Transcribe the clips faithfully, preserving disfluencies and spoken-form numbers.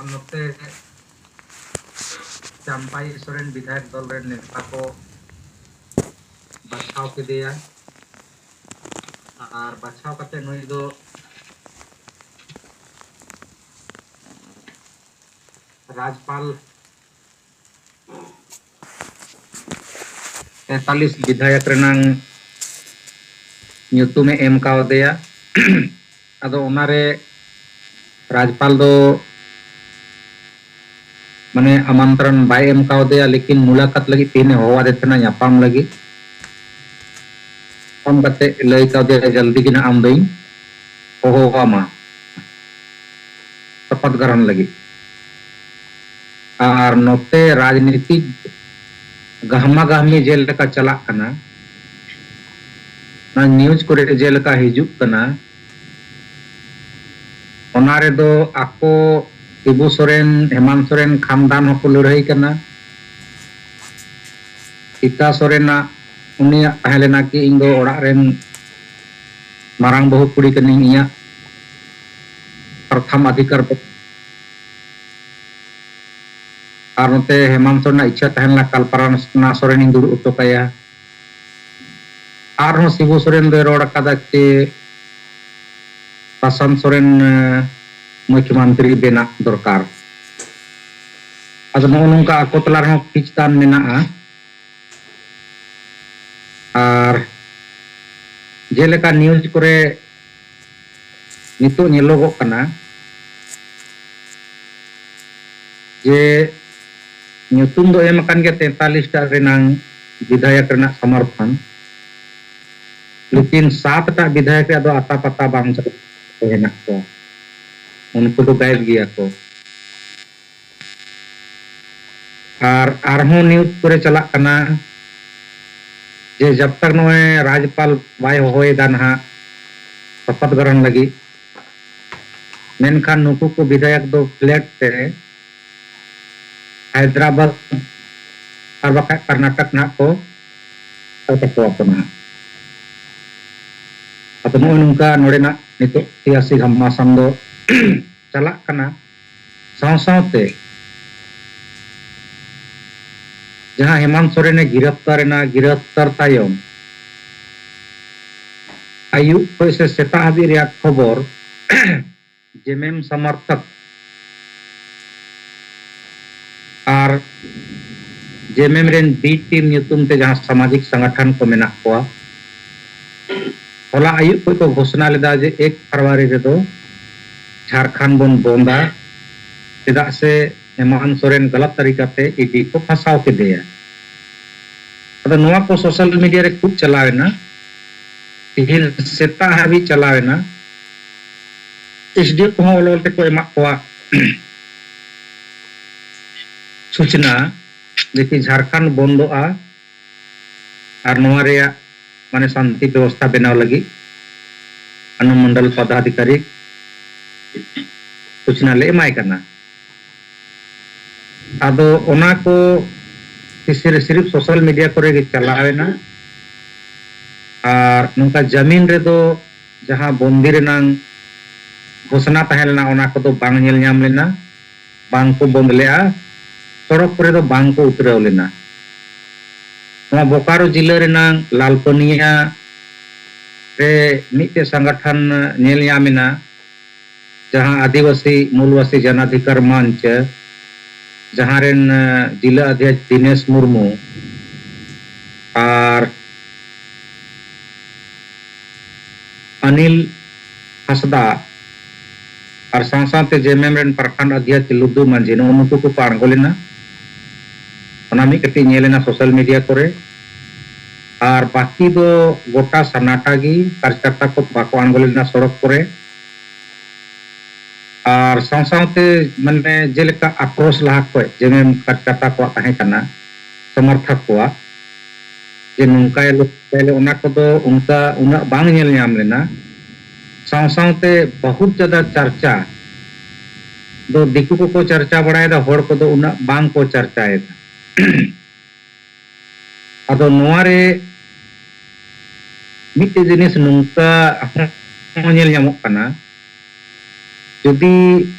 ᱱᱚᱛᱮ ᱪᱟᱢᱯᱟᱭ ᱥᱚᱨᱮᱱ ᱵᱤᱫᱷᱟᱭᱚᱠ ᱫᱚᱞ ᱨᱮᱱ ᱱᱮᱛᱟ ᱠᱚ ᱵᱟᱪᱷᱟᱣ ᱠᱮᱫᱮᱭᱟ᱾ ᱟᱨ ᱵᱟᱪᱷᱟᱣ ᱠᱟᱛᱮ ᱱᱩᱭ ᱫᱚ ᱨᱟᱡᱽᱯᱟᱞ ᱛᱮᱛᱟᱞᱤᱥ ᱵᱤᱫᱷᱟᱭᱚᱠ ᱨᱮᱱᱟᱝ ᱧᱩᱛᱩᱢᱮ ᱮᱢ ᱠᱟᱣᱫᱮᱭᱟ᱾ ᱟᱫᱚ ᱚᱱᱟᱨᱮ ᱨᱟᱡᱽᱯᱟᱞ ᱫᱚ ᱢᱟᱱᱮ ᱟᱢᱟᱱᱛᱨᱚᱱ ᱵᱟᱭ ᱮᱢ ᱠᱟᱣᱫᱮᱭᱟ, ᱞᱮᱠᱤᱱ ᱢᱩᱞᱟᱠᱟᱛ ᱞᱟᱹᱜᱤᱫ ᱛᱮᱦᱮᱧ ᱦᱚᱦᱚᱣᱟᱫᱮ ᱛᱟᱦᱮᱱᱟ ᱧᱟᱯᱟᱢ ᱞᱟᱹᱜᱤᱫ᱾ ᱯᱷᱳᱱ ᱠᱟᱛᱮ ᱞᱟᱹᱭ ᱠᱟᱣᱫᱮᱭᱟ, "ᱡᱚᱞᱫᱤ ᱜᱮ ᱱᱟᱜ ᱟᱢ ᱫᱚᱧ ᱦᱚᱦᱚᱣᱟᱢᱟ ᱥᱚᱯᱚᱫ ᱜᱨᱚᱦᱚᱱ ᱞᱟᱹᱜᱤᱫ᱾" ᱟᱨ ᱱᱚᱛᱮ ᱨᱟᱡᱽᱱᱤᱛᱤᱠ ᱜᱟᱦᱢᱟ ᱜᱟᱦᱢᱤ ᱡᱮᱞᱮᱠᱟ ᱪᱟᱞᱟᱜ ᱠᱟᱱᱟ, ᱚᱱᱟ ᱱᱤᱭᱩᱡᱽ ᱠᱚᱨᱮ ᱡᱮᱞᱮᱠᱟ ᱦᱤᱡᱩᱜ ᱠᱟᱱᱟ, ᱚᱱᱟ ᱨᱮᱫᱚ ᱟᱠᱚ ᱥᱤᱵᱩ ᱥᱚᱨᱮᱱ, ᱦᱮᱢᱟᱱᱛ ᱥᱚᱨᱮᱱ ᱠᱷᱟᱱᱫᱟᱱ ᱦᱚᱸᱠᱚ ᱞᱟᱹᱲᱦᱟᱹᱭ ᱠᱟᱱᱟ᱾ ᱥᱤᱛᱟ ᱥᱚᱨᱮᱱᱟᱜ, ᱩᱱᱤᱭᱟᱜ ᱛᱟᱦᱮᱸ ᱞᱮᱱᱟ ᱠᱤ ᱤᱧ ᱫᱚ ᱚᱲᱟᱜ ᱨᱮᱱ ᱢᱟᱨᱟᱝ ᱵᱟᱹᱦᱩ ᱠᱩᱲᱤ ᱠᱟᱹᱱᱟᱹᱧ, ᱤᱧᱟᱹᱜ ᱯᱨᱚᱛᱷᱚᱢ ᱚᱫᱷᱤᱠᱟᱨ᱾ ᱟᱨ ᱱᱚᱛᱮ ᱦᱮᱢᱟᱱᱛ ᱥᱚᱨᱮᱱᱟᱜ ᱤᱪᱪᱷᱟ ᱛᱟᱦᱮᱸ ᱞᱮᱱᱟ ᱠᱟᱞᱯᱟᱱᱟ ᱥᱚᱨᱮᱱᱤᱧ ᱫᱩᱲᱩᱵ ᱦᱚᱪᱚ ᱠᱟᱭᱟ᱾ ᱟᱨᱦᱚᱸ ᱥᱤᱵᱩ ᱥᱚᱨᱮᱱ ᱫᱚᱭ ᱨᱚᱲ ᱟᱠᱟᱫᱟ ᱡᱮ ᱯᱨᱚᱥᱟᱱᱛ ᱥᱚᱨᱮᱱ, ᱮ, ᱢᱩᱠᱷᱭᱚᱢᱚᱱᱛᱨᱤ ᱵᱮᱱᱟᱜ ᱫᱚᱨᱠᱟᱨ᱾ ᱟᱫᱚ ᱱᱚᱜᱼᱚ ᱱᱚᱝᱠᱟ ᱟᱠᱚ ᱛᱟᱞᱟ ᱨᱮᱦᱚᱸ ᱠᱷᱤᱪᱛᱟᱱ ᱢᱮᱱᱟᱜᱼᱟ᱾ ᱟᱨ ᱡᱮᱞᱮᱠᱟ ᱱᱤᱭᱩᱡᱽ ᱠᱚᱨᱮ ᱱᱤᱛᱚᱜ ᱧᱮᱞᱚᱜᱚᱜ ᱠᱟᱱᱟ ᱡᱮ ᱧᱩᱛᱩᱢ ᱫᱚ ᱮᱢ ᱟᱠᱟᱱ ᱜᱮᱭᱟ ᱛᱮᱛᱟᱞᱤᱥ ᱴᱟᱜ ᱨᱮᱱᱟᱝ ᱵᱤᱫᱷᱟᱭᱚᱠ ᱨᱮᱱᱟᱜ ᱥᱚᱢᱚᱨᱛᱷᱚᱱ, ᱞᱮᱠᱤᱱ ᱥᱟᱛ ᱴᱟᱜ ᱵᱤᱫᱷᱟᱭᱚᱠ ᱨᱮᱭᱟᱜ ᱫᱚ ᱟᱛᱟ ᱯᱟᱛᱟ ᱵᱟᱝ ᱪᱟᱞᱟᱜ ᱠᱟᱱᱟ᱾ ᱩᱱᱠᱩ ᱫᱚ ᱜᱟᱭᱮᱵ ᱜᱮᱭᱟ ᱠᱚ᱾ ᱟᱨ ᱟᱨᱦᱚᱸ ᱱᱤᱭᱩᱡᱽ ᱠᱚᱨᱮ ᱪᱟᱞᱟᱜ ᱠᱟᱱᱟ ᱡᱮ ᱡᱟᱵ ᱛᱟᱠ ᱱᱚᱜᱼᱚᱭ ᱨᱟᱡᱽᱯᱟᱞ ᱵᱟᱭ ᱦᱚᱦᱚᱭᱮᱫᱟ ᱱᱟᱦᱟᱜ ᱥᱚᱯᱚᱛ ᱜᱨᱚᱦᱚᱱ ᱞᱟᱹᱜᱤᱫ, ᱢᱮᱱᱠᱷᱟᱱ ᱱᱩᱠᱩ ᱠᱚ ᱵᱤᱫᱷᱟᱭᱚᱠ ᱫᱚ ᱯᱷᱞᱮᱴ ᱛᱮ ᱦᱟᱭᱫᱨᱟᱵᱟᱫᱽ ᱟᱨ ᱵᱟᱠᱷᱟᱡ ᱠᱚᱨᱱᱟᱴᱚᱠ ᱱᱟᱦᱟᱜ ᱠᱚ ᱦᱟᱛᱟᱣ ᱛᱟᱠᱚᱣᱟ ᱠᱚ ᱱᱟᱦᱟᱜ᱾ ᱟᱫᱚ ᱱᱚᱜᱼᱚᱭ ᱱᱚᱝᱠᱟ ᱱᱚᱰᱮᱱᱟᱜ ᱱᱤᱛᱚᱜ ᱥᱤᱭᱟᱥᱤ ᱜᱷᱟᱢᱟᱥᱟᱱ ᱫᱚ ᱪᱟᱞᱟᱜ ᱠᱟᱱᱟ᱾ ᱥᱟᱶ ᱥᱟᱶᱛᱮ ᱡᱟᱦᱟᱸ ᱦᱮᱢᱟᱱᱛ ᱥᱚᱨᱮᱱᱮ ᱜᱤᱨᱟᱯᱛᱟᱨ ᱮᱱᱟ, ᱜᱤᱨᱟᱯᱛᱟᱨ ᱛᱟᱭᱚᱢ ᱟᱹᱭᱩᱵ ᱠᱷᱚᱱ ᱥᱮ ᱥᱮᱛᱟᱜ ᱦᱟᱹᱵᱤᱡ ᱨᱮᱭᱟᱜ ᱠᱷᱚᱵᱚᱨ ᱡᱮᱢᱮᱢ ᱥᱚᱢᱚᱨᱛᱷᱚᱠ ᱟᱨ ᱡᱮᱢᱮᱢ ᱨᱮᱱ ᱵᱤ ᱴᱤᱢ ᱧᱩᱛᱩᱢ ᱛᱮ ᱡᱟᱦᱟᱸ ᱥᱟᱢᱟᱡᱤᱠ ᱥᱚᱝᱜᱚᱴᱷᱚᱱ ᱠᱚ ᱢᱮᱱᱟᱜ ᱠᱚᱣᱟ, ᱦᱚᱞᱟ ᱟᱹᱭᱩᱵ ᱠᱷᱚᱱ ᱠᱚ ᱜᱷᱳᱥᱚᱱᱟ ᱞᱮᱫᱟ ᱡᱮ ᱮᱠ ᱯᱷᱮᱵᱽᱨᱩᱣᱟᱨᱤ ᱨᱮᱫᱚ ᱡᱷᱟᱲᱠᱷᱚᱸᱰ ᱵᱚᱱ ᱵᱚᱱᱫᱟ, ᱪᱮᱫᱟᱜ ᱥᱮ ᱦᱮᱢᱟᱱᱛ ᱥᱚᱨᱮᱱ ᱜᱟᱞᱟᱛ ᱛᱟᱹᱨᱤᱠᱟ ᱛᱮ ᱤ ᱰᱤ ᱠᱚ ᱯᱷᱟᱸᱥᱟᱣ ᱠᱮᱫᱮᱭᱟ᱾ ᱟᱫᱚ ᱱᱚᱣᱟ ᱠᱚ ᱥᱳᱥᱟᱞ ᱢᱤᱰᱤᱭᱟ ᱨᱮ ᱠᱷᱩᱵ ᱪᱟᱞᱟᱣ ᱮᱱᱟ, ᱛᱤᱦᱤᱧ ᱥᱮᱛᱟᱜ ᱦᱟᱹᱵᱤᱡ ᱪᱟᱞᱟᱣ ᱮᱱᱟ᱾ ᱮᱥ ᱰᱤ ᱳ ᱠᱚᱦᱚᱸ ᱚᱞ ᱚᱞ ᱛᱮᱠᱚ ᱮᱢᱟᱜ ᱠᱚᱣᱟ ᱥᱩᱪᱱᱟ ᱡᱮ ᱠᱤ ᱡᱷᱟᱲᱠᱷᱚᱸᱰ ᱵᱚᱱᱫᱚᱜᱼᱟ ᱟᱨ ᱱᱚᱣᱟ ᱨᱮᱭᱟᱜ ᱢᱟᱱᱮ ᱥᱟᱱᱛᱤ ᱵᱮᱵᱚᱥᱛᱷᱟ ᱵᱮᱱᱟᱣ ᱞᱟᱹᱜᱤᱫ ᱚᱱᱩᱢᱚᱱᱰᱚᱞ ᱯᱚᱫᱟᱫᱷᱤᱠᱟᱨᱤ ᱥᱩᱪᱱᱟ ᱞᱮ ᱮᱢᱟᱭ ᱠᱟᱱᱟ᱾ ᱟᱫᱚ ᱚᱱᱟ ᱠᱚ ᱥᱤᱥᱤᱨ-, ᱥᱤᱨᱤᱯ ᱥᱳᱥᱟᱞ ᱢᱤᱰᱤᱭᱟ ᱠᱚᱨᱮ ᱜᱮ ᱪᱟᱞᱟᱣ ᱮᱱᱟ᱾ ᱟᱨ ᱱᱚᱝᱠᱟ ᱡᱟᱢᱤᱱ ᱨᱮᱫᱚ ᱡᱟᱦᱟᱸ ᱵᱚᱱᱫᱤ ᱨᱮᱱᱟᱝ ᱜᱷᱳᱥᱚᱱᱟ ᱛᱟᱦᱮᱸ ᱞᱮᱱᱟ, ᱚᱱᱟ ᱠᱚᱫᱚ ᱵᱟᱝ ᱧᱮᱞ ᱧᱟᱢ ᱞᱮᱱᱟ, ᱵᱟᱝ ᱠᱚ ᱵᱚᱱᱫ ᱞᱮᱫᱼᱟ, ᱥᱚᱲᱚᱠ ᱠᱚᱨᱮ ᱫᱚ ᱵᱟᱝ ᱠᱚ ᱩᱛᱨᱟᱹᱣ ᱞᱮᱱᱟ᱾ ᱱᱚᱣᱟ ᱵᱳᱠᱟᱨᱳ ᱡᱤᱞᱟᱹ ᱨᱮᱱᱟᱝ ᱞᱟᱞᱯᱟᱹᱱᱤᱭᱟ ᱨᱮ ᱢᱤᱫᱴᱮᱡ ᱥᱚᱝᱜᱚᱴᱷᱚᱱ ᱧᱮᱞ ᱧᱟᱢ ᱮᱱᱟ, ᱡᱟᱦᱟᱸ ᱟᱹᱫᱤᱵᱟᱹᱥᱤ ᱢᱩᱞᱵᱟᱥᱤ ᱡᱚᱱᱟᱫᱷᱤᱠᱟᱨ ᱢᱚᱧᱪ, ᱡᱟᱦᱟᱸ ᱨᱮᱱ, ᱮ, ᱡᱤᱞᱟᱹ ᱚᱫᱷᱭᱚᱠᱷ ᱫᱤᱱᱮᱥ ᱢᱩᱨᱢᱩ ᱟᱨ ᱚᱱᱤᱞ ᱦᱟᱸᱥᱫᱟ ᱟᱨ ᱥᱟᱶ ᱥᱟᱶᱛᱮ ᱡᱮᱢᱮᱢ ᱨᱮᱱ ᱯᱨᱚᱠᱷᱚᱸᱰ ᱚᱫᱷᱭᱚᱠᱷ ᱞᱩᱫᱩ ᱢᱟᱹᱡᱷᱤ, ᱱᱩᱜᱩ ᱱᱩᱠᱩ ᱠᱚᱠᱚ ᱟᱬᱜᱚ ᱞᱮᱱᱟ᱾ ᱚᱱᱟ ᱢᱤᱫ ᱠᱟᱹᱴᱤᱡ ᱧᱮᱞ ᱮᱱᱟ ᱥᱳᱥᱟᱞ ᱢᱤᱰᱤᱭᱟ ᱠᱚᱨᱮ᱾ ᱟᱨ ᱵᱟᱹᱠᱤ ᱫᱚ ᱜᱚᱴᱟ ᱥᱟᱱᱟᱴᱟ ᱜᱮ, ᱠᱟᱨᱡᱚᱠᱚᱨᱛᱟ ᱠᱚ ᱵᱟᱠᱚ ᱟᱬᱜᱚ ᱞᱮᱱᱟ ᱥᱚᱲᱚᱠ ᱠᱚᱨᱮ᱾ ᱟᱨ ᱥᱟᱶ ᱥᱟᱶᱛᱮ ᱢᱟᱱᱮ ᱡᱮᱞᱮᱠᱟ ᱟᱠᱨᱳᱥ ᱞᱟᱦᱟ ᱠᱷᱚᱡ ᱡᱮᱢᱮᱢ ᱠᱟᱨᱡᱚᱠᱚᱨᱛᱟ ᱠᱚᱣᱟᱜ ᱛᱟᱦᱮᱸ ᱠᱟᱱᱟ, ᱥᱚᱢᱚᱨᱛᱷᱚᱠ ᱠᱚᱣᱟᱜ, ᱡᱮ ᱱᱚᱝᱠᱟ ᱟᱞᱚ ᱛᱟᱦᱞᱮ ᱚᱱᱟ ᱠᱚᱫᱚ ᱚᱱᱠᱟ ᱩᱱᱟᱹᱜ ᱵᱟᱝ ᱧᱮᱞ ᱧᱟᱢ ᱞᱮᱱᱟ᱾ ᱥᱟᱶ ᱥᱟᱶᱛᱮ ᱵᱚᱦᱩᱛ ᱡᱟᱫᱟ ᱪᱟᱨᱪᱟ ᱫᱚ ᱫᱤᱠᱩ ᱠᱚᱠᱚ ᱪᱟᱨᱪᱟ ᱵᱟᱲᱟᱭᱮᱫᱟ, ᱦᱚᱲ ᱠᱚᱫᱚ ᱩᱱᱟᱹᱜ ᱵᱟᱝ ᱠᱚ ᱪᱟᱨᱪᱟᱭᱮᱫᱟ᱾ ᱟᱫᱚ ᱱᱚᱣᱟ ᱨᱮ ᱢᱤᱫᱴᱮᱡ ᱡᱤᱱᱤᱥ ᱱᱚᱝᱠᱟ ᱦᱚᱸ ᱧᱮᱞ ᱧᱟᱢᱚᱜ ᱠᱟᱱᱟ, ᱡᱩᱫᱤ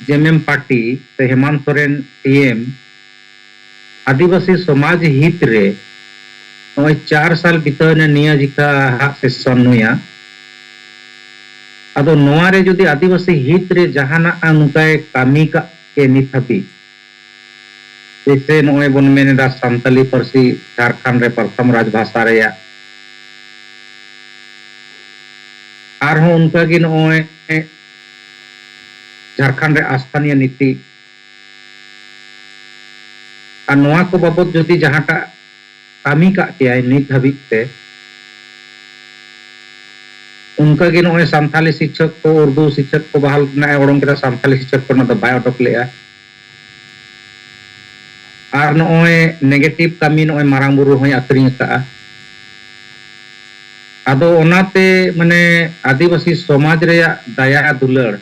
ᱡᱮᱢᱮᱢ ᱯᱟᱨᱴᱤ ᱥᱮ ᱦᱮᱢᱟᱱᱛ ᱥᱚᱨᱮᱱ ᱥᱤ ᱮᱢ ᱟᱹᱫᱤᱵᱟᱹᱥᱤ ᱥᱚᱢᱟᱡᱽ ᱦᱤᱛ ᱨᱮ ᱱᱚᱜᱼᱚᱭ ᱪᱟᱨ ᱥᱟᱞ ᱵᱤᱛᱟᱹᱣ ᱮᱱᱟ ᱱᱤᱭᱟᱹ ᱡᱤᱠᱷᱟ ᱦᱟᱜ ᱥᱮᱥᱚᱱ ᱱᱩᱭᱟ, ᱟᱫᱚ ᱱᱚᱣᱟ ᱨᱮ ᱡᱩᱫᱤ ᱟᱹᱫᱤᱵᱟᱹᱥᱤ ᱦᱤᱛ ᱨᱮ ᱡᱟᱦᱟᱱᱟᱜ ᱱᱚᱝᱠᱟᱭ ᱠᱟᱹᱢᱤ ᱠᱟᱜ ᱠᱮ ᱱᱤᱛ ᱦᱟᱹᱵᱤᱡ, ᱡᱮᱭᱥᱮ ᱱᱚᱜᱼᱚᱭ ᱵᱚᱱ ᱢᱮᱱ ᱮᱫᱟ ᱥᱟᱱᱛᱟᱞᱤ ᱯᱟᱹᱨᱥᱤ ᱡᱷᱟᱲᱠᱷᱚᱸᱰ ᱨᱮ ᱯᱨᱚᱛᱷᱚᱢ ᱨᱟᱡᱽ ᱵᱷᱟᱥᱟ ᱨᱮᱭᱟᱜ, ᱟᱨᱦᱚᱸ ᱚᱱᱠᱟᱜᱮ ᱱᱚᱜᱼᱚᱭ ᱡᱷᱟᱲᱠᱷᱚᱸᱰ ᱨᱮ ᱟᱥᱛᱷᱟᱱᱤᱭᱚ ᱱᱤᱛᱤ, ᱟᱨ ᱱᱚᱣᱟ ᱠᱚ ᱵᱟᱵᱚᱛ ᱡᱩᱫᱤ ᱡᱟᱦᱟᱸᱴᱟᱜ ᱠᱟᱹᱢᱤ ᱠᱟᱜ ᱠᱮᱭᱟᱭ ᱱᱤᱛ ᱦᱟᱹᱵᱤᱡ ᱛᱮ, ᱚᱱᱠᱟᱜᱮ ᱱᱚᱜᱼᱚᱭ ᱥᱟᱱᱛᱷᱟᱞᱤ ᱥᱤᱠᱪᱷᱚᱠ ᱠᱚ, ᱩᱨᱫᱩ ᱥᱤᱠᱪᱷᱚᱠ ᱠᱚ ᱵᱟᱦᱟᱞ ᱨᱮᱱᱟᱜ ᱮ ᱚᱰᱚᱝ ᱠᱮᱫᱟ, ᱥᱟᱱᱛᱷᱟᱞᱤ ᱥᱤᱠᱪᱷᱚᱠ ᱠᱚᱨᱮᱱᱟᱜ ᱫᱚ ᱵᱟᱭ ᱚᱰᱚᱠ ᱞᱮᱜᱼᱟ᱾ ᱟᱨ ᱱᱚᱜᱼᱚᱭ ᱱᱮᱜᱮᱴᱤᱵᱷ ᱠᱟᱹᱢᱤ, ᱱᱚᱜᱼᱚᱭ ᱢᱟᱨᱟᱝ ᱵᱩᱨᱩ ᱦᱚᱸᱭ ᱟᱹᱠᱷᱨᱤᱧ ᱟᱠᱟᱫᱼᱟ᱾ ᱟᱫᱚ ᱚᱱᱟᱛᱮ ᱢᱟᱱᱮ ᱟᱹᱫᱤᱵᱟᱹᱥᱤ ᱥᱚᱢᱟᱡᱽ ᱨᱮᱭᱟᱜ ᱫᱟᱭᱟ ᱫᱩᱞᱟᱹᱲ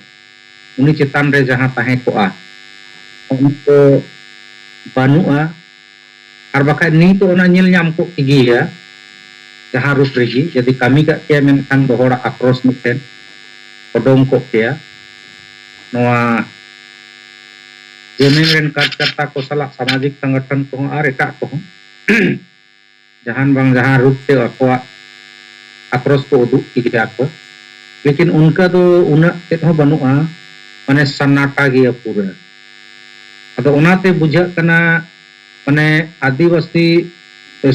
ᱩᱱᱤ ᱪᱮᱛᱟᱱ ᱨᱮ ᱡᱟᱦᱟᱸ ᱛᱟᱦᱮᱸ ᱠᱚᱜᱼᱟ, ᱚᱱᱟ ᱠᱚ ᱵᱟᱹᱱᱩᱜᱼᱟ᱾ ᱟᱨ ᱵᱟᱠᱷᱟᱡ ᱱᱤᱛ ᱚᱱᱟ ᱧᱮᱞ ᱧᱟᱢ ᱠᱚᱜ ᱜᱮᱭᱟ, ᱡᱟᱦᱟᱸ ᱨᱩᱯ ᱨᱮᱜᱮ ᱡᱩᱫᱤ ᱠᱟᱹᱢᱤ ᱠᱟᱜ ᱠᱮᱭᱟ, ᱢᱮᱱᱠᱷᱟᱱ ᱫᱚ ᱦᱚᱲᱟᱜ ᱟᱠᱨᱳᱥ ᱢᱤᱫᱴᱮᱱ ᱚᱰᱚᱝ ᱠᱚᱜ ᱠᱮᱭᱟ᱾ ᱱᱚᱣᱟ ᱡᱮᱢᱮᱱ ᱨᱮᱱ ᱠᱟᱨᱡᱚᱠᱚᱨᱛᱟ ᱠᱚ ᱥᱟᱞᱟᱜ ᱥᱟᱢᱟᱡᱤᱠ ᱥᱚᱝᱜᱚᱴᱷᱚᱱ ᱠᱚᱦᱚᱸ ᱟᱨ ᱮᱴᱟᱜ ᱠᱚᱦᱚᱸ ᱡᱟᱦᱟᱱ ᱵᱟᱝ ᱡᱟᱦᱟᱱ ᱨᱩᱯ ᱛᱮ ᱟᱠᱚᱣᱟᱜ ᱟᱠᱨᱳᱥ ᱠᱚ ᱩᱫᱩᱜ ᱠᱮᱫᱟ ᱠᱚ, ᱞᱮᱠᱤᱱ ᱚᱱᱠᱟ ᱫᱚ ᱩᱱᱟᱹᱜ ᱪᱮᱫ ᱦᱚᱸ ᱵᱟᱹᱱᱩᱜᱼᱟ, ᱢᱟᱱᱮ ᱥᱟᱱᱱᱟᱴᱟ ᱜᱮᱭᱟ ᱯᱩᱨᱟᱹ᱾ ᱟᱫᱚ ᱚᱱᱟᱛᱮ ᱵᱩᱡᱷᱟᱹᱜ ᱠᱟᱱᱟ, ᱢᱟᱱᱮ ᱟᱹᱫᱤᱵᱟᱹᱥᱤ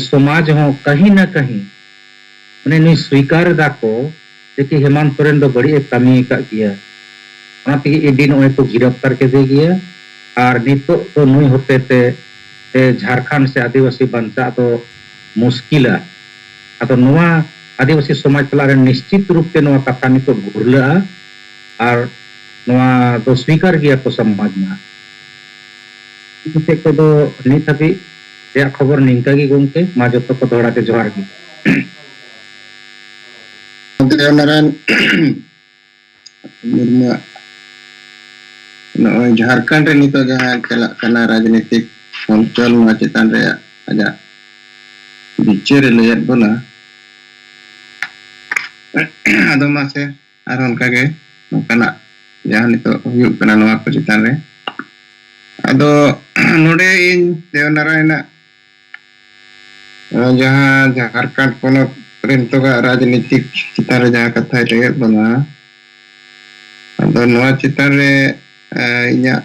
ᱥᱚᱢᱟᱡᱽ ᱦᱚᱸ ᱠᱟᱹᱦᱤ ᱱᱟ ᱠᱟᱹᱦᱤ ᱢᱟᱱᱮ ᱱᱩᱭ ᱥᱣᱤᱠᱟᱨ ᱮᱫᱟ ᱠᱚ ᱡᱮ ᱠᱤ ᱦᱮᱢᱟᱱᱛ ᱥᱚᱨᱮᱱ ᱫᱚ ᱵᱟᱹᱲᱤᱡ ᱮ ᱠᱟᱹᱢᱤ ᱟᱠᱟᱫ ᱜᱮᱭᱟ᱾ ᱚᱱᱟ ᱛᱮᱜᱮ ᱤ ᱰᱤ ᱱᱚᱜᱼᱚᱭ ᱠᱚ ᱜᱤᱨᱟᱯᱛᱟᱨ ᱠᱮᱫᱮ ᱜᱮᱭᱟ᱾ ᱟᱨ ᱱᱤᱛᱚᱜ ᱫᱚ ᱱᱩᱭ ᱦᱚᱛᱮ ᱛᱮ, ᱮ, ᱡᱷᱟᱲᱠᱷᱚᱸᱰ ᱥᱮ ᱟᱹᱫᱤᱵᱟᱹᱥᱤ ᱵᱟᱧᱪᱟᱜ ᱫᱚ ᱢᱩᱥᱠᱤᱞᱟ᱾ ᱟᱫᱚ ᱱᱚᱣᱟ ᱟᱹᱫᱤᱵᱟᱹᱥᱤ ᱥᱚᱢᱟᱡᱽ ᱛᱟᱞᱟ ᱨᱮ ᱱᱤᱥᱪᱤᱛ ᱨᱩᱯ ᱛᱮ ᱱᱚᱣᱟ ᱠᱟᱛᱷᱟ ᱱᱤᱛᱚᱜ ᱜᱷᱩᱨᱞᱟᱹᱜᱼᱟ ᱟᱨ ᱱᱚᱣᱟ ᱫᱚ ᱥᱣᱤᱠᱟᱨ ᱜᱮᱭᱟ ᱠᱚ ᱥᱚᱢᱟᱡᱽ ᱨᱮᱱᱟᱜ᱾ ᱤᱧ ᱥᱮᱫ ᱠᱷᱚᱱ ᱫᱚ ᱱᱤᱛ ᱦᱟᱹᱵᱤᱡ ᱨᱮᱭᱟᱜ ᱠᱷᱚᱵᱚᱨ ᱱᱤᱝᱠᱟ ᱜᱮ ᱜᱚᱢᱠᱮ᱾ ᱢᱟ ᱡᱚᱛᱚ ᱠᱚ ᱫᱚᱦᱲᱟ ᱛᱮ ᱡᱚᱦᱟᱨ ᱜᱮ᱾ ᱜᱚᱢᱠᱮ ᱱᱟᱨᱟᱭᱚᱱ ᱢᱩᱨᱢᱩᱣᱟᱜ ᱱᱚᱜᱼᱚᱭ ᱡᱷᱟᱲᱠᱷᱚᱸᱰ ᱨᱮ ᱱᱤᱛᱚᱜ ᱡᱟᱦᱟᱸ ᱪᱟᱞᱟᱜ ᱠᱟᱱᱟ ᱨᱟᱡᱽᱱᱤᱛᱤᱠ ᱦᱚᱞᱪᱚᱞ, ᱱᱚᱣᱟ ᱪᱮᱛᱟᱱ ᱨᱮ ᱟᱡᱟᱜ ᱵᱤᱪᱟᱹᱨ ᱮ ᱞᱟᱹᱭᱟᱫ ᱵᱚᱱᱟ᱾ ᱟᱫᱚ ᱢᱟᱥᱮ ᱟᱨ ᱚᱱᱠᱟᱜᱮ ᱱᱚᱝᱠᱟᱱᱟᱜ ᱡᱟᱦᱟᱸ ᱱᱤᱛᱚᱜ ᱦᱩᱭᱩᱜ ᱠᱟᱱᱟ ᱱᱚᱣᱟ ᱠᱚ ᱪᱮᱛᱟᱱ ᱨᱮ᱾ ᱟᱫᱚ ᱱᱚᱰᱮ ᱤᱧ ᱫᱮᱣᱱᱟᱨᱟᱭᱚᱱᱟᱜ, ᱮᱸ, ᱡᱟᱦᱟᱸ ᱡᱷᱟᱲᱠᱷᱚᱸᱰ ᱯᱚᱱᱚᱛ ᱨᱮ ᱱᱤᱛᱚᱜᱟᱜ ᱨᱟᱡᱽᱱᱤᱛᱤᱠ ᱪᱮᱛᱟᱱ ᱨᱮ ᱡᱟᱦᱟᱸ ᱠᱟᱛᱷᱟᱭ ᱞᱟᱹᱭᱮᱫ ᱵᱚᱱᱟ, ᱟᱫᱚ ᱱᱚᱣᱟ ᱪᱮᱛᱟᱱ ᱨᱮ, ᱮᱸ, ᱤᱧᱟᱹᱜ,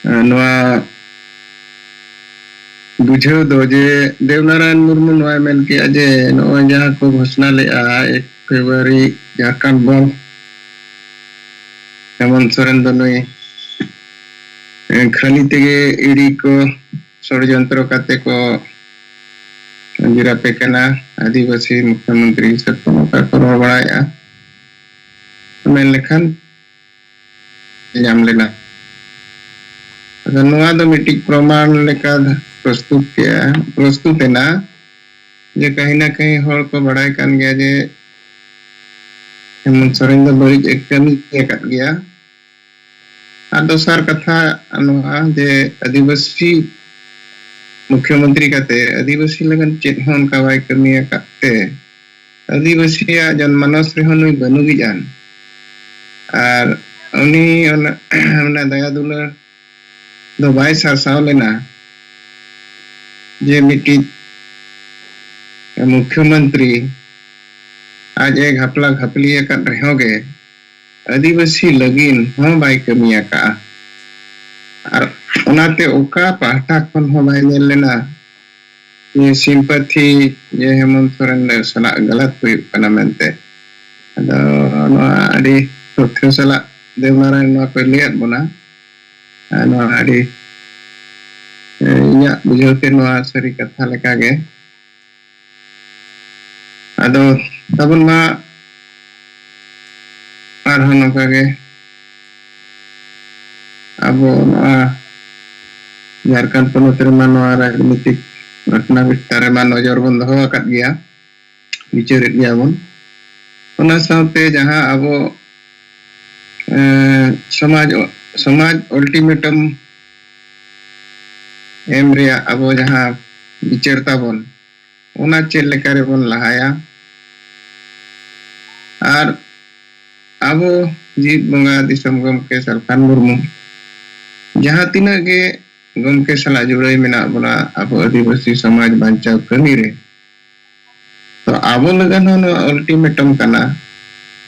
ᱮᱸ, ᱱᱚᱣᱟ ᱵᱩᱡᱷᱟᱹᱣ ᱫᱚ ᱡᱮ ᱫᱮᱣᱱᱟᱨᱟᱭᱚᱱ ᱢᱩᱨᱢᱩ ᱱᱚᱣᱟᱭ ᱢᱮᱱ ᱠᱮᱜᱼᱟ ᱡᱮ ᱱᱚᱜᱼᱚᱭ ᱡᱟᱦᱟᱸ ᱠᱚ ᱜᱷᱳᱥᱱᱟ ᱞᱮᱜᱼᱟ ᱮᱠ ᱯᱷᱮᱵᱽᱨᱩᱣᱟᱨᱤ ᱡᱷᱟᱲᱠᱷᱚᱸᱰ ᱵᱚᱱᱫ, ᱦᱮᱢᱚᱱᱛ ᱥᱚᱨᱮᱱ ᱫᱚ ᱱᱩᱭ, ᱮᱸ, ᱠᱷᱟᱹᱞᱤ ᱛᱮᱜᱮ ᱤᱰᱤ ᱠᱚ ᱥᱚᱲᱡᱚᱱᱛᱨᱚ ᱠᱟᱛᱮ ᱠᱚ ᱜᱤᱨᱟᱯᱮ ᱠᱟᱱᱟ, ᱟᱹᱫᱤᱵᱟᱹᱥᱤ ᱢᱩᱠᱷᱭᱚᱢᱚᱱᱛᱨᱤ ᱦᱤᱥᱟᱹᱵ ᱛᱮ ᱱᱚᱝᱠᱟ ᱠᱚ ᱨᱚᱲ ᱵᱟᱲᱟᱭᱮᱫᱼᱟ, ᱢᱮᱱ ᱞᱮᱠᱷᱟᱱ ᱧᱟᱢ ᱞᱮᱱᱟ᱾ ᱟᱫᱚ ᱱᱚᱣᱟ ᱫᱚ ᱢᱤᱫᱴᱤᱡ ᱯᱨᱚᱢᱟᱱ ᱞᱮᱠᱟ ᱯᱨᱚᱥᱛᱩᱛ ᱠᱮᱜᱼᱟ, ᱯᱨᱚᱥᱛᱩᱛ ᱮᱱᱟ ᱡᱮ ᱠᱟᱹᱦᱤ ᱱᱟ ᱠᱟᱹᱦᱤ ᱦᱚᱲ ᱠᱚ ᱵᱟᱲᱟᱭ ᱠᱟᱱ ᱜᱮᱭᱟ ᱡᱮ ᱦᱮᱢᱚᱱᱛ ᱥᱚᱨᱮᱱ ᱫᱚ ᱵᱟᱹᱲᱤᱡ ᱮ ᱠᱟᱹᱢᱤ ᱟᱠᱟᱫ ᱜᱮᱭᱟ᱾ ᱟᱨ ᱫᱚᱥᱟᱨ ᱠᱟᱛᱷᱟ ᱱᱚᱣᱟ ᱡᱮ ᱟᱹᱫᱤᱵᱟᱹᱥᱤ ᱢᱩᱠᱷᱭᱚᱢᱚᱱᱛᱨᱤ ᱠᱟᱛᱮ ᱟᱹᱫᱤᱵᱟᱹᱥᱤ ᱞᱟᱹᱜᱤᱫ ᱪᱮᱫ ᱦᱚᱸ ᱚᱱᱠᱟ ᱵᱟᱭ ᱠᱟᱹᱢᱤ ᱟᱠᱟᱫ ᱛᱮ ᱟᱹᱫᱤᱵᱟᱹᱥᱤᱭᱟᱜ ᱡᱚᱱᱢᱟᱱᱚᱥ ᱨᱮᱦᱚᱸ ᱱᱩᱭ ᱵᱟᱹᱱᱩᱜᱤᱡ ᱟᱱ᱾ ᱟᱨ ᱩᱱᱤ ᱚᱱᱟ, ᱚᱱᱟ ᱫᱟᱭᱟ ᱫᱩᱞᱟᱹᱲ ᱫᱚ ᱵᱟᱭ ᱥᱟᱨᱥᱟᱣ ᱞᱮᱱᱟ ᱡᱮ ᱢᱤᱫᱴᱤᱡ ᱢᱩᱠᱷᱭᱚᱢᱚᱱᱛᱨᱤ ᱟᱡ ᱮ ᱜᱷᱟᱯᱞᱟ ᱜᱷᱟᱯᱞᱤ ᱟᱠᱟᱫ ᱨᱮᱦᱚᱸ ᱜᱮ ᱟᱹᱫᱤᱵᱟᱹᱥᱤ ᱞᱟᱹᱜᱤᱫ ᱦᱚᱸ ᱵᱟᱭ ᱠᱟᱹᱢᱤ ᱟᱠᱟᱫᱼᱟ᱾ ᱟᱨ ᱚᱱᱟᱛᱮ ᱚᱠᱟ ᱯᱟᱦᱴᱟ ᱠᱷᱚᱱ ᱦᱚᱸ ᱵᱟᱭ ᱧᱮᱞ ᱞᱮᱱᱟ ᱡᱮ sympathy ᱡᱮ ᱦᱮᱢᱚᱱᱛ ᱥᱚᱨᱮᱱ ᱥᱟᱞᱟᱜ ᱜᱟᱞᱟᱛ ᱦᱩᱭᱩᱜ ᱠᱟᱱᱟ ᱢᱮᱱᱛᱮ᱾ ᱟᱫᱚ ᱱᱚᱣᱟ ᱟᱹᱰᱤ ᱛᱚᱛᱛᱷᱚ ᱥᱟᱞᱟᱜ ᱫᱮᱣᱱᱟᱨᱟᱭᱚᱱ ᱱᱚᱣᱟ ᱠᱚᱭ ᱞᱟᱹᱭᱟᱫ ᱵᱚᱱᱟ᱾ ᱟᱨ ᱱᱚᱣᱟ ᱟᱹᱰᱤ, ᱮ, ᱤᱧᱟᱹᱜ ᱵᱩᱡᱷᱟᱹᱣ ᱛᱮ ᱱᱚᱣᱟ ᱥᱟᱹᱨᱤ ᱠᱟᱛᱷᱟ ᱞᱮᱠᱟᱜᱮ᱾ ᱟᱫᱚ ᱛᱟᱵᱚᱱ ᱢᱟ ᱟᱨᱦᱚᱸ ᱱᱚᱝᱠᱟ ᱜᱮ ᱟᱵᱚ ᱱᱚᱣᱟ ᱡᱷᱟᱲᱠᱷᱚᱸᱰ ᱯᱚᱱᱚᱛ ᱨᱮᱢᱟ ᱱᱚᱣᱟ ᱨᱟᱡᱽᱱᱤᱛᱤᱠ ᱜᱷᱚᱴᱚᱱᱟ ᱵᱤᱥᱛᱟᱨ ᱨᱮᱢᱟ ᱱᱚᱡᱚᱨ ᱵᱚᱱ ᱫᱚᱦᱚ ᱟᱠᱟᱫ ᱜᱮᱭᱟ, ᱵᱤᱪᱟᱹᱨᱮᱫ ᱜᱮᱭᱟ ᱵᱚᱱ᱾ ᱚᱱᱟ ᱥᱟᱶᱛᱮ ᱡᱟᱦᱟᱸ ᱟᱵᱚ, ᱮᱸ, ᱥᱚᱢᱟᱡᱽ, ᱥᱚᱢᱟᱡᱽ ultimatum ᱮᱢ ᱨᱮᱭᱟᱜ ᱟᱵᱚ ᱡᱟᱦᱟᱸ ᱵᱤᱪᱟᱹᱨ ᱛᱟᱵᱚᱱ, ᱚᱱᱟ ᱪᱮᱫ ᱞᱮᱠᱟ ᱨᱮᱵᱚᱱ ᱞᱟᱦᱟᱭᱟ? ᱟᱨ ᱟᱵᱚ ᱡᱤᱛ ᱵᱚᱸᱜᱟ ᱫᱤᱥᱚᱢ ᱜᱚᱢᱠᱮ ᱥᱟᱞᱠᱷᱟᱱ ᱢᱩᱨᱢᱩ ᱡᱟᱦᱟᱸ ᱛᱤᱱᱟᱹᱜ ᱜᱮ ᱜᱚᱢᱠᱮ ᱥᱟᱞᱟᱜ ᱡᱩᱲᱟᱹᱭ ᱢᱮᱱᱟᱜ ᱵᱚᱱᱟ ᱟᱵᱚ ᱟᱹᱫᱤᱵᱟᱹᱥᱤ ᱥᱚᱢᱟᱡᱽ ᱵᱟᱧᱪᱟᱣ ᱠᱟᱹᱢᱤ ᱨᱮ, ᱛᱚ ᱟᱵᱚ ᱞᱟᱹᱜᱤᱫ ᱦᱚᱸ ᱱᱚᱣᱟ ᱚᱞᱴᱤᱢᱮᱴᱟᱢ ᱠᱟᱱᱟ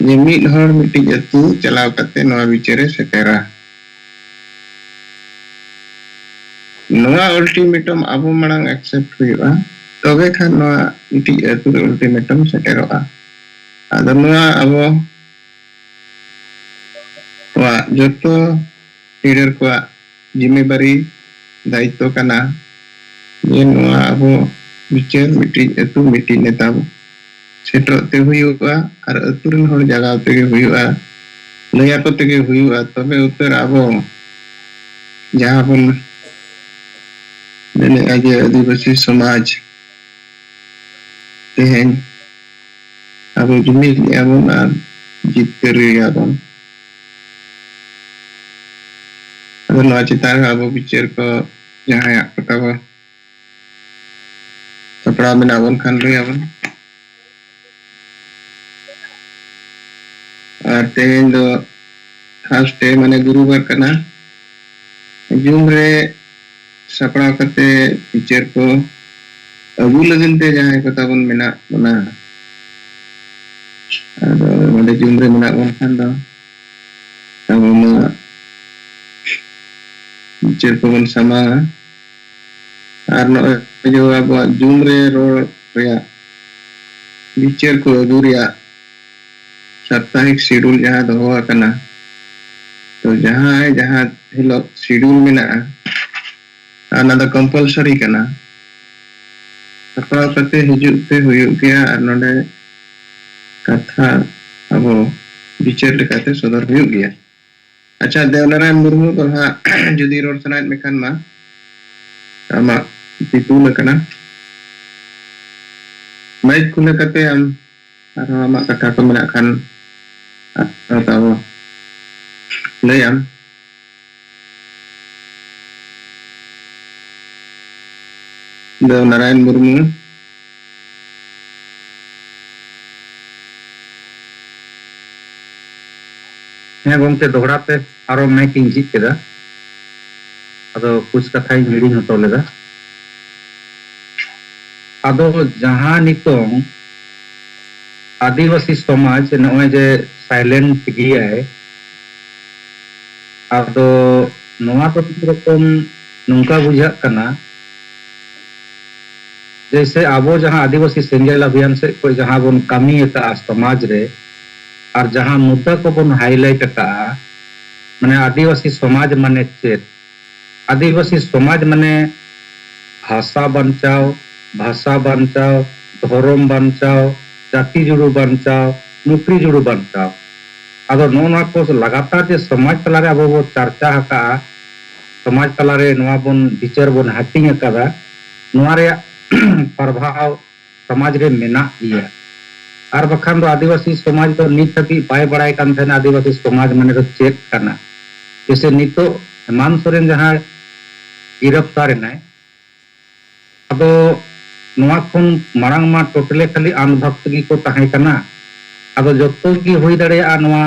ᱡᱮ ᱢᱤᱫ ᱦᱚᱲ ᱢᱤᱫᱴᱤᱡ ᱟᱹᱛᱩ ᱪᱟᱞᱟᱣ ᱠᱟᱛᱮ ᱱᱚᱣᱟ ᱵᱤᱪᱟᱹᱨᱮ ᱥᱮᱴᱮᱨᱟ᱾ ᱱᱚᱣᱟ ᱚᱞᱴᱤᱢᱮᱴᱟᱢ ᱟᱵᱚ ᱢᱟᱲᱟᱝ ᱮᱠᱥᱮᱯᱴ ᱦᱩᱭᱩᱜᱼᱟ, ᱛᱚᱵᱮ ᱠᱷᱟᱱ ᱱᱚᱣᱟ ᱢᱤᱫᱴᱤᱡ ᱟᱹᱛᱩ ᱨᱮ ᱚᱞᱴᱤᱢᱮᱴᱟᱢ ᱥᱮᱴᱮᱨᱚᱜᱼᱟ᱾ ᱟᱫᱚ ᱱᱚᱣᱟ ᱟᱵᱚ ᱠᱚᱣᱟᱜ, ᱡᱚᱛᱚ ᱞᱤᱰᱟᱨ ᱠᱚᱣᱟᱜ ᱡᱤᱢᱢᱮᱵᱟᱨᱤ, ᱫᱟᱭᱤᱛᱛᱚ ᱠᱟᱱᱟ ᱡᱮ ᱱᱚᱣᱟ ᱟᱵᱚ ᱵᱤᱪᱟᱹᱨ ᱢᱤᱫᱴᱤᱡ ᱟᱹᱛᱩ ᱢᱤᱫᱴᱤᱡ ᱱᱮᱛᱟ ᱥᱮᱴᱮᱨᱚᱜ ᱛᱮ ᱦᱩᱭᱩᱜᱼᱟ ᱟᱨ ᱟᱹᱛᱩ ᱨᱮᱱ ᱦᱚᱲ ᱡᱟᱜᱟᱣ ᱛᱮᱜᱮ ᱦᱩᱭᱩᱜᱼᱟ, ᱞᱟᱹᱭ ᱟᱠᱚ ᱛᱮᱜᱮ ᱦᱩᱭᱩᱜᱼᱟ᱾ ᱛᱚᱵᱮ ᱩᱛᱟᱹᱨ ᱟᱵᱚ ᱡᱟᱦᱟᱸ ᱵᱚᱱ ᱢᱮᱱᱮᱫᱼᱟ ᱡᱮ ᱟᱹᱫᱤᱵᱟᱹᱥᱤ ᱥᱚᱢᱟᱡᱽ ᱛᱮᱦᱮᱧ ᱟᱵᱚ ᱡᱩᱢᱤᱫ ᱜᱮᱭᱟ ᱵᱚᱱ ᱟᱨ ᱡᱤᱛᱠᱟᱹᱨ ᱜᱮᱭᱟ ᱵᱚᱱ᱾ ᱟᱫᱚ ᱱᱚᱣᱟ ᱪᱮᱛᱟᱱ ᱨᱮ ᱟᱵᱚ ᱵᱤᱪᱟᱹᱨ ᱠᱚ ᱡᱟᱦᱟᱸᱭᱟᱜ ᱠᱚ ᱛᱟᱵᱚ ᱥᱟᱯᱲᱟᱣ ᱢᱮᱱᱟᱜ ᱵᱚᱱ ᱠᱷᱟᱱ ᱞᱟᱹᱭ ᱟᱵᱚᱱ᱾ ᱟᱨ ᱛᱮᱦᱮᱧ ᱫᱚ ᱛᱷᱟᱨᱥᱰᱮ ᱢᱟᱱᱮ ᱜᱩᱨᱩᱵᱟᱨ ᱠᱟᱱᱟ᱾ ᱡᱩᱢ ᱨᱮ ᱥᱟᱯᱲᱟᱣ ᱠᱟᱛᱮ ᱵᱤᱪᱟᱹᱨ ᱠᱚ ᱟᱹᱜᱩ ᱞᱟᱹᱜᱤᱫ ᱛᱮ ᱡᱟᱦᱟᱸᱭ ᱠᱚ ᱛᱟᱵᱚᱱ ᱢᱮᱱᱟᱜ ᱵᱚᱱᱟ, ᱟᱫᱚ ᱱᱚᱰᱮ ᱡᱩᱢ ᱨᱮ ᱢᱮᱱᱟᱜ ᱵᱚᱱ ᱠᱷᱟᱱ ᱫᱚ ᱟᱵᱚ ᱢᱟ ᱵᱤᱪᱟᱹᱨ ᱠᱚᱵᱚᱱ ᱥᱟᱢᱟᱝᱟ᱾ ᱟᱨ ᱱᱚᱜᱼᱚᱭ ᱡᱮ ᱟᱵᱚᱣᱟᱜ ᱡᱩᱢ ᱨᱮ ᱨᱚᱲ ᱨᱮᱭᱟᱜ ᱵᱤᱪᱟᱹᱨ ᱠᱚ ᱟᱹᱜᱩ ᱨᱮᱭᱟᱜ ᱥᱟᱯᱛᱟᱦᱤᱠ ᱥᱤᱰᱩᱞ ᱡᱟᱦᱟᱸ ᱫᱚᱦᱚ ᱟᱠᱟᱱᱟ, ᱛᱚ ᱡᱟᱦᱟᱸᱭ ᱡᱟᱦᱟᱸ ᱦᱤᱞᱳᱜ ᱥᱤᱰᱩᱞ ᱢᱮᱱᱟᱜᱼᱟ, ᱟᱨ ᱚᱱᱟ ᱫᱚ ᱠᱚᱢᱯᱟᱞᱥᱟᱨᱤ ᱠᱟᱱᱟ, ᱥᱟᱯᱲᱟᱣ ᱠᱟᱛᱮ ᱦᱤᱡᱩᱜ ᱯᱮ, ᱦᱩᱭᱩᱜ ᱜᱮᱭᱟ᱾ ᱟᱨ ᱱᱚᱰᱮ ᱠᱟᱛᱷᱟ ᱟᱵᱚ ᱵᱤᱪᱟᱹᱨ ᱞᱮᱠᱟᱛᱮ ᱥᱚᱫᱚᱨ ᱦᱩᱭᱩᱜ ᱜᱮᱭᱟ᱾ ᱟᱪᱪᱷᱟ, ᱫᱮᱣᱱᱟᱨᱟᱭᱚᱱ ᱢᱩᱨᱢᱩ ᱫᱚ ᱦᱟᱸᱜ ᱡᱩᱫᱤ ᱨᱚᱲ ᱥᱟᱱᱟᱭᱮᱫ ᱢᱮᱠᱷᱟᱱ ᱢᱟ, ᱟᱢᱟᱜ ᱛᱤ ᱛᱩᱞ ᱟᱠᱟᱱᱟ, ᱢᱟᱭᱤᱠ ᱠᱷᱩᱞᱟᱹ ᱠᱟᱛᱮ ᱟᱢ ᱟᱨᱦᱚᱸ ᱟᱢᱟᱜ ᱠᱟᱛᱷᱟ ᱠᱚ ᱢᱮᱱᱟᱜ ᱠᱷᱟᱱ ᱟᱨᱦᱚᱸ ᱛᱟᱵᱚ ᱞᱟᱹᱭᱟᱢ᱾ ᱫᱮᱣᱱᱟᱨᱟᱭᱚᱱ ᱢᱩᱨᱢᱩ᱾ ᱦᱮᱸ ᱜᱚᱢᱠᱮ, ᱫᱚᱦᱲᱟ ᱛᱮ ᱟᱨᱚ ᱢᱟᱭᱤᱠ ᱤᱧ ᱡᱷᱤᱡ ᱠᱮᱫᱟ᱾ ᱟᱫᱚ ᱠᱩᱪ ᱠᱟᱛᱷᱟᱧ ᱦᱤᱲᱤᱧ ᱦᱚᱴᱚ ᱞᱮᱫᱟ᱾ ᱟᱫᱚ ᱡᱟᱦᱟᱸ ᱱᱤᱛᱚᱝ ᱟᱹᱫᱤᱵᱟᱹᱥᱤ ᱥᱚᱢᱟᱡᱽ ᱱᱚᱜᱼᱚᱭ ᱡᱮ ᱥᱟᱭᱞᱮᱱᱴ ᱜᱮᱭᱟᱭ, ᱟᱫᱚ ᱱᱚᱣᱟ ᱫᱚ ᱢᱤᱫ ᱨᱚᱠᱚᱢ ᱱᱚᱝᱠᱟ ᱵᱩᱡᱷᱟᱹᱜ ᱠᱟᱱᱟ, ᱡᱮᱭᱥᱮ ᱟᱵᱚ ᱡᱟᱦᱟᱸ ᱟᱹᱫᱤᱵᱟᱹᱥᱤ ᱥᱮᱸᱜᱮᱞ ᱚᱵᱷᱤᱭᱟᱱ ᱥᱮᱫ ᱠᱷᱚᱱ ᱡᱟᱦᱟᱸ ᱵᱚᱱ ᱠᱟᱹᱢᱤ ᱟᱠᱟᱫᱼᱟ ᱥᱚᱢᱟᱡᱽ ᱨᱮ, ᱟᱨ ᱡᱟᱦᱟᱸ ᱢᱩᱫᱽᱫᱟ ᱠᱚᱵᱚᱱ ᱦᱟᱭᱞᱟᱭᱤᱴ ᱟᱠᱟᱫᱼᱟ, ᱢᱟᱱᱮ ᱟᱹᱫᱤᱵᱟᱹᱥᱤ ᱥᱚᱢᱟᱡᱽ ᱢᱟᱱᱮ ᱪᱮᱫ? ᱟᱹᱫᱤᱵᱟᱹᱥᱤ ᱥᱚᱢᱟᱡᱽ ᱢᱟᱱᱮ ᱵᱷᱟᱥᱟ ᱵᱟᱧᱪᱟᱣ, ᱵᱷᱟᱥᱟ ᱵᱟᱧᱪᱟᱣ, ᱫᱷᱚᱨᱚᱢ ᱵᱟᱧᱪᱟᱣ, ᱡᱟᱹᱛᱤ ᱡᱩᱲᱩ ᱵᱟᱧᱪᱟᱣ, ᱱᱩᱠᱨᱤ ᱡᱩᱲᱩ ᱵᱟᱧᱪᱟᱣ᱾ ᱟᱫᱚ ᱱᱚᱜᱼᱚ ᱱᱚᱣᱟ ᱠᱚ ᱞᱟᱜᱟᱛᱟᱨ ᱡᱮ ᱥᱚᱢᱟᱡᱽ ᱛᱟᱞᱟᱨᱮ ᱟᱵᱚ ᱵᱚ ᱪᱟᱨᱪᱟ ᱟᱠᱟᱫᱼᱟ, ᱥᱚᱢᱟᱡᱽ ᱛᱟᱞᱟᱨᱮ ᱱᱚᱣᱟ ᱵᱚᱱ ᱵᱤᱪᱟᱹᱨ ᱵᱚᱱ ᱦᱟᱹᱴᱤᱧ ᱟᱠᱟᱫᱟ, ᱱᱚᱣᱟ ᱨᱮᱭᱟᱜ ᱯᱨᱚᱵᱷᱟᱵᱽ ᱥᱚᱢᱟᱡᱽ ᱨᱮ ᱢᱮᱱᱟᱜ ᱜᱮᱭᱟ᱾ ᱟᱨ ᱵᱟᱠᱷᱟᱱ ᱫᱚ ᱟᱹᱫᱤᱵᱟᱹᱥᱤ ᱥᱚᱢᱟᱡᱽ ᱫᱚ ᱱᱤᱛ ᱦᱟᱹᱵᱤᱡ ᱵᱟᱭ ᱵᱟᱲᱟᱭ ᱠᱟᱱ ᱛᱟᱦᱮᱱᱟ ᱟᱹᱫᱤᱵᱟᱹᱥᱤ ᱥᱚᱢᱟᱡᱽ ᱢᱟᱱᱮ ᱫᱚ ᱪᱮᱫ ᱠᱟᱱᱟ᱾ ᱡᱮᱭᱥᱮ ᱱᱤᱛᱚᱜ ᱦᱮᱢᱟᱱᱛ ᱥᱚᱨᱮᱱ ᱡᱟᱦᱟᱸᱭ ᱜᱤᱨᱟᱯᱛᱟᱨ ᱮᱱᱟᱭ, ᱟᱫᱚ ᱱᱚᱣᱟ ᱠᱷᱚᱱ ᱢᱟᱲᱟᱝ ᱢᱟ ᱴᱳᱴᱟᱞᱤ ᱠᱷᱟᱹᱞᱤ ᱟᱱᱫᱷ ᱵᱷᱚᱠᱛ ᱜᱮᱠᱚ ᱛᱟᱦᱮᱸ ᱠᱟᱱᱟ᱾ ᱟᱫᱚ ᱡᱚᱛᱚ ᱜᱮ ᱦᱩᱭ ᱫᱟᱲᱮᱭᱟᱜᱼᱟ ᱱᱚᱣᱟ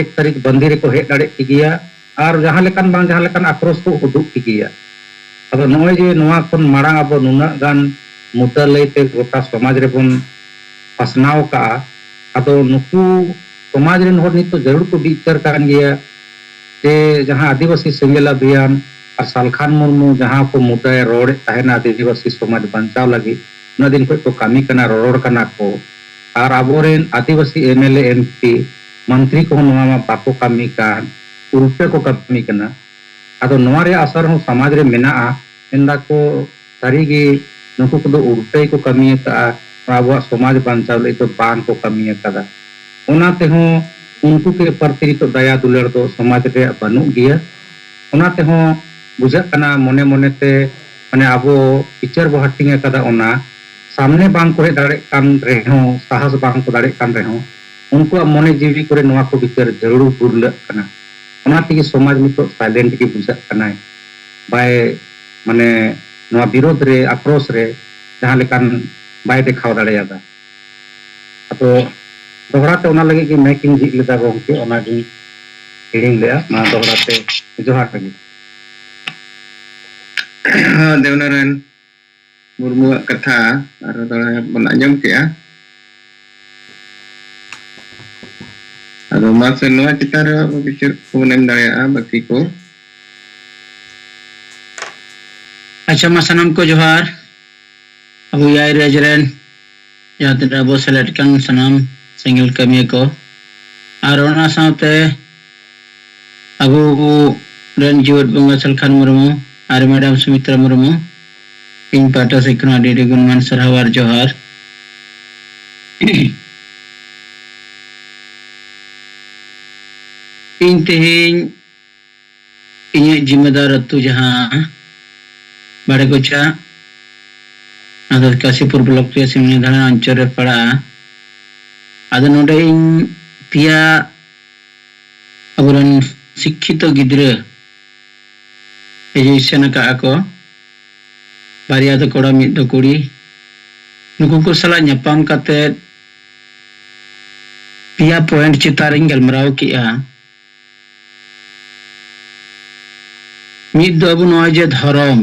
ᱮᱠ ᱛᱟᱹᱨᱤᱠᱷ ᱵᱟᱹᱱᱫᱤ ᱨᱮᱠᱚ ᱦᱮᱡ ᱫᱟᱲᱮᱭᱟᱜ ᱠᱮᱜᱮᱭᱟ, ᱟᱨ ᱡᱟᱦᱟᱸ ᱞᱮᱠᱟᱱ ᱵᱟᱝ ᱡᱟᱦᱟᱸ ᱞᱮᱠᱟᱱ ᱟᱠᱨᱳᱥ ᱠᱚ ᱩᱫᱩᱜ ᱠᱮᱜᱮᱭᱟ᱾ ᱟᱫᱚ ᱱᱚᱜᱼᱚᱭ ᱡᱮ ᱱᱚᱣᱟ ᱠᱷᱚᱱ ᱢᱟᱲᱟᱝ ᱟᱵᱚ ᱱᱩᱱᱟᱹᱜ ᱜᱟᱱ ᱢᱩᱫᱫᱟ ᱞᱟᱹᱭᱛᱮ ᱜᱚᱴᱟ ᱥᱚᱢᱟᱡᱽ ᱨᱮᱵᱚᱱ ᱯᱟᱥᱱᱟᱣ ᱠᱟᱜᱼᱟ, ᱟᱫᱚ ᱱᱩᱠᱩ ᱥᱚᱢᱟᱡᱽ ᱨᱮᱱ ᱦᱚᱲ ᱱᱤᱛᱚᱜ ᱡᱟᱹᱨᱩᱲ ᱠᱚ ᱵᱤᱪᱟᱹᱨ ᱠᱟᱱ ᱜᱮᱭᱟ᱾ ᱡᱮ ᱡᱟᱦᱟᱸ ᱟᱹᱫᱤᱵᱟᱹᱥᱤ ᱥᱮᱸᱜᱮᱞ ᱚᱵᱷᱤᱭᱟᱱ ᱟᱨ ᱥᱟᱞᱠᱷᱟᱱ ᱢᱩᱨᱢᱩ ᱡᱟᱦᱟᱸ ᱠᱚ ᱢᱩᱫᱫᱟᱭ ᱨᱚᱲᱮᱫ ᱛᱟᱦᱮᱱᱟ ᱟᱹᱫᱤᱵᱟᱹᱥᱤ ᱥᱚᱢᱟᱡᱽ ᱵᱟᱧᱪᱟᱣ ᱞᱟᱹᱜᱤᱫ, ᱩᱱᱟᱹᱜ ᱫᱤᱱ ᱠᱷᱚᱱ ᱠᱚ ᱠᱟᱹᱢᱤ ᱠᱟᱱᱟ, ᱨᱚᱨᱚᱲ ᱠᱟᱱᱟ ᱠᱚ, ᱟᱨ ᱟᱵᱚᱨᱮᱱ ᱟᱹᱫᱤᱵᱟᱹᱥᱤ M L A, M P, ᱢᱚᱱᱛᱨᱤ ᱠᱚᱦᱚᱸ ᱱᱚᱣᱟ ᱢᱟ ᱵᱟᱠᱚ ᱠᱟᱹᱢᱤ ᱠᱟᱱ, ᱩᱞᱴᱟᱹ ᱠᱚ ᱠᱟᱹᱢᱤ ᱠᱟᱱᱟ᱾ ᱟᱫᱚ ᱱᱚᱣᱟ ᱨᱮᱭᱟᱜ ᱟᱥᱟᱨ ᱦᱚᱸ ᱥᱚᱢᱟᱡᱽ ᱨᱮ ᱢᱮᱱᱟᱜᱼᱟ᱾ ᱢᱮᱱᱫᱟᱠᱚ ᱥᱟᱹᱨᱤᱜᱮ ᱱᱩᱠᱩ ᱠᱚᱫᱚ ᱩᱞᱴᱟᱹ ᱜᱮᱠᱚ ᱠᱟᱹᱢᱤ ᱟᱠᱟᱫᱼᱟ, ᱟᱵᱚᱣᱟᱜ ᱥᱚᱢᱟᱡᱽ ᱵᱟᱧᱪᱟᱣ ᱞᱟᱹᱜᱤᱫ ᱫᱚ ᱵᱟᱝ ᱠᱚ ᱠᱟᱹᱢᱤ ᱟᱠᱟᱫᱟ᱾ ᱚᱱᱟ ᱛᱮᱦᱚᱸ ᱩᱱᱠᱩ ᱠᱚ ᱯᱨᱚᱛᱤ ᱱᱤᱛᱚᱜ ᱫᱟᱭᱟ ᱫᱩᱞᱟᱹᱲ ᱫᱚ ᱥᱚᱢᱟᱡᱽ ᱨᱮᱭᱟᱜ ᱵᱟᱹᱱᱩᱜ ᱜᱮᱭᱟ᱾ ᱚᱱᱟ ᱛᱮᱦᱚᱸ ᱵᱩᱡᱷᱟᱹᱜ ᱠᱟᱱᱟ ᱢᱚᱱᱮ ᱢᱚᱱᱮᱛᱮ, ᱢᱟᱱᱮ ᱟᱵᱚ ᱵᱤᱪᱟᱹᱨ ᱵᱚ ᱦᱟᱹᱴᱤᱧ ᱟᱠᱟᱫᱟ, ᱚᱱᱟ ᱥᱟᱢᱱᱮ ᱵᱟᱝ ᱠᱚ ᱦᱮᱡ ᱫᱟᱲᱮᱭᱟᱜ ᱠᱟᱱ ᱨᱮᱦᱚᱸ, ᱥᱟᱦᱟᱥ ᱵᱟᱝ ᱠᱚ ᱫᱟᱲᱮᱭᱟᱜ ᱠᱟᱱ ᱨᱮᱦᱚᱸ, ᱩᱱᱠᱩᱣᱟᱜ ᱢᱚᱱᱮ ᱡᱤᱣᱤ ᱠᱚᱨᱮ ᱱᱚᱣᱟ ᱠᱚ ᱵᱤᱪᱟᱹᱨ ᱡᱟᱹᱨᱩᱲ ᱜᱩᱨᱞᱟᱹᱜ ᱠᱟᱱᱟ᱾ ᱚᱱᱟ ᱛᱮᱜᱮ ᱥᱚᱢᱟᱡᱽ ᱱᱤᱛᱚᱜ ᱥᱟᱭᱞᱮᱱᱴ ᱜᱮ ᱵᱩᱡᱷᱟᱹᱜ ᱠᱟᱱᱟᱭ, ᱵᱟᱭ, ᱢᱟᱱᱮ, ᱱᱚᱣᱟ ᱵᱤᱨᱳᱫᱷ ᱨᱮ, ᱟᱠᱨᱳᱥ ᱨᱮ ᱡᱟᱦᱟᱸ ᱞᱮᱠᱟᱱ ᱵᱟᱭ ᱫᱮᱠᱷᱟᱣ ᱫᱟᱲᱮᱭᱟᱫᱟ᱾ ᱟᱫᱚ ᱫᱚᱦᱲᱟ ᱛᱮ ᱚᱱᱟ ᱞᱟᱹᱜᱤᱫ ᱜᱮ ᱢᱟᱭᱤᱠ ᱤᱧ ᱡᱷᱤᱡ ᱞᱮᱫᱟ ᱜᱚᱢᱠᱮ, ᱚᱱᱟᱜᱤᱧ ᱦᱤᱲᱤᱧ ᱞᱮᱫᱟ᱾ ᱢᱟ ᱫᱚᱦᱲᱟ ᱛᱮ ᱡᱚᱦᱟᱨ ᱞᱟᱹᱜᱤᱫ᱾ ᱫᱮᱵᱽᱱᱟᱨᱟᱭᱚᱱ ᱢᱩᱨᱢᱩᱣᱟᱜ ᱠᱟᱛᱷᱟ ᱟᱨ ᱫᱚᱦᱲᱟ ᱵᱚᱱ ᱟᱸᱡᱚᱢ ᱠᱮᱜᱼᱟ᱾ ᱟᱫᱚ ᱢᱟᱥᱮ ᱱᱚᱣᱟ ᱪᱮᱛᱟᱱ ᱨᱮ ᱟᱵᱚ ᱵᱤᱪᱟᱹᱨ ᱠᱚᱵᱚᱱ ᱮᱢ ᱫᱟᱲᱮᱭᱟᱜᱼᱟ ᱵᱟᱹᱠᱤ ᱠᱚ᱾ ᱟᱪᱪᱷᱟ, ᱢᱟ ᱥᱟᱱᱟᱢ ᱠᱚ ᱡᱚᱦᱟᱨ᱾ ᱟᱵᱚ ᱮᱭᱟᱭ ᱨᱟᱡᱽ ᱨᱮᱱ ᱡᱟᱦᱟᱸ ᱛᱤᱱᱟᱹᱜ ᱟᱵᱚ ᱥᱮᱞᱮᱫ ᱠᱟᱱ ᱥᱟᱱᱟᱢ ᱥᱮᱸᱜᱮᱞ ᱠᱟᱹᱢᱤᱭᱟᱹ ᱠᱚ, ᱟᱨ ᱚᱱᱟ ᱥᱟᱶᱛᱮ ᱟᱵᱚ ᱨᱮᱱ ᱡᱤᱣᱮᱫ ᱵᱚᱸᱜᱟ ᱥᱟᱞᱠᱷᱟᱱ ᱢᱩᱨᱢᱩ ᱟᱨ ᱢᱮᱰᱟᱢ ᱥᱩᱢᱤᱛᱨᱟ ᱢᱩᱨᱢᱩ, ᱤᱧ ᱯᱟᱦᱴᱟ ᱥᱮᱫ ᱠᱷᱚᱱ ᱟᱹᱰᱤ ᱟᱹᱰᱤ ᱜᱩᱱᱢᱟᱱ ᱥᱟᱨᱦᱟᱣ ᱟᱨ ᱡᱚᱦᱟᱨ᱾ ᱤᱧ ᱛᱮᱦᱮᱧ ᱤᱧᱟᱹᱜ ᱡᱤᱢᱟᱹᱫᱟᱨ ᱟᱹᱛᱩ ᱡᱟᱦᱟᱸ ᱵᱟᱲᱮ ᱠᱚᱪᱟ, ᱟᱫᱚ ᱠᱟᱥᱤᱯᱩᱨ ᱵᱞᱚᱠ ᱨᱮᱭᱟᱜ ᱥᱤᱢᱞᱤ ᱫᱷᱟᱨᱟ ᱚᱧᱪᱚᱞ ᱨᱮ ᱯᱟᱲᱟᱜᱼᱟ᱾ ᱟᱫᱚ ᱱᱚᱰᱮ ᱤᱧ ᱯᱮᱭᱟ ᱟᱵᱚᱨᱮᱱ ᱥᱤᱠᱠᱷᱤᱛᱚ ᱜᱤᱫᱽᱨᱟᱹ ᱮᱡᱩᱠᱮᱥᱚᱱ ᱟᱠᱟᱫᱼᱟ ᱠᱚ, ᱵᱟᱨᱭᱟ ᱫᱚ ᱠᱚᱲᱟ ᱢᱤᱫ ᱫᱚ ᱠᱩᱲᱤ᱾ ᱱᱩᱠᱩ ᱠᱚ ᱥᱟᱞᱟᱜ ᱧᱟᱯᱟᱢ ᱠᱟᱛᱮ ᱯᱮᱭᱟ ᱯᱚᱭᱮᱱᱴ ᱪᱮᱛᱟᱱ ᱨᱤᱧ ᱜᱟᱞᱢᱟᱨᱟᱣ ᱠᱮᱜᱼᱟ᱾ ᱢᱤᱫ ᱫᱚ ᱟᱵᱚ ᱱᱚᱜᱼᱚᱭ ᱡᱮ ᱫᱷᱚᱨᱚᱢ,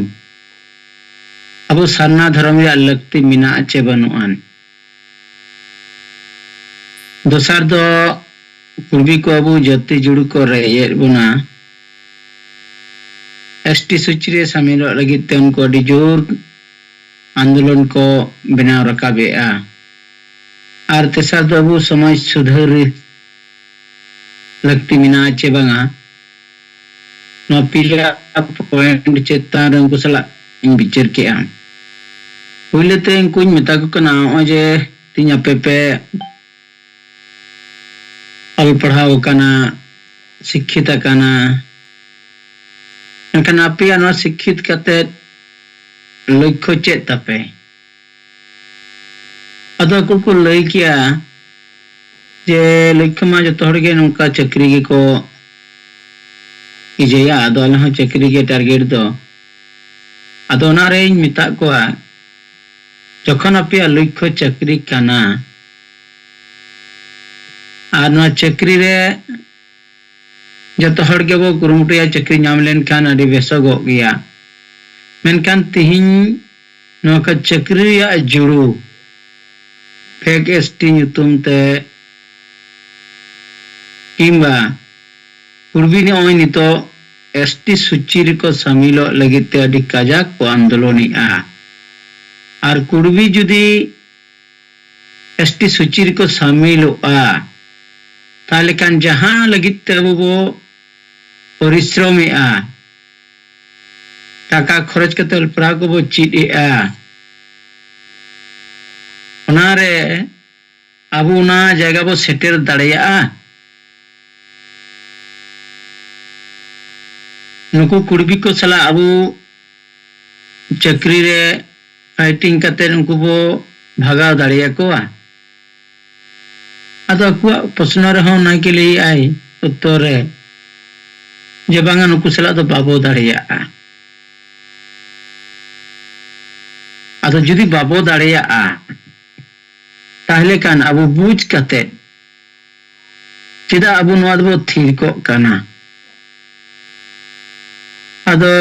ᱟᱵᱚ ᱥᱟᱨᱱᱟ ᱫᱷᱚᱨᱚᱢ ᱨᱮᱭᱟᱜ ᱞᱟᱹᱠᱛᱤ ᱢᱮᱱᱟᱜᱼᱟ ᱪᱮ ᱵᱟᱹᱱᱩᱜᱼᱟᱱ? ᱫᱚᱥᱟᱨ ᱫᱚ ᱠᱩᱲᱵᱤ ᱠᱚ ᱟᱵᱚ ᱡᱟᱹᱛᱤ ᱡᱩᱲᱩ ᱠᱚ ᱨᱮᱡ ᱮᱫ ᱵᱚᱱᱟ, ᱮᱥ ᱴᱤ ᱥᱩᱪᱤ ᱨᱮ ᱥᱟᱢᱤᱞᱚᱜ ᱞᱟᱹᱜᱤᱫ ᱛᱮ ᱩᱱᱠᱩ ᱟᱹᱰᱤ ᱡᱳᱨ ᱟᱱᱫᱳᱞᱚᱱ ᱠᱚ ᱵᱮᱱᱟᱣ ᱨᱟᱠᱟᱵᱮᱜᱼᱟ᱾ ᱟᱨ ᱛᱮᱥᱟᱨ ᱫᱚ ᱟᱵᱚ ᱥᱚᱢᱟᱡᱽ ᱥᱩᱫᱷᱟᱹᱨ ᱞᱟᱹᱠᱛᱤ ᱢᱮᱱᱟᱜᱼᱟ ᱪᱮ ᱵᱟᱝᱟ, ᱱᱚᱣᱟ ᱯᱮᱭᱟ ᱯᱚᱭᱮᱱᱴ ᱪᱮᱛᱟᱱ ᱨᱮ ᱩᱱᱠᱩ ᱥᱟᱞᱟᱜ ᱤᱧ ᱵᱤᱪᱟᱹᱨ ᱠᱮᱜᱼᱟ᱾ ᱯᱳᱭᱞᱳ ᱛᱮ ᱩᱱᱠᱩᱧ ᱢᱮᱛᱟ ᱠᱚ ᱠᱟᱱᱟ, ᱱᱚᱜᱼᱚᱭ ᱡᱮ ᱛᱮᱦᱮᱧ ᱟᱯᱮ ᱯᱮ ᱚᱞ ᱯᱟᱲᱦᱟᱣ ᱟᱠᱟᱱᱟ, ᱥᱤᱠᱠᱷᱤᱛ ᱟᱠᱟᱱᱟ, ᱢᱮᱱᱠᱷᱟᱱ ᱟᱯᱮᱭᱟᱜ ᱱᱚᱣᱟ ᱥᱤᱠᱠᱷᱤᱛ ᱠᱟᱛᱮ ᱞᱚᱠᱠᱷᱚ ᱪᱮᱫ ᱛᱟᱯᱮ? ᱟᱫᱚ ᱟᱠᱚ ᱠᱚ ᱞᱟᱹᱭ ᱠᱮᱜᱼᱟ ᱡᱮ ᱞᱚᱠᱠᱷᱚ ᱢᱟ ᱡᱚᱛᱚ ᱦᱚᱲ ᱜᱮ ᱱᱚᱝᱠᱟ ᱪᱟᱹᱠᱨᱤ ᱜᱮᱠᱚ ᱤᱡᱟᱹᱭᱟ, ᱟᱫᱚ ᱟᱞᱮ ᱦᱚᱸ ᱪᱟᱹᱠᱨᱤ ᱜᱮ ᱴᱟᱨᱜᱮᱴ ᱫᱚ᱾ ᱟᱫᱚ ᱚᱱᱟᱨᱮᱧ ᱢᱮᱛᱟᱜ ᱠᱚᱣᱟ, ᱡᱚᱠᱷᱚᱱ ᱟᱯᱮᱭᱟᱜ ᱞᱚᱠᱠᱷᱚ ᱪᱟᱹᱠᱨᱤ ᱠᱟᱱᱟ, ᱟᱨ ᱱᱚᱣᱟ ᱪᱟᱹᱠᱨᱤ ᱨᱮ ᱡᱚᱛᱚ ᱦᱚᱲ ᱜᱮᱵᱚ ᱠᱩᱨᱩᱢᱩᱴᱩᱭᱟ, ᱪᱟᱹᱠᱨᱤ ᱧᱟᱢ ᱞᱮᱱᱠᱷᱟᱱ ᱟᱹᱰᱤ ᱵᱮᱥᱚᱜᱚᱜ ᱜᱮᱭᱟ᱾ ᱢᱮᱱᱠᱷᱟᱱ ᱛᱤᱦᱤᱧ ᱱᱚᱣᱟ ᱠᱚ ᱪᱟᱹᱠᱨᱤ ᱨᱮᱭᱟᱜ ᱡᱩᱲᱩ ᱯᱷᱮᱠ ᱮᱥ ᱴᱤ ᱧᱩᱛᱩᱢ ᱛᱮ ᱠᱤᱝᱵᱟ ᱠᱩᱲᱵᱤ ᱱᱚᱜᱼᱚᱭ ᱱᱤᱛᱚᱜ ᱮᱥ ᱴᱤ ᱥᱩᱪᱤ ᱨᱮᱠᱚ ᱥᱟᱢᱤᱞᱚᱜ ᱞᱟᱹᱜᱤᱫ ᱛᱮ ᱟᱹᱰᱤ ᱠᱟᱡᱟᱠ ᱠᱚ ᱟᱱᱫᱳᱞᱚᱱᱮᱜᱼᱟ᱾ ᱟᱨ ᱠᱩᱲᱵᱤ ᱡᱩᱫᱤ ᱮᱥ ᱴᱤ ᱥᱩᱪᱤ ᱨᱮᱠᱚ ᱥᱟᱢᱤᱞᱚᱜᱼᱟ, ᱛᱟᱦᱞᱮ ᱠᱷᱟᱱ ᱡᱟᱦᱟᱸ ᱞᱟᱹᱜᱤᱫ ᱛᱮ ᱟᱵᱚ ᱵᱚ ᱯᱚᱨᱤᱥᱨᱚᱢᱮᱜᱼᱟ, ᱴᱟᱠᱟ ᱠᱷᱚᱨᱚᱪ ᱠᱟᱛᱮ ᱚᱞ ᱯᱟᱲᱦᱟᱣ ᱠᱚᱵᱚ ᱪᱮᱫ ᱮᱜᱼᱟ, ᱚᱱᱟᱨᱮ ᱟᱵᱚ ᱚᱱᱟ ᱡᱟᱭᱜᱟ ᱵᱚ ᱥᱮᱴᱮᱨ ᱫᱟᱲᱮᱭᱟᱜᱼᱟ? ᱱᱩᱠᱩ ᱠᱩᱲᱵᱤ ᱠᱚ ᱥᱟᱞᱟᱜ ᱟᱵᱚ ᱪᱟᱹᱠᱨᱤ ᱨᱮ ᱯᱷᱟᱭᱴᱤᱝ ᱠᱟᱛᱮ ᱩᱱᱠᱩ ᱵᱚ ᱵᱷᱟᱜᱟᱣ ᱫᱟᱲᱮᱭᱟᱠᱚᱣᱟ? ᱟᱫᱚ ᱟᱠᱚᱣᱟᱜ ᱯᱨᱚᱥᱱᱚ ᱨᱮᱦᱚᱸ ᱚᱱᱟᱜᱮ ᱞᱟᱹᱭᱮᱜᱼᱟᱭ ᱩᱛᱛᱚᱨ ᱨᱮ, ᱡᱮ ᱵᱟᱝᱟ, ᱱᱩᱠᱩ ᱥᱟᱞᱟᱜ ᱫᱚ ᱵᱟᱵᱚ ᱫᱟᱲᱮᱭᱟᱜᱼᱟ᱾ ᱟᱫᱚ ᱡᱩᱫᱤ ᱵᱟᱵᱚ ᱫᱟᱲᱮᱭᱟᱜᱼᱟ, ᱛᱟᱦᱞᱮ ᱠᱷᱟᱱ ᱟᱵᱚ ᱵᱩᱡᱽ ᱠᱟᱛᱮ ᱪᱮᱫᱟᱜ ᱟᱵᱚ ᱱᱚᱣᱟ ᱫᱚᱵᱚ ᱛᱷᱤᱨ ᱠᱚᱜ ᱠᱟᱱᱟ? ᱟᱫᱚ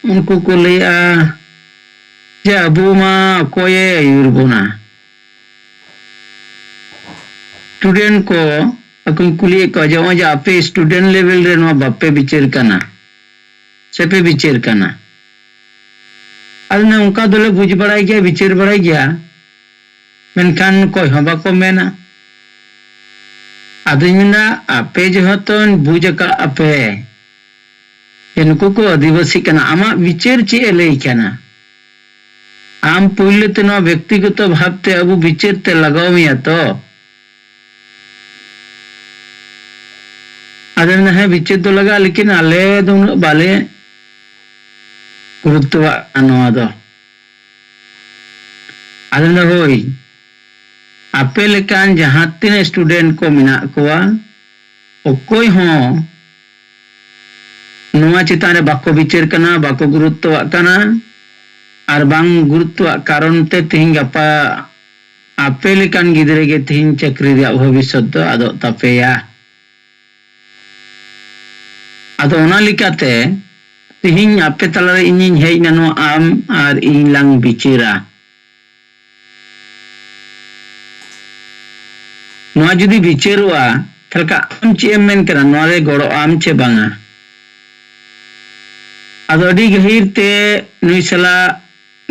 ᱩᱱᱠᱩ ᱠᱚ ᱞᱟᱹᱭᱮᱜᱼᱟ ᱡᱮ ᱟᱵᱚ ᱢᱟ ᱚᱠᱚᱭᱮ ᱟᱹᱭᱩᱨ ᱵᱚᱱᱟ? ᱥᱴᱩᱰᱮᱱᱴ ᱠᱚ ᱟᱠᱚᱧ ᱠᱩᱞᱤᱭᱮᱫ ᱠᱚᱣᱟ ᱡᱮ ᱱᱚᱜᱼᱚᱭ ᱡᱮ ᱟᱯᱮ ᱥᱴᱩᱰᱮᱱᱴ ᱞᱮᱵᱮᱞ ᱨᱮ ᱱᱚᱣᱟ ᱵᱟᱯᱮ ᱵᱤᱪᱟᱹᱨ ᱠᱟᱱᱟ, ᱥᱮᱯᱮ ᱵᱤᱪᱟᱹᱨ ᱠᱟᱱᱟ? ᱟᱫᱚ ᱱᱚᱝᱠᱟ ᱫᱚᱞᱮ ᱵᱩᱡᱽ ᱵᱟᱲᱟᱭ ᱜᱮᱭᱟ, ᱵᱤᱪᱟᱹᱨ ᱵᱟᱲᱟᱭ ᱜᱮᱭᱟ, ᱢᱮᱱᱠᱷᱟᱱ ᱚᱠᱚᱭ ᱦᱚᱸ ᱵᱟᱠᱚ ᱢᱮᱱᱟ᱾ ᱟᱫᱚᱧ ᱢᱮᱱᱫᱟ, ᱟᱯᱮ ᱡᱮᱦᱮᱛᱩᱧ ᱵᱩᱡᱽ ᱟᱠᱟᱫ ᱟᱯᱮ ᱡᱮ ᱱᱩᱠᱩ ᱠᱚ ᱟᱹᱫᱤᱵᱟᱹᱥᱤ ᱠᱟᱱᱟ, ᱟᱢᱟᱜ ᱵᱤᱪᱟᱹᱨ ᱪᱮᱫ ᱮ ᱞᱟᱹᱭ ᱠᱟᱱᱟ? ᱟᱢ ᱯᱩᱭᱞᱩ ᱛᱮ ᱱᱚᱣᱟ ᱵᱮᱠᱛᱤᱜᱚᱛᱚ ᱵᱷᱟᱵᱽ ᱛᱮ ᱟᱵᱚ ᱵᱤᱪᱟᱹᱨ ᱛᱮ ᱞᱟᱜᱟᱣ ᱢᱮᱭᱟ ᱛᱚ᱾ ᱟᱫᱚ ᱢᱮᱱᱫᱟ, ᱦᱮᱸ, ᱵᱤᱪᱟᱹᱨ ᱫᱚ ᱞᱟᱜᱟᱜᱼᱟ, ᱞᱮᱠᱤᱱ ᱟᱞᱮ ᱫᱚ ᱩᱱᱟᱹᱜ ᱵᱟᱞᱮ ᱜᱩᱨᱩᱛᱛᱚᱣᱟᱜ ᱠᱟᱱᱟ ᱱᱚᱣᱟ ᱫᱚ᱾ ᱟᱫᱚ ᱢᱮᱱᱫᱟ, ᱦᱳᱭ, ᱟᱯᱮ ᱞᱮᱠᱟᱱ ᱡᱟᱦᱟᱸ ᱛᱤᱱᱟᱹᱜ ᱥᱴᱩᱰᱮᱱᱴ ᱠᱚ ᱢᱮᱱᱟᱜ ᱠᱚᱣᱟ, ᱚᱠᱚᱭ ᱦᱚᱸ ᱱᱚᱣᱟ ᱪᱮᱛᱟᱱ ᱨᱮ ᱵᱟᱠᱚ ᱵᱤᱪᱟᱹᱨ ᱠᱟᱱᱟ, ᱵᱟᱠᱚ ᱜᱩᱨᱩᱛᱛᱚᱣᱟᱜ ᱠᱟᱱᱟ᱾ ᱟᱨ ᱵᱟᱝ ᱜᱩᱨᱩᱛᱛᱚᱣᱟᱜ ᱠᱟᱨᱚᱱ ᱛᱮ ᱛᱮᱦᱮᱧ ᱜᱟᱯᱟ ᱟᱯᱮ ᱞᱮᱠᱟᱱ ᱜᱤᱫᱽᱨᱟᱹ ᱜᱮ ᱛᱤᱦᱤᱧ ᱪᱟᱹᱠᱨᱤ ᱨᱮᱭᱟᱜ ᱵᱷᱚᱵᱤᱥᱥᱚᱛ ᱫᱚ ᱟᱫᱚᱜ ᱛᱟᱯᱮᱭᱟ᱾ ᱟᱫᱚ ᱚᱱᱟ ᱞᱮᱠᱟᱛᱮ ᱛᱤᱦᱤᱧ ᱟᱯᱮ ᱛᱟᱞᱟᱨᱮ ᱤᱧᱤᱧ ᱦᱮᱡ ᱮᱱᱟ, ᱱᱚᱣᱟ ᱟᱢ ᱟᱨ ᱤᱧ ᱞᱟᱝ ᱵᱤᱪᱟᱹᱨᱟ᱾ ᱱᱚᱣᱟ ᱡᱩᱫᱤ ᱵᱤᱪᱟᱹᱨᱚᱜᱼᱟ, ᱛᱟᱦᱞᱮ ᱠᱷᱟᱱ ᱟᱢ ᱪᱮᱫ ᱮᱢ ᱢᱮᱱ ᱠᱟᱱᱟ, ᱱᱚᱣᱟ ᱨᱮ ᱜᱚᱲᱚᱜ ᱟᱢ ᱪᱮ ᱵᱟᱝᱟ? ᱟᱫᱚ ᱟᱹᱰᱤ ᱜᱟᱹᱦᱤᱨ ᱛᱮ ᱱᱩᱭ ᱥᱟᱞᱟᱜ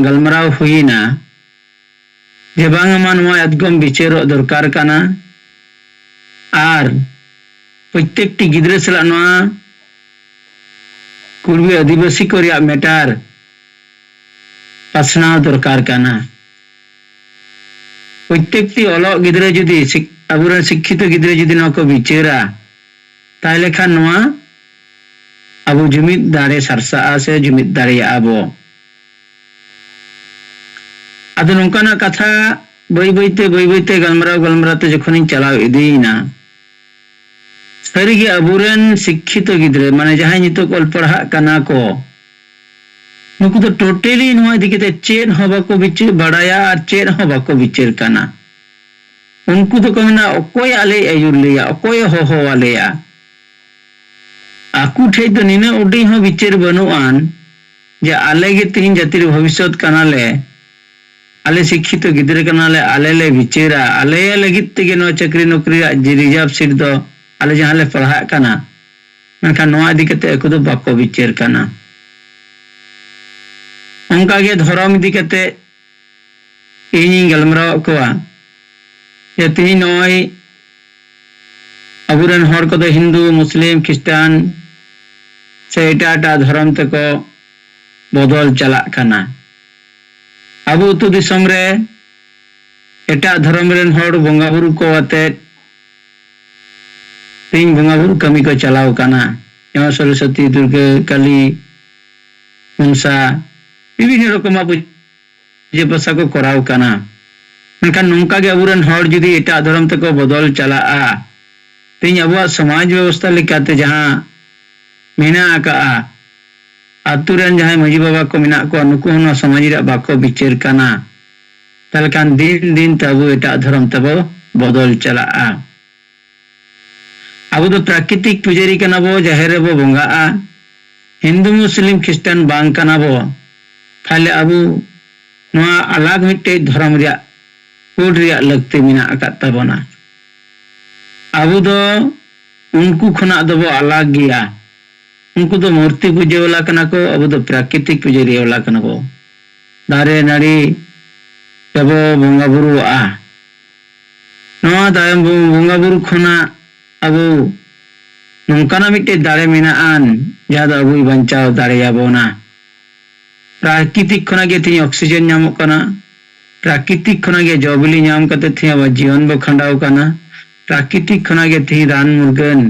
ᱜᱟᱞᱢᱟᱨᱟᱣ ᱦᱩᱭᱮᱱᱟ ᱡᱮ ᱵᱟᱝ, ᱟᱢᱟᱜ ᱱᱚᱣᱟ ᱮᱠᱫᱚᱢ ᱵᱤᱪᱟᱹᱨᱚᱜ ᱫᱚᱨᱠᱟᱨ ᱠᱟᱱᱟ᱾ ᱟᱨ ᱯᱨᱚᱛᱮᱠᱴᱤ ᱜᱤᱫᱽᱨᱟᱹ ᱥᱟᱞᱟᱜ ᱱᱚᱣᱟ ᱠᱩᱲᱢᱤ ᱟᱹᱫᱤᱵᱟᱹᱥᱤ ᱠᱚ ᱨᱮᱭᱟᱜ ᱢᱮᱴᱟᱨ ᱯᱟᱥᱱᱟᱣ ᱫᱚᱨᱠᱟᱨ ᱠᱟᱱᱟ᱾ ᱯᱨᱚᱛᱮᱠᱴᱤ ᱚᱞᱚᱜ ᱜᱤᱫᱽᱨᱟᱹ ᱡᱩᱫᱤ ᱥᱤᱠ-, ᱟᱵᱚᱨᱮᱱ ᱥᱤᱠᱠᱷᱤᱛᱚ ᱜᱤᱫᱽᱨᱟᱹ ᱡᱩᱫᱤ ᱱᱚᱣᱟ ᱠᱚ ᱵᱤᱪᱟᱹᱨᱟ, ᱛᱟᱦᱞᱮ ᱠᱷᱟᱱ ᱱᱚᱣᱟ ᱟᱵᱚ ᱡᱩᱢᱤᱫ ᱫᱟᱲᱮ ᱥᱟᱨᱥᱟᱜᱼᱟ ᱥᱮ ᱡᱩᱢᱤᱫ ᱫᱟᱲᱮᱭᱟᱜᱼᱟ ᱵᱚ᱾ ᱟᱫᱚ ᱱᱚᱝᱠᱟᱱᱟᱜ ᱠᱟᱛᱷᱟ ᱵᱟᱹᱭ ᱵᱟᱹᱭᱛᱮ, ᱵᱟᱹᱭ ᱵᱟᱹᱭᱛᱮ ᱜᱟᱞᱢᱟᱨᱟᱣ, ᱜᱟᱞᱢᱟᱨᱟᱣ ᱛᱮ ᱡᱚᱠᱷᱚᱱᱤᱧ ᱪᱟᱞᱟᱣ ᱤᱫᱤᱭᱮᱱᱟ, ᱥᱟᱹᱨᱤᱜᱮ ᱟᱵᱚᱨᱮᱱ ᱥᱤᱠᱠᱷᱤᱛᱚ ᱜᱤᱫᱽᱨᱟᱹ, ᱢᱟᱱᱮ ᱡᱟᱦᱟᱸᱭ ᱱᱤᱛᱚᱜ ᱚᱞ ᱯᱟᱲᱦᱟᱜ ᱠᱟᱱᱟ ᱠᱚ, ᱱᱩᱠᱩ ᱫᱚ totally ᱱᱚᱣᱟ ᱤᱫᱤ ᱠᱟᱛᱮ ᱪᱮᱫ ᱦᱚᱸ ᱵᱟᱠᱚ ᱵᱤᱪᱟᱹᱨ ᱵᱟᱲᱟᱭᱟ ᱟᱨ ᱪᱮᱫ ᱦᱚᱸ ᱵᱟᱠᱚ ᱵᱤᱪᱟᱹᱨ ᱠᱟᱱᱟ᱾ ᱩᱱᱠᱩ ᱫᱚᱠᱚ ᱢᱮᱱᱟ, "ᱚᱠᱚᱭ ᱟᱞᱮᱭ ᱟᱹᱭᱩᱨ ᱞᱮᱭᱟ, ᱚᱠᱚᱭᱮ ᱦᱚᱦᱚ ᱟᱞᱮᱭᱟ?" ᱟᱠᱚ ᱴᱷᱮᱡ ᱫᱚ ᱱᱤᱱᱟᱹᱜ ᱩᱰᱤᱡ ᱦᱚᱸ ᱵᱤᱪᱟᱹᱨ ᱵᱟᱹᱱᱩᱜ ᱟᱱ ᱡᱮ ᱟᱞᱮ ᱜᱮ ᱛᱤᱦᱤᱧ ᱡᱟᱹᱛᱤ ᱨᱮ ᱵᱷᱚᱵᱤᱥᱥᱚᱛ ᱠᱟᱱᱟᱞᱮ, ᱟᱞᱮ ᱥᱤᱠᱠᱷᱤᱛᱚ ᱜᱤᱫᱽᱨᱟᱹ ᱠᱟᱱᱟᱞᱮ, ᱟᱞᱮ ᱞᱮ ᱵᱤᱪᱟᱹᱨᱟ, ᱟᱞᱮ ᱞᱟᱹᱜᱤᱫ ᱛᱮᱜᱮ ᱱᱚᱣᱟ ᱪᱟᱹᱠᱨᱤ ᱱᱚᱠᱨᱤ ᱨᱮᱭᱟᱜ ᱡᱮ reserve seat ᱫᱚ ᱟᱞᱮ ᱡᱟᱦᱟᱸ ᱞᱮ ᱯᱟᱲᱦᱟᱜ ᱠᱟᱱᱟ, ᱢᱮᱱᱠᱷᱟᱱ ᱱᱚᱣᱟ ᱤᱫᱤ ᱠᱟᱛᱮ ᱟᱠᱚ ᱫᱚ ᱵᱟᱠᱚ ᱵᱤᱪᱟᱹᱨ ᱠᱟᱱᱟ᱾ ᱚᱱᱠᱟᱜᱮ ᱫᱷᱚᱨᱚᱢ ᱤᱫᱤ ᱠᱟᱛᱮ ᱤᱧᱤᱧ ᱜᱟᱞᱢᱟᱨᱟᱣᱟᱫ ᱠᱚᱣᱟ ᱡᱮ ᱛᱤᱦᱤᱧ ᱱᱚᱜᱼᱚᱭ ᱟᱵᱚᱨᱮᱱ ᱦᱚᱲ ᱠᱚᱫᱚ ᱦᱤᱱᱫᱩ, ᱢᱩᱥᱞᱤᱢ, ᱠᱷᱨᱤᱥᱴᱟᱱ ᱥᱮ ᱮᱴᱟᱜ ᱮᱴᱟᱜ ᱫᱷᱚᱨᱚᱢ ᱛᱮᱠᱚ ᱵᱚᱫᱚᱞ ᱪᱟᱞᱟᱜ ᱠᱟᱱᱟ᱾ ᱟᱵᱚ ᱟᱹᱛᱩ ᱫᱤᱥᱚᱢ ᱨᱮ ᱮᱴᱟᱜ ᱫᱷᱚᱨᱚᱢ ᱨᱮᱱ ᱦᱚᱲ ᱵᱚᱸᱜᱟ ᱵᱩᱨᱩ ᱠᱚ ᱟᱛᱮᱫ ᱛᱮᱦᱮᱧ ᱵᱚᱸᱜᱟ ᱵᱩᱨᱩ ᱠᱟᱹᱢᱤ ᱠᱚ ᱪᱟᱞᱟᱣ ᱠᱟᱱᱟ᱾ ᱡᱮᱢᱚᱱ ᱥᱚᱨᱚᱥᱚᱛᱤ, ᱫᱩᱨᱜᱟᱹ, ᱠᱟᱹᱞᱤ, ᱢᱚᱱᱥᱟ, ᱵᱤᱵᱷᱤᱱᱱᱚ ᱨᱚᱠᱚᱢᱟᱜ ᱯᱩᱡᱟᱹ ᱯᱟᱥᱟ ᱠᱚ ᱠᱚᱨᱟᱣ ᱠᱟᱱᱟ᱾ ᱢᱮᱱᱠᱷᱟᱱ ᱱᱚᱝᱠᱟ ᱜᱮ ᱟᱵᱚᱨᱮᱱ ᱦᱚᱲ ᱡᱩᱫᱤ ᱮᱴᱟᱜ ᱫᱷᱚᱨᱚᱢ ᱛᱮᱠᱚ ᱵᱚᱫᱚᱞ ᱪᱟᱞᱟᱜᱼᱟ, ᱛᱮᱦᱮᱧ ᱟᱵᱚᱣᱟᱜ ᱥᱚᱢᱟᱡᱽ ᱵᱮᱵᱚᱥᱛᱷᱟ ᱞᱮᱠᱟᱛᱮ ᱡᱟᱦᱟᱸ ᱢᱮᱱᱟᱜ ᱟᱠᱟᱜᱼᱟ, ᱟᱛᱳ ᱨᱮᱱ ᱡᱟᱦᱟᱸᱭ ᱢᱟᱹᱡᱷᱤ ᱵᱟᱵᱟ ᱠᱚ ᱢᱮᱱᱟᱜ ᱠᱚᱣᱟ, ᱱᱩᱠᱩ ᱦᱚᱸ ᱱᱚᱣᱟ ᱥᱚᱢᱟᱡᱽ ᱨᱮᱭᱟᱜ ᱵᱟᱠᱚ ᱵᱤᱪᱟᱹᱨ ᱠᱟᱱᱟ᱾ ᱛᱟᱦᱞᱮ ᱠᱷᱟᱱ ᱫᱤᱱ ᱫᱤᱱ ᱛᱮ ᱟᱵᱚ ᱮᱴᱟᱜ ᱫᱷᱚᱨᱚᱢ ᱛᱮᱵᱚ ᱵᱚᱫᱚᱞ ᱪᱟᱞᱟᱜᱼᱟ᱾ ᱟᱵᱚ ᱫᱚ ᱯᱨᱟᱠᱨᱤᱛᱤᱠ ᱯᱩᱡᱟᱹᱨᱤ ᱠᱟᱱᱟ ᱵᱚ, ᱡᱟᱦᱮᱨ ᱨᱮᱵᱚ ᱵᱚᱸᱜᱟᱜᱼᱟ᱾ ᱦᱤᱱᱫᱩ, ᱢᱩᱥᱞᱤᱢ, ᱠᱷᱨᱤᱥᱴᱟᱱ ᱵᱟᱝ ᱠᱟᱱᱟ ᱵᱚ᱾ ᱛᱟᱦᱞᱮ ᱟᱵᱚ ᱱᱚᱣᱟ ᱟᱞᱟᱜᱽ ᱢᱤᱫᱴᱮᱡ ᱫᱷᱚᱨᱚᱢ ᱨᱮᱭᱟᱜ ᱠᱳᱰ ᱨᱮᱭᱟᱜ ᱞᱟᱹᱠᱛᱤ ᱢᱮᱱᱟᱜ ᱟᱠᱟᱫ ᱛᱟᱵᱚᱱᱟ᱾ ᱟᱵᱚ ᱫᱚ ᱩᱱᱠᱩ ᱠᱷᱚᱱᱟᱜ ᱫᱚᱵᱚ ᱟᱞᱟᱜᱽ ᱜᱮᱭᱟ᱾ ᱩᱱᱠᱩ ᱫᱚ ᱢᱩᱨᱛᱤ ᱯᱩᱡᱟᱹ ᱵᱟᱞᱟ ᱠᱟᱱᱟ ᱠᱚ, ᱟᱵᱚ ᱫᱚ ᱯᱨᱟᱠᱨᱤᱛᱤᱠ ᱯᱩᱡᱟᱹᱨᱤᱭᱟᱹ ᱵᱟᱞᱟ ᱠᱟᱱᱟ ᱵᱚ᱾ ᱫᱟᱨᱮ ᱱᱟᱹᱲᱤ ᱨᱮᱵᱚ ᱵᱚᱸᱜᱟ ᱵᱩᱨᱩᱣᱟᱜᱼᱟ᱾ ᱱᱚᱣᱟ ᱛᱟᱭᱚᱢ ᱵᱚ-, ᱵᱚᱸᱜᱟ ᱵᱩᱨᱩ ᱠᱷᱚᱱᱟᱜ ᱟᱵᱚ ᱱᱚᱝᱠᱟᱱᱟᱜ ᱢᱤᱫᱴᱮᱡ ᱫᱟᱲᱮ ᱢᱮᱱᱟᱜᱼᱟᱱ, ᱡᱟᱦᱟᱸ ᱫᱚ ᱟᱵᱚᱭ ᱵᱟᱧᱪᱟᱣ ᱫᱟᱲᱮᱭᱟᱵᱚᱱᱟ᱾ ᱯᱨᱟᱠᱨᱤᱛᱤᱠ ᱠᱷᱚᱱᱟᱜ ᱜᱮ ᱛᱮᱦᱮᱧ ᱚᱠᱥᱤᱡᱮᱱ ᱧᱟᱢᱚᱜ ᱠᱟᱱᱟ᱾ ᱯᱨᱟᱠᱨᱤᱛᱤᱠ ᱠᱷᱚᱱᱟᱜ ᱜᱮ ᱡᱚ ᱵᱤᱞᱤ ᱧᱟᱢ ᱠᱟᱛᱮ ᱛᱮᱦᱮᱧ ᱟᱵᱚᱣᱟᱜ ᱡᱤᱭᱚᱱ ᱵᱚ ᱠᱷᱟᱸᱰᱟᱣ ᱠᱟᱱᱟ᱾ ᱯᱨᱟᱠᱨᱤᱛᱤᱠ ᱠᱷᱚᱱᱟᱜ ᱜᱮ ᱛᱮᱦᱮᱧ ᱨᱟᱱ ᱢᱩᱨᱜᱟᱹᱱ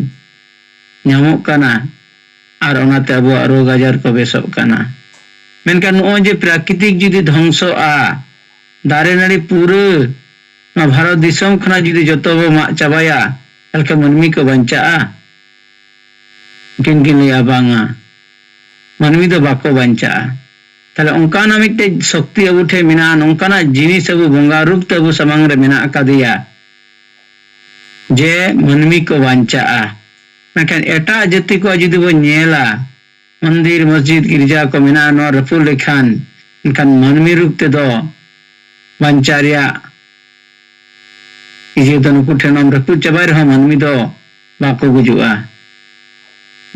ᱧᱟᱢᱚᱜ ᱠᱟᱱᱟ᱾ ᱟᱨ ᱚᱱᱟᱛᱮ ᱟᱵᱚᱣᱟᱜ ᱨᱳᱜᱽ ᱟᱡᱟᱨ ᱠᱚ ᱵᱮᱥᱚᱜ ᱠᱟᱱᱟ᱾ ᱢᱮᱱᱠᱷᱟᱱ ᱱᱚᱜᱼᱚᱭ ᱡᱮ ᱯᱨᱟᱠᱨᱤᱛᱤᱠ ᱡᱩᱫᱤ ᱫᱷᱚᱝᱥᱚᱜᱼᱟ, ᱫᱟᱨᱮ ᱱᱟᱹᱲᱤ ᱯᱩᱨᱟᱹ ᱱᱚᱣᱟ ᱵᱷᱟᱨᱚᱛ ᱫᱤᱥᱚᱢ ᱠᱷᱚᱱᱟᱜ ᱡᱩᱫᱤ ᱡᱚᱛᱚ ᱵᱚ ᱢᱟᱜ ᱪᱟᱵᱟᱭᱟ, ᱛᱟᱦᱞᱮ ᱠᱷᱟᱱ ᱢᱟᱹᱱᱢᱤ ᱠᱚ ᱵᱟᱧᱪᱟᱜᱼᱟ? ᱩᱱᱠᱤᱱ ᱠᱤᱱ ᱞᱟᱹᱭᱟ, "ᱵᱟᱝᱟ, ᱢᱟᱹᱱᱢᱤ ᱫᱚ ᱵᱟᱠᱚ ᱵᱟᱧᱪᱟᱜᱼᱟ᱾" ᱛᱟᱦᱞᱮ ᱚᱱᱠᱟᱱᱟᱜ ᱢᱤᱫᱴᱮᱡ ᱥᱚᱠᱛᱤ ᱟᱵᱚ ᱴᱷᱮᱱ ᱢᱮᱱᱟᱜᱼᱟ, ᱱᱚᱝᱠᱟᱱᱟᱜ ᱡᱤᱱᱤᱥ ᱟᱵᱚ ᱵᱚᱸᱜᱟ ᱨᱩᱯ ᱛᱮ ᱟᱵᱚ ᱥᱟᱢᱟᱝ ᱨᱮ ᱢᱮᱱᱟᱜ ᱟᱠᱟᱫᱮᱭᱟ, ᱡᱮ ᱢᱟᱹᱱᱢᱤ ᱠᱚ ᱵᱟᱧᱪᱟᱜᱼᱟ᱾ ᱢᱮᱱᱠᱷᱟᱱ ᱮᱴᱟᱜ ᱡᱟᱹᱛᱤ ᱠᱚᱣᱟᱜ ᱡᱩᱫᱤ ᱵᱚᱱ ᱧᱮᱞᱟ, ᱢᱚᱱᱫᱤᱨ, ᱢᱚᱥᱡᱤᱫ, ᱜᱤᱨᱡᱟ ᱠᱚ ᱢᱮᱱᱟᱜᱼᱟ, ᱱᱚᱣᱟ ᱨᱟᱹᱯᱩᱫ ᱞᱮᱠᱷᱟᱱ, ᱮᱱᱠᱷᱟᱱ ᱢᱟᱹᱱᱢᱤ ᱨᱩᱯ ᱛᱮᱫᱚ ᱵᱟᱧᱪᱟᱣ ᱨᱮᱭᱟᱜ ᱤᱭᱟᱹ ᱫᱚ ᱱᱩᱠᱩ ᱴᱷᱮᱱ ᱮᱢ ᱨᱟᱹᱯᱩᱫ ᱪᱟᱵᱟᱭ ᱨᱮᱦᱚᱸ ᱢᱟᱹᱱᱢᱤ ᱫᱚ ᱵᱟᱠᱚ ᱜᱩᱡᱩᱜᱼᱟ,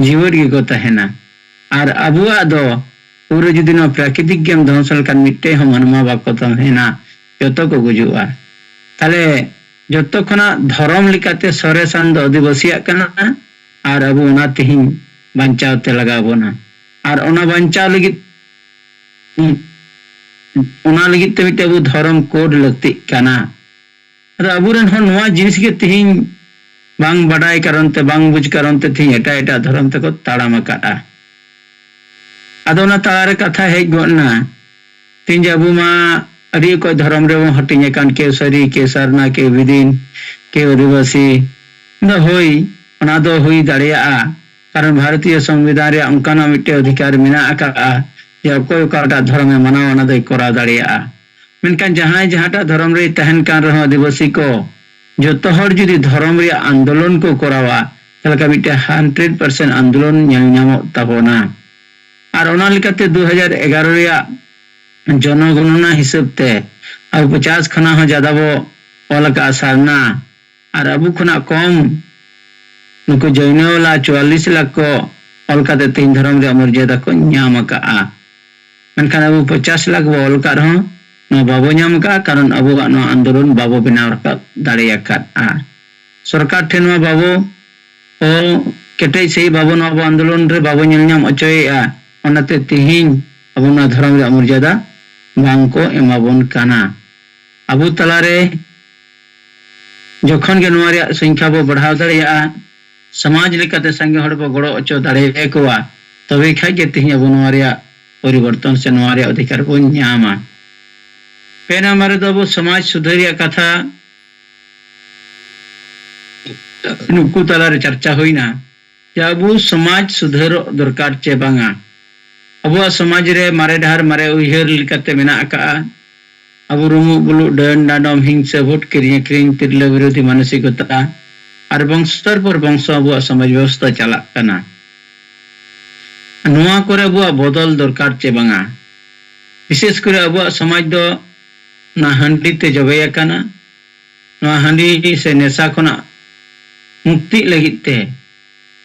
ᱡᱤᱣᱮᱫ ᱜᱮᱠᱚ ᱛᱟᱦᱮᱱᱟ᱾ ᱟᱨ ᱟᱵᱚᱣᱟᱜ ᱫᱚ ᱯᱩᱨᱟᱹ ᱡᱩᱫᱤ ᱱᱚᱣᱟ ᱯᱨᱟᱠᱨᱤᱛᱤᱠ ᱜᱮᱢ ᱫᱷᱚᱝᱥ ᱞᱮᱠᱷᱟᱱ ᱢᱤᱫᱴᱮᱡ ᱦᱚᱸ ᱢᱟᱹᱱᱢᱟ ᱵᱟᱠᱚ ᱛᱟᱦᱮᱱᱟ, ᱡᱚᱛᱚ ᱠᱚ ᱜᱩᱡᱩᱜᱼᱟ᱾ ᱛᱟᱦᱞᱮ ᱡᱚᱛᱚ ᱠᱷᱚᱱᱟᱜ ᱫᱷᱚᱨᱚᱢ ᱞᱮᱠᱟᱛᱮ ᱥᱚᱨᱮᱥᱟᱱ ᱫᱚ ᱟᱹᱫᱤᱵᱟᱹᱥᱤᱭᱟᱜ ᱠᱟᱱᱟ, ᱟᱨ ᱟᱵᱚ ᱚᱱᱟ ᱛᱮᱦᱮᱧ ᱵᱟᱧᱪᱟᱣ ᱛᱮ ᱞᱟᱜᱟᱣ ᱵᱚᱱᱟ᱾ ᱟᱨ ᱚᱱᱟ ᱵᱟᱧᱪᱟᱣ ᱞᱟᱹᱜᱤᱫ, ᱚᱱᱟ ᱞᱟᱹᱜᱤᱫ ᱛᱮ ᱢᱤᱫᱴᱮᱡ ᱟᱵᱚ ᱫᱷᱚᱨᱚᱢ ᱠᱳᱰ ᱞᱟᱹᱠᱛᱤᱜ ᱠᱟᱱᱟ᱾ ᱟᱫᱚ ᱟᱵᱚᱨᱮᱱ ᱦᱚᱲ ᱱᱚᱣᱟ ᱡᱤᱱᱤᱥ ᱜᱮ ᱛᱮᱦᱮᱧ ᱵᱟᱝ ᱵᱟᱰᱟᱭ ᱠᱟᱨᱚᱱ ᱛᱮ, ᱵᱟᱝ ᱵᱩᱡᱽ ᱠᱟᱨᱚᱱ ᱛᱮ ᱛᱮᱦᱮᱧ ᱮᱴᱟᱜ ᱮᱴᱟᱜ ᱫᱷᱚᱨᱚᱢ ᱛᱮᱠᱚ ᱛᱟᱲᱟᱢ ᱟᱠᱟᱫᱼᱟ᱾ ᱟᱫᱚ ᱚᱱᱟ ᱛᱟᱞᱟᱨᱮ ᱠᱟᱛᱷᱟ ᱦᱮᱡ ᱜᱚᱫ ᱮᱱᱟ, ᱛᱮᱦᱮᱧ ᱡᱮ ᱟᱵᱚ ᱢᱟ ᱟᱹᱰᱤ ᱚᱠᱚᱡ ᱫᱷᱚᱨᱚᱢ ᱨᱮᱵᱚᱱ ᱦᱟᱹᱴᱤᱧ ᱟᱠᱟᱱ, ᱠᱮᱣ ᱥᱟᱹᱨᱤ, ᱠᱮᱣ ᱥᱟᱨᱱᱟ, ᱠᱮᱣ ᱵᱤᱫᱤᱱ, ᱠᱮᱣ ᱟᱹᱫᱤᱵᱟᱹᱥᱤ᱾ ᱫᱚ ᱦᱳᱭ, ᱚᱱᱟ ᱫᱚ ᱦᱩᱭ ᱫᱟᱲᱮᱭᱟᱜᱼᱟ, ᱠᱟᱨᱚᱱ ᱵᱷᱟᱨᱚᱛᱤᱭᱚ ᱥᱚᱝᱵᱤᱫᱷᱟᱱ ᱨᱮᱭᱟᱜ ᱚᱱᱠᱟᱱᱟᱜ ᱢᱤᱫᱴᱮᱱ ᱚᱫᱷᱤᱠᱟᱨ ᱢᱮᱱᱟᱜ ᱟᱠᱟᱫᱼᱟ ᱡᱮ ᱚᱠᱚᱭ ᱚᱠᱟᱴᱟᱜ ᱫᱷᱚᱨᱚᱢᱮ ᱢᱟᱱᱟᱣᱟ, ᱚᱱᱟ ᱫᱚᱭ ᱠᱚᱨᱟᱣ ᱫᱟᱲᱮᱭᱟᱜᱼᱟ᱾ ᱢᱮᱱᱠᱷᱟᱱ ᱡᱟᱦᱟᱸᱭ ᱡᱟᱦᱟᱸᱴᱟᱜ ᱫᱷᱚᱨᱚᱢ ᱨᱮᱭ ᱛᱟᱦᱮᱱ ᱠᱟᱱ ᱨᱮᱦᱚᱸ, ᱟᱹᱫᱤᱵᱟᱹᱥᱤ ᱠᱚ ᱡᱚᱛᱚ ᱦᱚᱲ ᱡᱩᱫᱤ ᱫᱷᱚᱨᱚᱢ ᱨᱮᱭᱟᱜ ᱟᱱᱫᱳᱞᱚᱱ ᱠᱚ ᱠᱚᱨᱟᱣᱟ, ᱛᱟᱦᱚᱞᱮ ᱠᱷᱟᱱ ᱢᱤᱫᱴᱮᱱ ᱦᱟᱱᱰᱨᱮᱰ ᱯᱟᱨᱥᱮᱱᱴ ᱟᱱᱫᱳᱞᱚᱱ ᱧᱮᱞ ᱧᱟᱢᱚᱜ ᱛᱟᱵᱚᱱᱟ᱾ ᱟᱨ ᱚᱱᱟ ᱞᱮᱠᱟᱛᱮ ᱫᱩ ᱦᱟᱡᱟᱨ ᱮᱜᱟᱨᱚ ᱨᱮᱭᱟᱜ ᱡᱚᱱᱚᱜᱚᱱᱚᱱᱟ ᱦᱤᱥᱟᱹᱵ ᱛᱮ ᱟᱵᱚ ᱯᱚᱪᱟᱥ ᱠᱷᱚᱱᱟᱜ ᱦᱚᱸ ᱡᱟᱫᱟ ᱵᱚ ᱚᱞ ᱟᱠᱟᱫᱼᱟ ᱥᱟᱨᱱᱟ, ᱟᱨ ᱟᱵᱚ ᱠᱷᱚᱱᱟᱜ ᱠᱚᱢ ᱱᱩᱠᱩ ᱡᱚᱭᱱᱚᱞᱟ ᱪᱩᱣᱟᱞᱞᱤᱥ ᱞᱟᱠᱷ ᱠᱚ ᱚᱞ ᱠᱟᱛᱮ ᱛᱮᱦᱮᱧ ᱫᱷᱚᱨᱚᱢ ᱨᱮᱭᱟᱜ ᱢᱚᱨᱡᱟᱫᱟ ᱠᱚ ᱧᱟᱢ ᱟᱠᱟᱫᱼᱟ᱾ ᱢᱮᱱᱠᱷᱟᱱ ᱟᱵᱚ ᱯᱚᱪᱟᱥ ᱞᱟᱠᱷ ᱵᱚ ᱚᱞ ᱟᱠᱟᱫ ᱨᱮᱦᱚᱸ ᱱᱚᱣᱟ ᱵᱟᱵᱚ ᱧᱟᱢ ᱟᱠᱟᱫᱼᱟ, ᱠᱟᱨᱚᱱ ᱟᱵᱚᱣᱟᱜ ᱱᱚᱣᱟ ᱟᱱᱫᱳᱞᱚᱱ ᱵᱟᱵᱚ ᱵᱮᱱᱟᱣ ᱨᱟᱠᱟᱵ ᱫᱟᱲᱮ ᱟᱠᱟᱫᱼᱟ᱾ ᱥᱚᱨᱠᱟᱨ ᱴᱷᱮᱱ ᱱᱚᱣᱟ ᱵᱟᱵᱚ ᱠᱮᱴᱮᱡ ᱥᱟᱺᱦᱤᱡ ᱵᱟᱵᱚ, ᱱᱚᱣᱟ ᱵᱚ ᱟᱱᱫᱳᱞᱚᱱ ᱨᱮ ᱵᱟᱵᱚ ᱧᱮᱞ ᱧᱟᱢ ᱦᱚᱪᱚᱭᱮᱫᱼᱟ, ᱚᱱᱟᱛᱮ ᱛᱮᱦᱮᱧ ᱟᱵᱚ ᱱᱚᱣᱟ ᱫᱷᱚᱨᱚᱢ ᱨᱮᱭᱟᱜ ᱢᱚᱨᱡᱟᱫᱟ ᱵᱟᱝ ᱠᱚ ᱮᱢᱟᱵᱚᱱ ᱠᱟᱱᱟ᱾ ᱟᱵᱚ ᱛᱟᱞᱟᱨᱮ ᱡᱚᱠᱷᱚᱱ ᱜᱮ ᱱᱚᱣᱟ ᱨᱮᱭᱟᱜ ᱥᱚᱝᱠᱷᱟ ᱵᱚ ᱵᱟᱲᱦᱟᱣ ᱫᱟᱲᱮᱭᱟᱜᱼᱟ, ᱥᱚᱢᱟᱡᱽ ᱞᱮᱠᱟᱛᱮ ᱥᱟᱸᱜᱮ ᱦᱚᱲ ᱵᱚ ᱜᱚᱲᱚ ᱦᱚᱪᱚ ᱫᱟᱲᱮᱭᱟᱠᱚᱣᱟ, ᱛᱚᱵᱮ ᱠᱷᱟᱡ ᱜᱮ ᱛᱮᱦᱮᱧ ᱟᱵᱚ ᱱᱚᱣᱟ ᱨᱮᱭᱟᱜ ᱯᱚᱨᱤᱵᱚᱨᱛᱚᱱ ᱥᱮ ᱱᱚᱣᱟ ᱨᱮᱭᱟᱜ ᱚᱫᱷᱤᱠᱟᱨ ᱵᱚᱱ ᱧᱟᱢᱟ᱾ ᱯᱮ ᱱᱟᱢᱵᱟᱨ ᱨᱮᱫᱚ ᱟᱵᱚ ᱥᱚᱢᱟᱡᱽ ᱥᱩᱫᱷᱟᱹᱨ ᱨᱮᱭᱟᱜ ᱠᱟᱛᱷᱟ ᱱᱩᱠᱩ ᱛᱟᱞᱟᱨᱮ ᱪᱟᱨᱪᱟ ᱦᱩᱭᱱᱟ ᱡᱮ ᱟᱵᱚ ᱥᱚᱢᱟᱡᱽ ᱥᱩᱫᱷᱟᱹᱨᱚᱜ ᱫᱚᱨᱠᱟᱨ ᱪᱮ ᱵᱟᱝᱟ᱾ ᱟᱵᱚᱣᱟᱜ ᱥᱚᱢᱟᱡᱽ ᱨᱮ ᱢᱟᱨᱮ ᱰᱟᱦᱟᱨ, ᱢᱟᱨᱮ ᱩᱭᱦᱟᱹᱨ ᱞᱮᱠᱟᱛᱮ ᱢᱮᱱᱟᱜ ᱟᱠᱟᱜᱼᱟ᱾ ᱟᱵᱚ ᱨᱩᱢᱩᱜ ᱵᱩᱞᱩᱜ, ᱰᱟᱹᱱ ᱰᱟᱸᱰᱚᱢ, ᱦᱤᱝᱥᱟᱹ, ᱵᱷᱳᱴ ᱠᱤᱨᱤᱧ ᱟᱹᱠᱷᱨᱤᱧ, ᱛᱤᱨᱞᱟᱹ ᱵᱤᱨᱳᱫᱷᱤ ᱢᱟᱱᱚᱥᱤᱠᱚᱛᱟ ᱟᱨ ᱵᱚᱝᱥᱚ ᱛᱟᱨᱯᱚᱨ ᱵᱚᱝᱥᱚ ᱟᱵᱚᱣᱟᱜ ᱥᱚᱢᱟᱡᱽ ᱵᱮᱵᱚᱥᱛᱷᱟ ᱪᱟᱞᱟᱜ ᱠᱟᱱᱟ᱾ ᱱᱚᱣᱟ ᱠᱚᱨᱮ ᱟᱵᱚᱣᱟᱜ ᱵᱚᱫᱚᱞ ᱫᱚᱨᱠᱟᱨ ᱪᱮ ᱵᱟᱝᱟ? ᱵᱤᱥᱮᱥ ᱠᱚᱨᱮ ᱟᱵᱚᱣᱟᱜ ᱥᱚᱢᱟᱡᱽ ᱫᱚ ᱚᱱᱟ ᱦᱟᱺᱰᱤ ᱛᱮ ᱡᱚᱵᱮ ᱟᱠᱟᱱᱟ᱾ ᱱᱚᱣᱟ ᱦᱟᱺᱰᱤ ᱥᱮ ᱱᱮᱥᱟ ᱠᱷᱚᱱᱟᱜ ᱢᱩᱠᱛᱤᱜ ᱞᱟᱹᱜᱤᱫ ᱛᱮ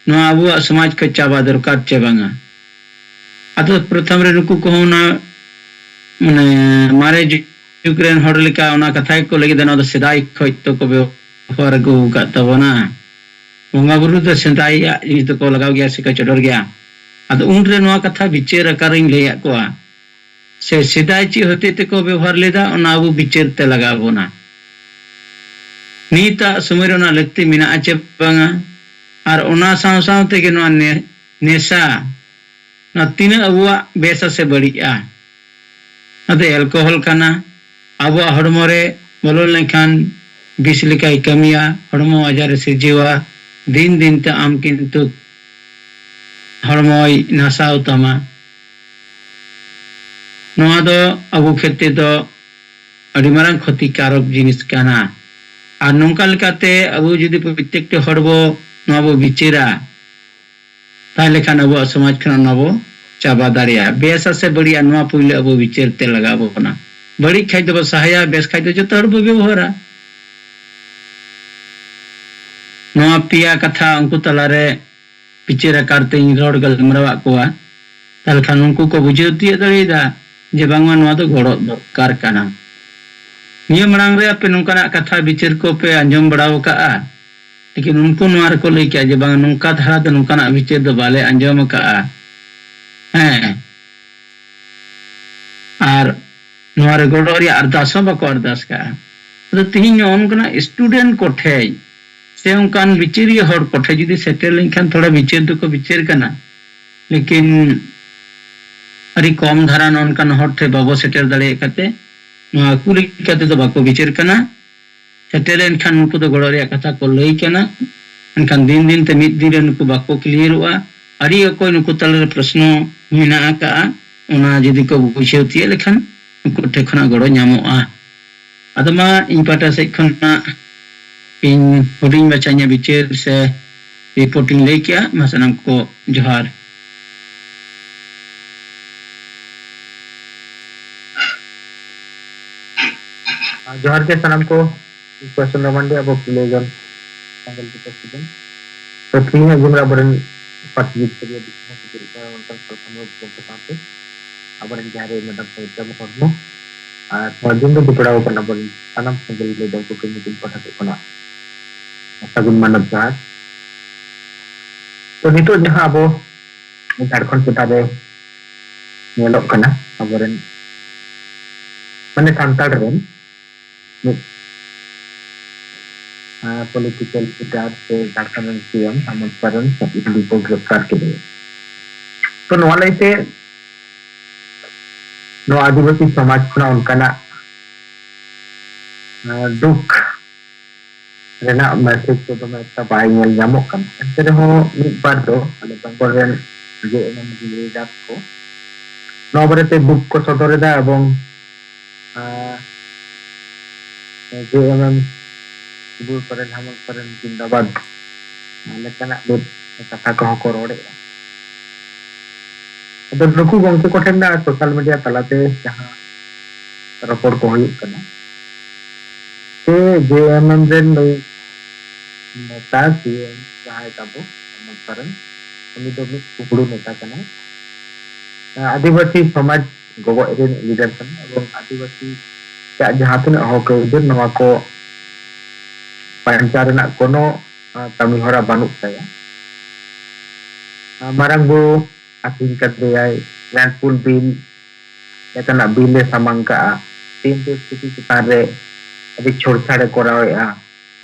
ᱱᱚᱣᱟ ᱟᱵᱚᱣᱟᱜ ᱥᱚᱢᱟᱡᱽ ᱠᱷᱚᱱ ᱪᱟᱵᱟ ᱫᱚᱨᱠᱟᱨ ᱪᱮ ᱵᱟᱝᱟ? ᱟᱫᱚ ᱯᱨᱚᱛᱷᱚᱢ ᱨᱮ ᱱᱩᱠᱩ ᱠᱚᱦᱚᱸ ᱚᱱᱟ, ᱢᱟᱱᱮ, ᱢᱟᱨᱮ ᱡᱩᱜᱽ ᱨᱮᱱ ᱦᱚᱲ ᱞᱮᱠᱟ ᱚᱱᱟ ᱠᱟᱛᱷᱟ ᱜᱮᱠᱚ ᱞᱟᱹᱜᱤᱫ, ᱱᱚᱣᱟ ᱫᱚ ᱥᱮᱫᱟᱭ ᱠᱷᱚᱱ ᱛᱚᱠᱚ ᱵᱮᱵᱚᱦᱟᱨ ᱟᱹᱜᱩ ᱟᱠᱟᱫ ᱛᱟᱵᱚᱱᱟ᱾ ᱵᱚᱸᱜᱟ ᱵᱩᱨᱩ ᱫᱚ ᱥᱮᱫᱟᱭᱟᱜ ᱡᱤᱱᱤᱥ ᱫᱚᱠᱚ ᱞᱟᱜᱟᱣ ᱜᱮᱭᱟ ᱥᱮᱠᱚ ᱪᱚᱰᱚᱨ ᱜᱮᱭᱟ᱾ ᱟᱫᱚ ᱩᱱᱨᱮ ᱱᱚᱣᱟ ᱠᱟᱛᱷᱟ ᱵᱤᱪᱟᱹᱨ ᱟᱠᱟᱨᱤᱧ ᱞᱟᱹᱭᱟᱫ ᱠᱚᱣᱟ, ᱥᱮ ᱥᱮᱫᱟᱭ ᱪᱮᱫ ᱦᱚᱛᱮᱡ ᱛᱮᱠᱚ ᱵᱮᱵᱚᱦᱟᱨ ᱞᱮᱫᱟ, ᱚᱱᱟ ᱟᱵᱚ ᱵᱤᱪᱟᱹᱨ ᱛᱮ ᱞᱟᱜᱟᱣ ᱵᱚᱱᱟ᱾ ᱱᱤᱛᱟᱜ ᱥᱚᱢᱚᱭ ᱨᱮ ᱚᱱᱟ ᱞᱟᱹᱠᱛᱤ ᱢᱮᱱᱟᱜᱼᱟ ᱪᱮ ᱵᱟᱝᱟ? ᱟᱨ ᱚᱱᱟ ᱥᱟᱶ ᱥᱟᱶ ᱛᱮᱜᱮ ᱱᱚᱣᱟ ᱱᱮ-, ᱱᱮᱥᱟ, ᱱᱚᱣᱟ ᱛᱤᱱᱟᱹᱜ ᱟᱵᱚᱣᱟᱜ ᱵᱮᱥᱟ ᱥᱮ ᱵᱟᱹᱲᱤᱡᱼᱟ? ᱚᱱᱟ ᱫᱚ ᱮᱞᱠᱳᱦᱚᱞ ᱠᱟᱱᱟ᱾ ᱟᱵᱚᱣᱟᱜ ᱦᱚᱲᱢᱚ ᱨᱮ ᱵᱚᱞᱚ ᱞᱮᱱᱠᱷᱟᱱ ᱵᱤᱥ ᱞᱮᱠᱟᱭ ᱠᱟᱹᱢᱤᱭᱟ, ᱦᱚᱲᱢᱚ ᱟᱡᱟᱨ ᱮ ᱥᱤᱨᱡᱟᱹᱣᱟ᱾ ᱫᱤᱱ ᱫᱤᱱ ᱛᱮ ᱟᱢ ᱠᱤᱱᱛᱩ ᱦᱚᱲᱢᱚᱭ ᱱᱟᱥᱟᱣ ᱛᱟᱢᱟ᱾ ᱱᱚᱣᱟ ᱫᱚ ᱟᱵᱚ ᱠᱷᱮᱛᱨᱮ ᱫᱚ ᱟᱹᱰᱤ ᱢᱟᱨᱟᱝ ᱠᱷᱚᱛᱤᱠᱟᱨᱚᱠ ᱡᱤᱱᱤᱥ ᱠᱟᱱᱟ᱾ ᱟᱨ ᱱᱚᱝᱠᱟ ᱞᱮᱠᱟᱛᱮ ᱟᱵᱚ ᱡᱩᱫᱤ ᱯᱨᱚᱛᱛᱮᱠᱴᱤ ᱦᱚᱲ ᱵᱚ ᱱᱚᱣᱟ ᱵᱚ ᱵᱤᱪᱟᱹᱨᱟ, ᱛᱟᱦᱞᱮ ᱠᱷᱟᱱ ᱟᱵᱚᱣᱟᱜ ᱥᱚᱢᱟᱡᱽ ᱠᱷᱚᱱ ᱚᱱᱟ ᱵᱚ ᱪᱟᱵᱟ ᱫᱟᱲᱮᱭᱟᱜᱼᱟ᱾ ᱵᱮᱥᱟ ᱥᱮ ᱵᱟᱹᱲᱤᱡᱼᱟ, ᱱᱚᱣᱟ ᱯᱩᱭᱞᱩ ᱟᱵᱚ ᱵᱤᱪᱟᱹᱨ ᱛᱮ ᱞᱟᱜᱟᱣ ᱵᱚᱱᱟ᱾ ᱵᱟᱹᱲᱤᱡ ᱠᱷᱟᱡ ᱫᱚᱵᱚ ᱥᱟᱦᱟᱭᱟ, ᱵᱮᱥ ᱠᱷᱟᱡ ᱫᱚ ᱡᱚᱛᱚ ᱦᱚᱲ ᱵᱚ ᱵᱮᱵᱚᱦᱟᱨᱟ᱾ ᱱᱚᱣᱟ ᱯᱮᱭᱟ ᱠᱟᱛᱷᱟ ᱩᱱᱠᱩ ᱛᱟᱞᱟᱨᱮ ᱵᱤᱪᱟᱹᱨ ᱟᱠᱟᱨ ᱛᱮᱧ ᱨᱚᱲ ᱜᱟᱞᱢᱟᱨᱟᱣᱟᱫ ᱠᱚᱣᱟ, ᱛᱟᱦᱞᱮ ᱠᱷᱟᱱ ᱩᱱᱠᱩ ᱠᱚ ᱵᱩᱡᱷᱟᱹᱣ ᱛᱤᱭᱳᱜ ᱫᱟᱲᱮᱭᱟᱫᱟ ᱡᱮ ᱵᱟᱝᱢᱟ ᱱᱚᱣᱟ ᱫᱚ ᱜᱚᱲᱚ ᱫᱚᱨᱠᱟᱨ ᱠᱟᱱᱟ᱾ ᱱᱤᱭᱟᱹ ᱢᱟᱲᱟᱝ ᱨᱮ ᱟᱯᱮ ᱱᱚᱝᱠᱟᱱᱟᱜ ᱠᱟᱛᱷᱟ ᱵᱤᱪᱟᱹᱨ ᱠᱚᱯᱮ ᱟᱸᱡᱚᱢ ᱵᱟᱲᱟ ᱟᱠᱟᱫᱼᱟ? ᱞᱮᱠᱤᱱ ᱩᱱᱠᱩ ᱱᱚᱣᱟ ᱨᱮᱠᱚ ᱞᱟᱹᱭ ᱠᱮᱜᱼᱟ ᱡᱮ ᱵᱟᱝ, ᱱᱚᱝᱠᱟ ᱫᱷᱟᱨᱟ ᱫᱚ ᱱᱚᱝᱠᱟᱱᱟᱜ ᱵᱤᱪᱟᱹᱨ ᱫᱚ ᱵᱟᱞᱮ ᱟᱸᱡᱚᱢ ᱟᱠᱟᱫᱼᱟ᱾ ᱦᱮᱸ, ᱟᱨ ᱱᱚᱣᱟ ᱨᱮ ᱜᱚᱲᱚ ᱨᱮᱭᱟᱜ ᱟᱨᱫᱟᱥ ᱦᱚᱸ ᱵᱟᱠᱚ ᱟᱨᱫᱟᱥ ᱠᱟᱜᱼᱟ᱾ ᱟᱫᱚ ᱛᱤᱦᱤᱧ ᱱᱚᱜᱼᱚ ᱱᱚᱝᱠᱟᱱᱟᱜ ᱥᱴᱩᱰᱮᱱᱴ ᱠᱚᱴᱷᱮᱡ ᱥᱮ ᱚᱱᱠᱟᱱ ᱵᱤᱪᱟᱹᱨᱤᱭᱟᱹ ᱦᱚᱲ ᱠᱚᱴᱷᱮᱡ ᱡᱩᱫᱤ ᱥᱮᱴᱮᱨ ᱞᱮᱱᱠᱷᱟᱱ ᱛᱷᱚᱲᱟ ᱵᱤᱪᱟᱹᱨ ᱫᱚᱠᱚ ᱵᱤᱪᱟᱹᱨ ᱠᱟᱱᱟ, ᱞᱮᱠᱤᱱ ᱟᱹᱰᱤ ᱠᱚᱢ ᱫᱷᱟᱨᱟ ᱱᱚᱝᱠᱟᱱ ᱦᱚᱲ ᱴᱷᱮᱡ ᱵᱟᱵᱚ ᱥᱮᱴᱮᱨ ᱫᱟᱲᱮᱭᱟᱜ ᱠᱟᱛᱮ ᱱᱚᱣᱟ ᱠᱩᱞᱤ ᱠᱟᱛᱮ ᱫᱚ ᱵᱟᱠᱚ ᱵᱤᱪᱟᱹᱨ ᱠᱟᱱᱟ᱾ ᱥᱮᱴᱮᱨ ᱞᱮᱱᱠᱷᱟᱱ ᱱᱩᱠᱩ ᱫᱚ ᱜᱚᱲᱚ ᱨᱮᱭᱟᱜ ᱠᱟᱛᱷᱟ ᱠᱚ ᱞᱟᱹᱭ ᱠᱟᱱᱟ, ᱢᱮᱱᱠᱷᱟᱱ ᱫᱤᱱ ᱫᱤᱱ ᱛᱮ ᱢᱤᱫ ᱫᱤᱱ ᱨᱮ ᱱᱩᱠᱩ ᱵᱟᱠᱚ ᱠᱞᱤᱭᱟᱨᱚᱜᱼᱟ᱾ ᱟᱹᱰᱤ ᱚᱠᱚᱭ ᱱᱩᱠᱩ ᱛᱟᱞᱟᱨᱮ ᱯᱨᱚᱥᱱᱚ ᱢᱮᱱᱟᱜ ᱟᱠᱟᱜᱼᱟ, ᱚᱱᱟ ᱡᱩᱫᱤ ᱠᱚ ᱵᱩᱡᱷᱟᱹᱣ ᱛᱤᱭᱳᱜ ᱞᱮᱠᱷᱟᱱ ᱩᱱᱠᱩ ᱴᱷᱮᱱ ᱠᱷᱚᱱᱟᱜ ᱜᱚᱲᱚ ᱧᱟᱢᱚᱜᱼᱟ᱾ ᱟᱫᱚ ᱢᱟ ᱤᱧ ᱯᱟᱦᱴᱟ ᱥᱮᱫ ᱠᱷᱚᱱᱟᱜ ᱤᱧ ᱦᱩᱰᱤᱧ ᱢᱟᱪᱷᱟ ᱤᱧᱟᱹᱜ ᱵᱤᱪᱟᱹᱨ ᱥᱮ ᱨᱤᱯᱳᱨᱴ ᱤᱧ ᱞᱟᱹᱭ ᱠᱮᱜᱼᱟ᱾ ᱢᱟ ᱥᱟᱱᱟᱢ ᱠᱚ ᱡᱚᱦᱟᱨ᱾ ᱟᱨ ᱡᱚᱦᱟᱨ ᱜᱮ ᱥᱟᱱᱟᱢ ᱠᱚ, ᱤᱧ ᱯᱨᱚᱥᱮᱱᱫᱨᱚ ᱢᱟᱱᱰᱤ, ᱟᱵᱚ ᱠᱩᱞᱟᱹᱭ ᱜᱟᱱ ᱥᱟᱸᱜᱮᱞ ᱜᱤᱫᱽᱨᱟᱹ student᱾ ᱛᱚ ᱛᱤᱦᱤᱧᱟᱜ ᱡᱤᱵᱚᱱ ᱨᱮ ᱟᱵᱚᱨᱮᱱ participate ᱠᱚ ᱦᱩᱭᱩᱜ ᱠᱟᱱᱟ, ᱢᱮᱱᱠᱷᱟᱱ ᱥᱟᱞᱠᱷᱟᱱ ᱢᱩᱨᱢᱩ ᱜᱚᱢᱠᱮ ᱥᱟᱶᱛᱮ ᱟᱵᱚᱨᱮᱱ ᱡᱟᱦᱟᱸᱭ ᱨᱮ ᱢᱮᱰᱟᱢ ᱥᱚᱢᱤᱛᱟ ᱦᱚᱲᱢᱚ ᱟᱨ ᱱᱚᱣᱟ ᱫᱤᱱ ᱨᱮ ᱡᱚᱯᱲᱟᱣ ᱟᱠᱟᱱ ᱟᱵᱚᱨᱮᱱ ᱥᱟᱱᱟᱢ ᱥᱟᱸᱜᱮᱞ ᱜᱤᱫᱽᱨᱟᱹ ᱠᱚ ᱠᱟᱹᱢᱤ ᱫᱤᱱ ᱯᱟᱦᱴᱟ ᱥᱮᱫ ᱠᱷᱚᱱᱟᱜ ᱥᱟᱹᱜᱩᱱ ᱢᱟᱱᱚᱛ ᱡᱚᱦᱟᱨ᱾ ᱛᱚ ᱱᱤᱛᱚᱜ ᱡᱟᱦᱟᱸ ᱟᱵᱚ ᱡᱷᱟᱲᱠᱷᱚᱸᱰ ᱴᱚᱴᱷᱟ ᱨᱮ ᱧᱮᱞᱚᱜ ᱠᱟᱱᱟ, ᱟᱵᱚᱨᱮᱱ ᱢᱟᱱᱮ ᱥᱟᱱᱛᱟᱲ ᱨᱮᱱ ᱢᱤᱫ, ᱟᱸ, political leader ᱥᱮ ᱡᱷᱟᱲᱠᱷᱚᱸᱰ ᱨᱮᱱ CM ᱦᱮᱢᱚᱱᱛ ᱥᱚᱨᱮᱱ ᱤᱰᱤ ᱠᱚ ᱜᱨᱮᱯᱛᱟᱨ ᱠᱮᱫᱮᱭᱟ᱾ ᱛᱚ ᱱᱚᱣᱟ ᱞᱟᱹᱭᱛᱮ ᱱᱚᱣᱟ ᱟᱹᱫᱤᱵᱟᱹᱥᱤ ᱥᱚᱢᱟᱡᱽ ᱠᱷᱚᱱᱟᱜ ᱚᱱᱠᱟᱱᱟᱜ, ᱟᱸ, ᱫᱩᱠ ᱨᱮᱱᱟᱜ message ᱠᱚ ᱫᱚᱢᱮ ᱮᱠᱴᱟ ᱵᱟᱭ ᱧᱮᱞ ᱧᱟᱢᱚᱜ ᱠᱟᱱᱟ᱾ ᱮᱱᱛᱮ ᱨᱮᱦᱚᱸ ᱢᱤᱫ ᱵᱟᱨ ᱫᱚ ᱟᱞᱮ ᱵᱮᱝᱜᱚᱞ ᱨᱮᱱ ᱡᱮ ᱮᱱ ᱮᱢ leaders ᱠᱚ ᱱᱚᱣᱟ ᱵᱟᱨᱮᱛᱮ ᱫᱩᱠ ᱠᱚ ᱥᱚᱫᱚᱨ ᱮᱫᱟ ᱮᱵᱚᱝ, ᱟᱸ, ᱡᱮ ᱮᱢ ᱮᱢ ᱥᱤᱵᱩ ᱥᱚᱨᱮᱱ, ᱦᱮᱢᱚᱱᱛ ᱥᱚᱨᱮᱱ ᱡᱤᱱᱫᱟᱵᱟᱫ ᱞᱮᱠᱟᱱᱟᱜ ᱢᱤᱫ ᱠᱟᱛᱷᱟ ᱠᱚᱦᱚᱸ ᱠᱚ ᱨᱚᱲᱮᱫᱼᱟ᱾ ᱟᱫᱚ ᱱᱩᱠᱩ ᱜᱚᱢᱠᱮ ᱠᱚᱴᱷᱮᱱ ᱫᱚ ᱥᱳᱥᱟᱞ ᱢᱤᱰᱤᱭᱟ ᱛᱟᱞᱟᱛᱮ ᱡᱟᱦᱟᱸ ᱨᱚᱯᱚᱲ ᱠᱚ ᱦᱩᱭᱩᱜ ᱠᱟᱱᱟ, ᱥᱮ ᱡᱮ ᱮᱢ ᱮᱢ ᱨᱮᱱ ᱱᱩᱭ ᱱᱮᱛᱟ ᱥᱤ ᱮᱢ ᱡᱟᱦᱟᱸᱭ ᱛᱟᱵᱚ ᱦᱮᱢᱚᱱᱛ ᱥᱚᱨᱮᱱ, ᱩᱱᱤ ᱫᱚ ᱢᱤᱫ ᱠᱩᱠᱲᱩ ᱱᱮᱛᱟ ᱠᱟᱱᱟᱭ᱾ ᱟᱹᱫᱤᱵᱟᱹᱥᱤ ᱥᱚᱢᱟᱡᱽ ᱜᱚᱜᱚᱡ ᱨᱮᱱ ᱞᱤᱰᱟᱨ ᱠᱟᱱᱟᱭ ᱮᱵᱚᱝ ᱟᱹᱫᱤᱵᱟᱹᱥᱤ ᱠᱚᱣᱟᱜ ᱡᱟᱦᱟᱸ ᱛᱤᱱᱟᱹᱜ ᱦᱚᱠ ᱟᱹᱭᱫᱟᱹᱨ, ᱱᱚᱣᱟ ᱠᱚ ᱵᱟᱧᱪᱟᱣ ᱨᱮᱱᱟᱜ ᱠᱳᱱᱳ, ᱟᱸ, ᱠᱟᱹᱢᱤ ᱦᱚᱨᱟ ᱵᱟᱹᱱᱩᱜ ᱛᱟᱭᱟ᱾ ᱟᱸ, ᱢᱟᱨᱟᱝ ᱵᱩᱨᱩ ᱟᱹᱛᱤᱧ ᱠᱟᱫᱮᱭᱟᱭ, ᱞᱮᱱᱰ ᱯᱩᱞ ᱵᱤᱞ ᱞᱮᱠᱟᱱᱟᱜ ᱵᱤᱞ ᱮ ᱥᱟᱢᱟᱝ ᱠᱟᱜᱼᱟ, C M P S T P ᱪᱮᱛᱟᱱ ᱨᱮ ᱟᱹᱰᱤ ᱪᱷᱚᱲᱪᱷᱟᱲ ᱮ ᱠᱚᱨᱟᱣᱮᱫᱼᱟ᱾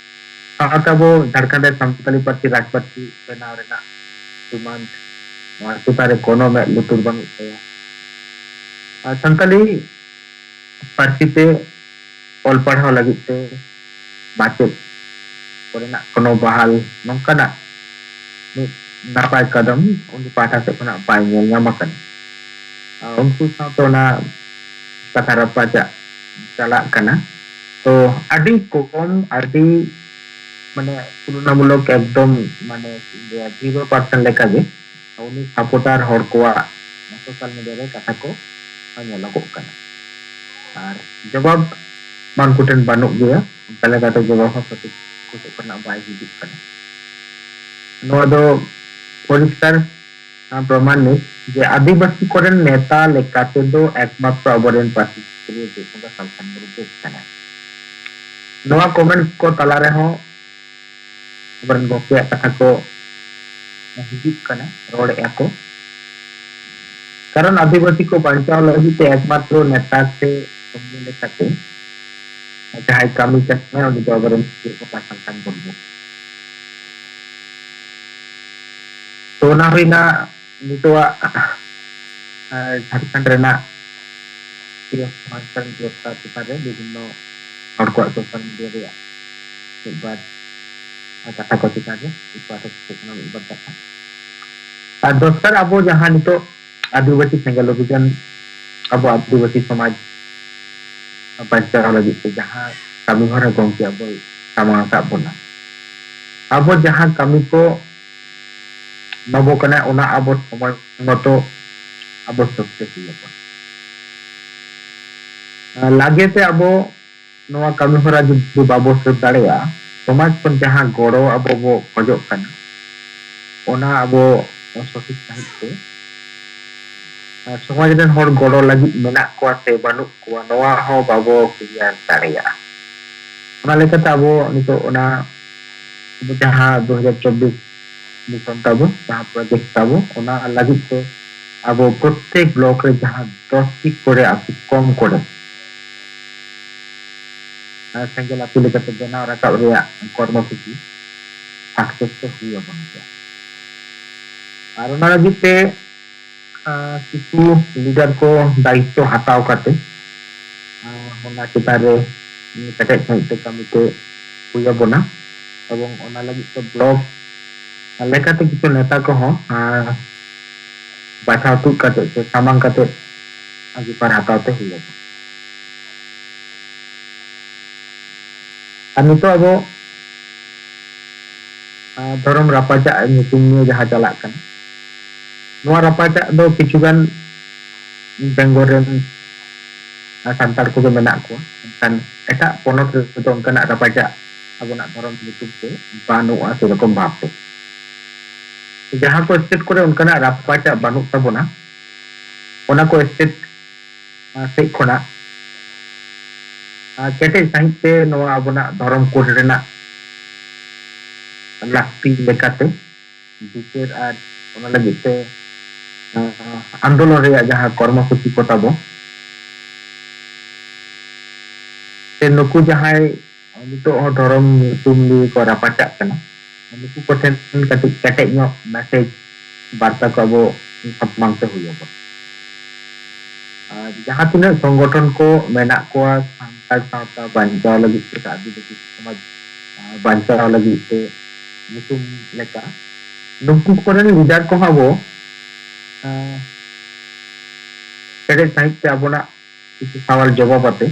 ᱥᱟᱶᱛᱮ ᱟᱵᱚ ᱡᱷᱟᱲᱠᱷᱚᱸᱰ ᱨᱮ ᱥᱟᱱᱛᱟᱞᱤ ᱯᱟᱹᱨᱥᱤ ᱨᱟᱡᱽ ᱯᱟᱹᱨᱥᱤ ᱵᱮᱱᱟᱣ ᱨᱮᱱᱟᱜ ᱰᱤᱢᱟᱱᱰ, ᱱᱚᱣᱟ ᱪᱮᱛᱟᱱ ᱨᱮ ᱠᱳᱱᱳ ᱢᱮᱫ ᱞᱩᱛᱩᱨ ᱵᱟᱹᱱᱩᱜ ᱛᱟᱭᱟ᱾ ᱟᱨ ᱥᱟᱱᱛᱟᱞᱤ ᱯᱟᱹᱨᱥᱤ ᱛᱮ ᱚᱞ ᱯᱟᱲᱦᱟᱣ ᱞᱟᱹᱜᱤᱫ ᱛᱮ ᱢᱟᱪᱮᱫ ᱠᱚᱨᱮᱱᱟᱜ ᱠᱳᱱᱳ ᱵᱟᱦᱟᱞ, ᱱᱚᱝᱠᱟᱱᱟᱜ ᱢᱤᱫ ᱱᱟᱯᱟᱭ ᱠᱟᱫᱚᱢ ᱩᱱᱤ ᱯᱟᱦᱴᱟ ᱥᱮᱫ ᱠᱷᱚᱱᱟᱜ ᱵᱟᱭ ᱧᱮᱞ ᱧᱟᱢ ᱟᱠᱟᱱᱟ᱾ ᱟᱨ ᱩᱱᱠᱩ ᱥᱟᱶᱛᱮ ᱚᱱᱟ ᱠᱟᱛᱷᱟ ᱨᱟᱯᱟᱪᱟᱜ ᱪᱟᱞᱟᱜ ᱠᱟᱱᱟ᱾ ᱛᱚ ᱟᱹᱰᱤ ᱠᱚᱢ, ᱟᱹᱰᱤ ᱢᱟᱱᱮ ᱛᱩᱞᱚᱱᱟᱢᱩᱞᱚᱠ ᱮᱠᱫᱚᱢ ᱢᱟᱱᱮ ᱪᱮᱫ ᱤᱧ ᱞᱟᱹᱭᱟ, ᱡᱤᱨᱳ ᱯᱟᱨᱥᱮᱱᱴ ᱞᱮᱠᱟᱜᱮ ᱩᱱᱤ ᱥᱟᱯᱳᱨᱴᱟᱨ ᱦᱚᱲ ᱠᱚᱣᱟᱜ ᱥᱳᱥᱟᱞ ᱢᱤᱰᱤᱭᱟ ᱨᱮ ᱠᱟᱛᱷᱟ ᱠᱚ ᱧᱮᱞᱚᱜᱚᱜ ᱠᱟᱱᱟ᱾ ᱟᱨ ᱡᱚᱵᱟᱵ ᱢᱟ ᱩᱱᱠᱩ ᱴᱷᱮᱱ ᱵᱟᱹᱱᱩᱜ ᱜᱮᱭᱟ, ᱚᱱᱠᱟ ᱞᱮᱠᱟᱛᱮ ᱡᱚᱵᱟᱵ ᱦᱚᱸ ᱥᱚᱴᱷᱤᱠ ᱩᱱᱠᱩ ᱥᱮᱫ ᱠᱷᱚᱱᱟᱜ ᱵᱟᱭ ᱦᱤᱡᱩᱜ ᱠᱟᱱᱟ᱾ ᱱᱚᱣᱟ ᱫᱚ ᱯᱚᱨᱤᱥᱠᱟᱨ ᱯᱨᱚᱢᱟᱱᱤᱛ ᱡᱮ ᱟᱹᱫᱤᱵᱟᱹᱥᱤ ᱠᱚᱨᱮᱱ ᱱᱮᱛᱟ ᱞᱮᱠᱟ ᱛᱮᱫᱚ ᱮᱠᱢᱟᱛᱨᱚ ᱟᱵᱚᱨᱮᱱ ᱯᱟᱹᱨᱥᱤ ᱥᱩᱥᱟᱹᱨᱤᱭᱟᱹ ᱵᱤᱨ ᱵᱚᱸᱜᱟ ᱥᱟᱞᱠᱷᱟᱱ ᱢᱩᱨᱢᱩ ᱜᱮ ᱠᱟᱱᱟᱭ᱾ ᱱᱚᱣᱟ ᱠᱚᱢᱮᱱᱴ ᱠᱚ ᱛᱟᱞᱟ ᱨᱮᱦᱚᱸ ᱟᱵᱚᱨᱮᱱ ᱜᱚᱢᱠᱮᱭᱟᱜ ᱠᱟᱛᱷᱟ ᱠᱚ ᱦᱤᱡᱩᱜ ᱠᱟᱱᱟ, ᱨᱚᱲᱮᱫᱼᱟ ᱠᱚ᱾ ᱠᱟᱨᱚᱱ ᱟᱹᱫᱤᱵᱟᱹᱥᱤ ᱠᱚ ᱵᱟᱧᱪᱟᱣ ᱞᱟᱹᱜᱤᱫ ᱛᱮ ᱮᱠᱢᱟᱛᱨᱚ ᱱᱮᱛᱟ ᱥᱮ ᱠᱟᱹᱢᱤᱭᱟᱹ ᱞᱮᱠᱟᱛᱮ ᱡᱟᱦᱟᱸᱭ ᱠᱟᱹᱢᱤ ᱠᱟᱱᱟᱭ, ᱩᱱᱤ ᱫᱚ ᱟᱵᱚᱨᱮᱱ ᱥᱤᱫᱩ ᱠᱟᱹᱱᱦᱩ ᱥᱟᱱᱛᱟᱲ ᱦᱚᱲ ᱜᱮ᱾ ᱛᱚ ᱚᱱᱟ ᱦᱩᱭᱱᱟ ᱱᱤᱛᱚᱜᱟᱜ, ᱟᱨ ᱡᱷᱟᱲᱠᱷᱚᱸᱰ ᱨᱮᱱᱟᱜ ᱥᱤᱧᱚᱛ ᱥᱚᱢᱟᱡᱽ ᱨᱮᱱ ᱵᱮᱵᱽᱥᱟ ᱪᱮᱛᱟᱱ ᱨᱮ ᱵᱤᱵᱷᱤᱱᱱᱚ ᱦᱚᱲ ᱠᱚᱣᱟᱜ ᱥᱳᱥᱟᱞ ᱢᱤᱰᱤᱭᱟ ᱨᱮᱭᱟᱜ ᱢᱤᱫ ᱵᱟᱨ ᱠᱟᱛᱷᱟ ᱠᱚ ᱪᱮᱛᱟᱱ ᱨᱮ ᱢᱤᱫ ᱵᱟᱨ ᱦᱚᱲ ᱠᱚ ᱢᱤᱫ ᱵᱟᱨ ᱠᱟᱛᱷᱟ᱾ ᱟᱨ ᱫᱚᱥᱟᱨ, ᱟᱵᱚ ᱡᱟᱦᱟᱸ ᱱᱤᱛᱚᱜ ᱟᱹᱫᱤᱵᱟᱹᱥᱤ ᱥᱮᱸᱜᱮᱞ ᱚᱵᱷᱤᱡᱟᱱ ᱟᱵᱚ ᱟᱹᱫᱤᱵᱟᱹᱥᱤ ᱥᱚᱢᱟᱡᱽ ᱵᱟᱧᱪᱟᱣ ᱞᱟᱹᱜᱤᱫ ᱛᱮ ᱡᱟᱦᱟᱸ ᱠᱟᱹᱢᱤ ᱦᱚᱨᱟ ᱜᱚᱢᱠᱮ ᱟᱵᱚᱭ ᱥᱟᱢᱟᱝ ᱟᱠᱟᱫ ᱵᱚᱱᱟ᱾ ᱟᱵᱚ ᱡᱟᱦᱟᱸ ᱠᱟᱹᱢᱤ ᱠᱚ ᱮᱢᱟᱵᱚ ᱠᱟᱱᱟ, ᱚᱱᱟ ᱟᱵᱚ ᱥᱚᱢᱚᱭ ᱢᱚᱛᱚ ᱟᱵᱚ ᱥᱟᱹᱛ ᱛᱮ ᱦᱩᱭ ᱟᱵᱚᱱᱟ᱾ ᱞᱟᱜᱮ ᱛᱮ ᱟᱵᱚ ᱱᱚᱣᱟ ᱠᱟᱹᱢᱤ ᱦᱚᱨᱟ ᱡᱩᱫᱤ ᱵᱟᱵᱚ ᱥᱟᱹᱛ ᱫᱟᱲᱮᱭᱟᱜᱼᱟ, ᱥᱚᱢᱟᱡᱽ ᱠᱷᱚᱱ ᱡᱟᱦᱟᱸ ᱜᱚᱲᱚ ᱟᱵᱚ ᱵᱚ ᱠᱷᱚᱡᱚᱜ ᱠᱟᱱᱟ, ᱚᱱᱟ ᱟᱵᱚ ᱥᱚᱴᱷᱤᱠ ᱥᱟᱺᱦᱤᱡ ᱛᱮ, ᱟᱨ ᱥᱚᱢᱟᱡᱽ ᱨᱮᱱ ᱦᱚᱲ ᱜᱚᱲᱚ ᱞᱟᱹᱜᱤᱫ ᱢᱮᱱᱟᱜ ᱠᱚᱣᱟ ᱥᱮ ᱵᱟᱹᱱᱩᱜ ᱠᱚᱣᱟ, ᱱᱚᱣᱟ ᱦᱚᱸ ᱵᱟᱵᱚ ᱠᱞᱤᱭᱟᱨ ᱫᱟᱲᱮᱭᱟᱜᱼᱟ᱾ ᱚᱱᱟ ᱞᱮᱠᱟᱛᱮ ᱟᱵᱚ ᱱᱤᱛᱚᱜ ᱚᱱᱟ ᱟᱵᱚ ᱡᱟᱦᱟᱸ ᱫᱩ ᱦᱟᱡᱟᱨ ᱪᱚᱵᱵᱤᱥ ᱢᱤᱥᱚᱱ ᱛᱟᱵᱚ, ᱡᱟᱦᱟᱸ ᱯᱨᱚᱡᱮᱠᱴ ᱛᱟᱵᱚ, ᱚᱱᱟ ᱞᱟᱹᱜᱤᱫ ᱛᱮ ᱟᱵᱚ ᱯᱨᱚᱛᱛᱮᱠ ᱵᱞᱚᱠ ᱨᱮ ᱡᱟᱦᱟᱸ ᱫᱚᱥ ᱴᱤ ᱠᱚᱨᱮ ᱟᱹᱛᱩ ᱠᱚᱢ ᱠᱚᱨᱮ, ᱟᱨ ᱥᱮᱸᱜᱮᱞ ᱟᱹᱛᱩ ᱞᱮᱠᱟᱛᱮ ᱵᱮᱱᱟᱣ ᱨᱟᱠᱟᱵ ᱨᱮᱭᱟᱜ ᱠᱚᱨᱢᱚᱥᱩᱪᱤ ᱥᱟᱠᱥᱮᱥ ᱛᱮ ᱦᱩᱭ ᱟᱵᱚᱱ ᱜᱮᱭᱟ᱾ ᱟᱨ ᱚᱱᱟ ᱞᱟᱹᱜᱤᱫ ᱛᱮ, ᱟᱸ, ᱠᱤᱪᱷᱩ ᱞᱤᱰᱟᱨ ᱠᱚ ᱫᱟᱭᱤᱛᱛᱚ ᱦᱟᱛᱟᱣ ᱠᱟᱛᱮ, ᱟᱸ, ᱚᱱᱟ ᱪᱮᱛᱟᱱ ᱨᱮ ᱠᱮᱴᱮᱡ ᱥᱟᱺᱦᱤᱡ ᱛᱮ ᱠᱟᱹᱢᱤ ᱛᱮ ᱦᱩᱭ ᱟᱵᱚᱱᱟ᱾ ᱮᱵᱚᱝ ᱚᱱᱟ ᱞᱟᱹᱜᱤᱫ ᱛᱮ ᱵᱞᱚᱠ ᱞᱮᱠᱟᱛᱮ ᱠᱤᱪᱷᱩ ᱱᱮᱛᱟ ᱠᱚᱦᱚᱸ, ᱟᱸ, ᱵᱟᱪᱷᱟᱣ ᱛᱩᱫ ᱠᱟᱛᱮ ᱥᱮ ᱥᱟᱢᱟᱝ ᱠᱟᱛᱮ ᱟᱸᱜᱤᱵᱷᱟᱨ ᱦᱟᱛᱟᱣ ᱛᱮ ᱦᱩᱭ ᱟᱵᱚᱱᱟ᱾ ᱟᱨ ᱱᱤᱛᱚᱜ ᱟᱵᱚ, ᱟᱸ, ᱫᱷᱚᱨᱚᱢ ᱨᱟᱯᱟᱪᱟᱜ ᱧᱩᱛᱩᱢ ᱱᱤᱭᱮ ᱡᱟᱦᱟᱸ ᱪᱟᱞᱟᱜ ᱠᱟᱱᱟ, ᱱᱚᱣᱟ ᱨᱟᱯᱟᱪᱟᱜ ᱫᱚ ᱠᱤᱪᱷᱩ ᱜᱟᱱ ᱵᱮᱝᱜᱚᱞ ᱨᱮᱱ, ᱟᱸ, ᱥᱟᱱᱛᱟᱲ ᱠᱚᱜᱮ ᱢᱮᱱᱟᱜ ᱠᱚᱣᱟ, ᱢᱮᱱᱠᱷᱟᱱ ᱮᱴᱟᱜ ᱯᱚᱱᱚᱛ ᱨᱮᱫᱚ ᱚᱱᱠᱟᱱᱟᱜ ᱨᱟᱯᱟᱪᱟᱜ ᱟᱵᱚᱱᱟᱜ ᱫᱷᱚᱨᱚᱢ ᱧᱩᱛᱩᱢ ᱛᱮ ᱵᱟᱹᱱᱩᱜᱼᱟ ᱥᱮᱨᱚᱠᱚᱢ ᱵᱷᱟᱵᱽ ᱛᱮ᱾ ᱡᱟᱦᱟᱸ ᱠᱚ ᱥᱴᱮᱴ ᱠᱚᱨᱮ ᱚᱱᱠᱟᱱᱟᱜ ᱨᱟᱯᱟᱪᱟᱜ ᱵᱟᱹᱱᱩᱜ ᱛᱟᱵᱚᱱᱟ, ᱚᱱᱟ ᱠᱚ ᱥᱴᱮᱴ, ᱟᱸ, ᱥᱮᱫ ᱠᱷᱚᱱᱟᱜ, ᱟᱸ, ᱠᱮᱴᱮᱡ ᱥᱟᱺᱦᱤᱡ ᱛᱮ ᱱᱚᱣᱟ ᱟᱵᱚᱱᱟᱜ ᱫᱷᱚᱨᱚᱢ ᱠᱳᱰ ᱨᱮᱱᱟᱜ ᱞᱟᱹᱠᱛᱤ ᱞᱮᱠᱟᱛᱮ ᱵᱤᱪᱟᱹᱨ ᱟᱨ ᱚᱱᱟ ᱞᱟᱹᱜᱤᱫ ᱛᱮ, ᱟᱸ, ᱟᱱᱫᱳᱞᱚᱱ ᱨᱮᱭᱟᱜ ᱡᱟᱦᱟᱸ ᱠᱚᱨᱢᱚᱥᱩᱪᱤ ᱠᱚ ᱛᱟᱵᱚ, ᱥᱮ ᱱᱩᱠᱩ ᱡᱟᱦᱟᱸᱭ ᱱᱤᱛᱚᱜ ᱦᱚᱸ ᱫᱷᱚᱨᱚᱢ ᱧᱩᱛᱩᱢ ᱱᱤᱭᱮ ᱠᱚ ᱨᱟᱯᱟᱪᱟᱜ ᱠᱟᱱᱟ, ᱱᱩᱠᱩ ᱠᱚᱴᱷᱮᱱ ᱠᱟᱹᱴᱤᱡ ᱠᱮᱴᱮᱡ ᱧᱚᱜ ᱢᱮᱥᱮᱡᱽ ᱵᱟᱨᱛᱟ ᱠᱚ ᱟᱵᱚ ᱥᱟᱢᱟᱝ ᱛᱮ ᱦᱩᱭ ᱟᱵᱚᱱᱟ᱾ ᱟᱨ ᱡᱟᱦᱟᱸ ᱛᱤᱱᱟᱹᱜ ᱥᱚᱝᱜᱚᱴᱷᱚᱱ ᱠᱚ ᱢᱮᱱᱟᱜ ᱠᱚᱣᱟ ᱥᱟᱱᱛᱟᱲ ᱥᱟᱶᱛᱟ ᱵᱟᱧᱪᱟᱣ ᱞᱟᱹᱜᱤᱫ ᱛᱮ, ᱟᱹᱫᱤᱵᱟᱹᱥᱤ ᱥᱚᱢᱟᱡᱽ, ᱟᱸ, ᱵᱟᱧᱪᱟᱣ ᱞᱟᱹᱜᱤᱫ ᱛᱮ ᱧᱩᱛᱩᱢ ᱞᱮᱠᱟ, ᱱᱩᱠᱩ ᱠᱚᱨᱮᱱ ᱞᱤᱰᱟᱨ ᱠᱚᱦᱚᱸ ᱟᱵᱚ, ᱟᱸ, ᱠᱮᱴᱮᱡ ᱥᱟᱺᱦᱤᱡ ᱛᱮ ᱟᱵᱚᱱᱟᱜ ᱠᱤᱪᱷᱩ ᱥᱟᱣᱟᱞ ᱡᱚᱵᱟᱵ ᱟᱛᱮ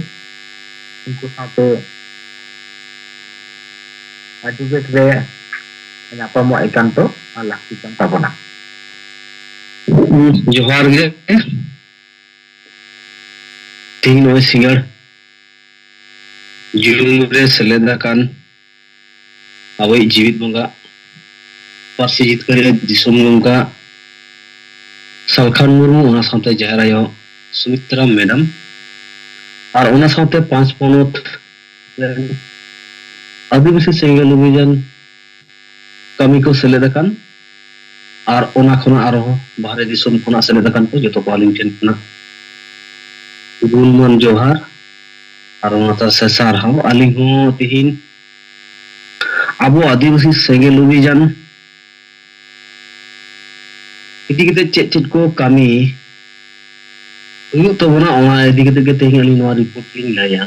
ᱩᱱᱠᱩ ᱥᱟᱶᱛᱮ ᱱᱚᱣᱟ ᱰᱤᱵᱮᱴ ᱨᱮ ᱧᱟᱯᱟᱢᱚᱜ ᱮᱠᱟᱱᱛᱚ ᱞᱟᱹᱠᱛᱤ ᱠᱟᱱ ᱛᱟᱵᱚᱱᱟ᱾ ᱡᱚᱦᱟᱨ ᱜᱮ᱾ ᱛᱮᱦᱮᱧ ᱱᱚᱜᱼᱚᱭ ᱥᱤᱸᱜᱟᱹᱲ ᱡᱩᱞᱩᱢ ᱨᱮ ᱥᱮᱞᱮᱫ ᱟᱠᱟᱱ ᱟᱵᱚᱭᱤᱡ ᱡᱤᱣᱤᱫ ᱵᱚᱸᱜᱟ, ᱯᱟᱹᱨᱥᱤ ᱡᱤᱛᱠᱟᱹᱨᱤᱭᱟᱹ, ᱫᱤᱥᱚᱢ ᱜᱚᱢᱠᱟ ᱥᱟᱞᱠᱷᱟᱱ ᱢᱩᱨᱢᱩ, ᱚᱱᱟ ᱥᱟᱶᱛᱮ ᱡᱟᱦᱮᱨ ᱟᱭᱳ ᱥᱩᱢᱤᱛᱨᱟ ᱢᱮᱰᱟᱢ, ᱟᱨ ᱚᱱᱟ ᱥᱟᱶᱛᱮ ᱯᱟᱸᱪ ᱯᱚᱱᱚᱛ ᱨᱮᱱ ᱟᱹᱫᱤᱵᱟᱹᱥᱤ ᱥᱮᱸᱜᱮᱞ ᱚᱵᱷᱤᱡᱟᱱ ᱠᱟᱹᱢᱤ ᱠᱚ ᱥᱮᱞᱮᱫ ᱟᱠᱟᱱ, ᱟᱨ ᱚᱱᱟ ᱠᱷᱚᱱᱟᱜ ᱟᱨᱦᱚᱸ ᱵᱟᱦᱨᱮ ᱫᱤᱥᱚᱢ ᱠᱷᱚᱱᱟᱜ ᱥᱮᱞᱮᱫ ᱟᱠᱟᱱ ᱠᱚ, ᱡᱚᱛᱚ ᱠᱚ ᱟᱹᱞᱤᱧ ᱴᱷᱮᱱ ᱠᱷᱚᱱᱟᱜ ᱜᱩᱱᱢᱟᱱ ᱡᱚᱦᱟᱨ ᱟᱨ ᱚᱱᱟ ᱥᱟᱶᱛᱮ ᱥᱟᱨᱦᱟᱣ᱾ ᱟᱹᱞᱤᱧ ᱦᱚᱸ ᱛᱮᱦᱮᱧ ᱟᱵᱚ ᱟᱹᱫᱤᱵᱟᱹᱥᱤ ᱥᱮᱸᱜᱮᱞ ᱚᱵᱷᱤᱡᱟᱱ ᱤᱫᱤ ᱠᱟᱛᱮ ᱪᱮᱫ ᱪᱮᱫ ᱠᱚ ᱠᱟᱹᱢᱤ ᱦᱩᱭᱩᱜ ᱛᱟᱵᱚᱱᱟ, ᱚᱱᱟ ᱤᱫᱤ ᱠᱟᱛᱮ ᱜᱮ ᱛᱮᱦᱮᱧ ᱟᱹᱞᱤᱧ ᱱᱚᱣᱟ ᱨᱤᱯᱳᱨᱴ ᱞᱤᱧ ᱞᱟᱹᱭᱟ᱾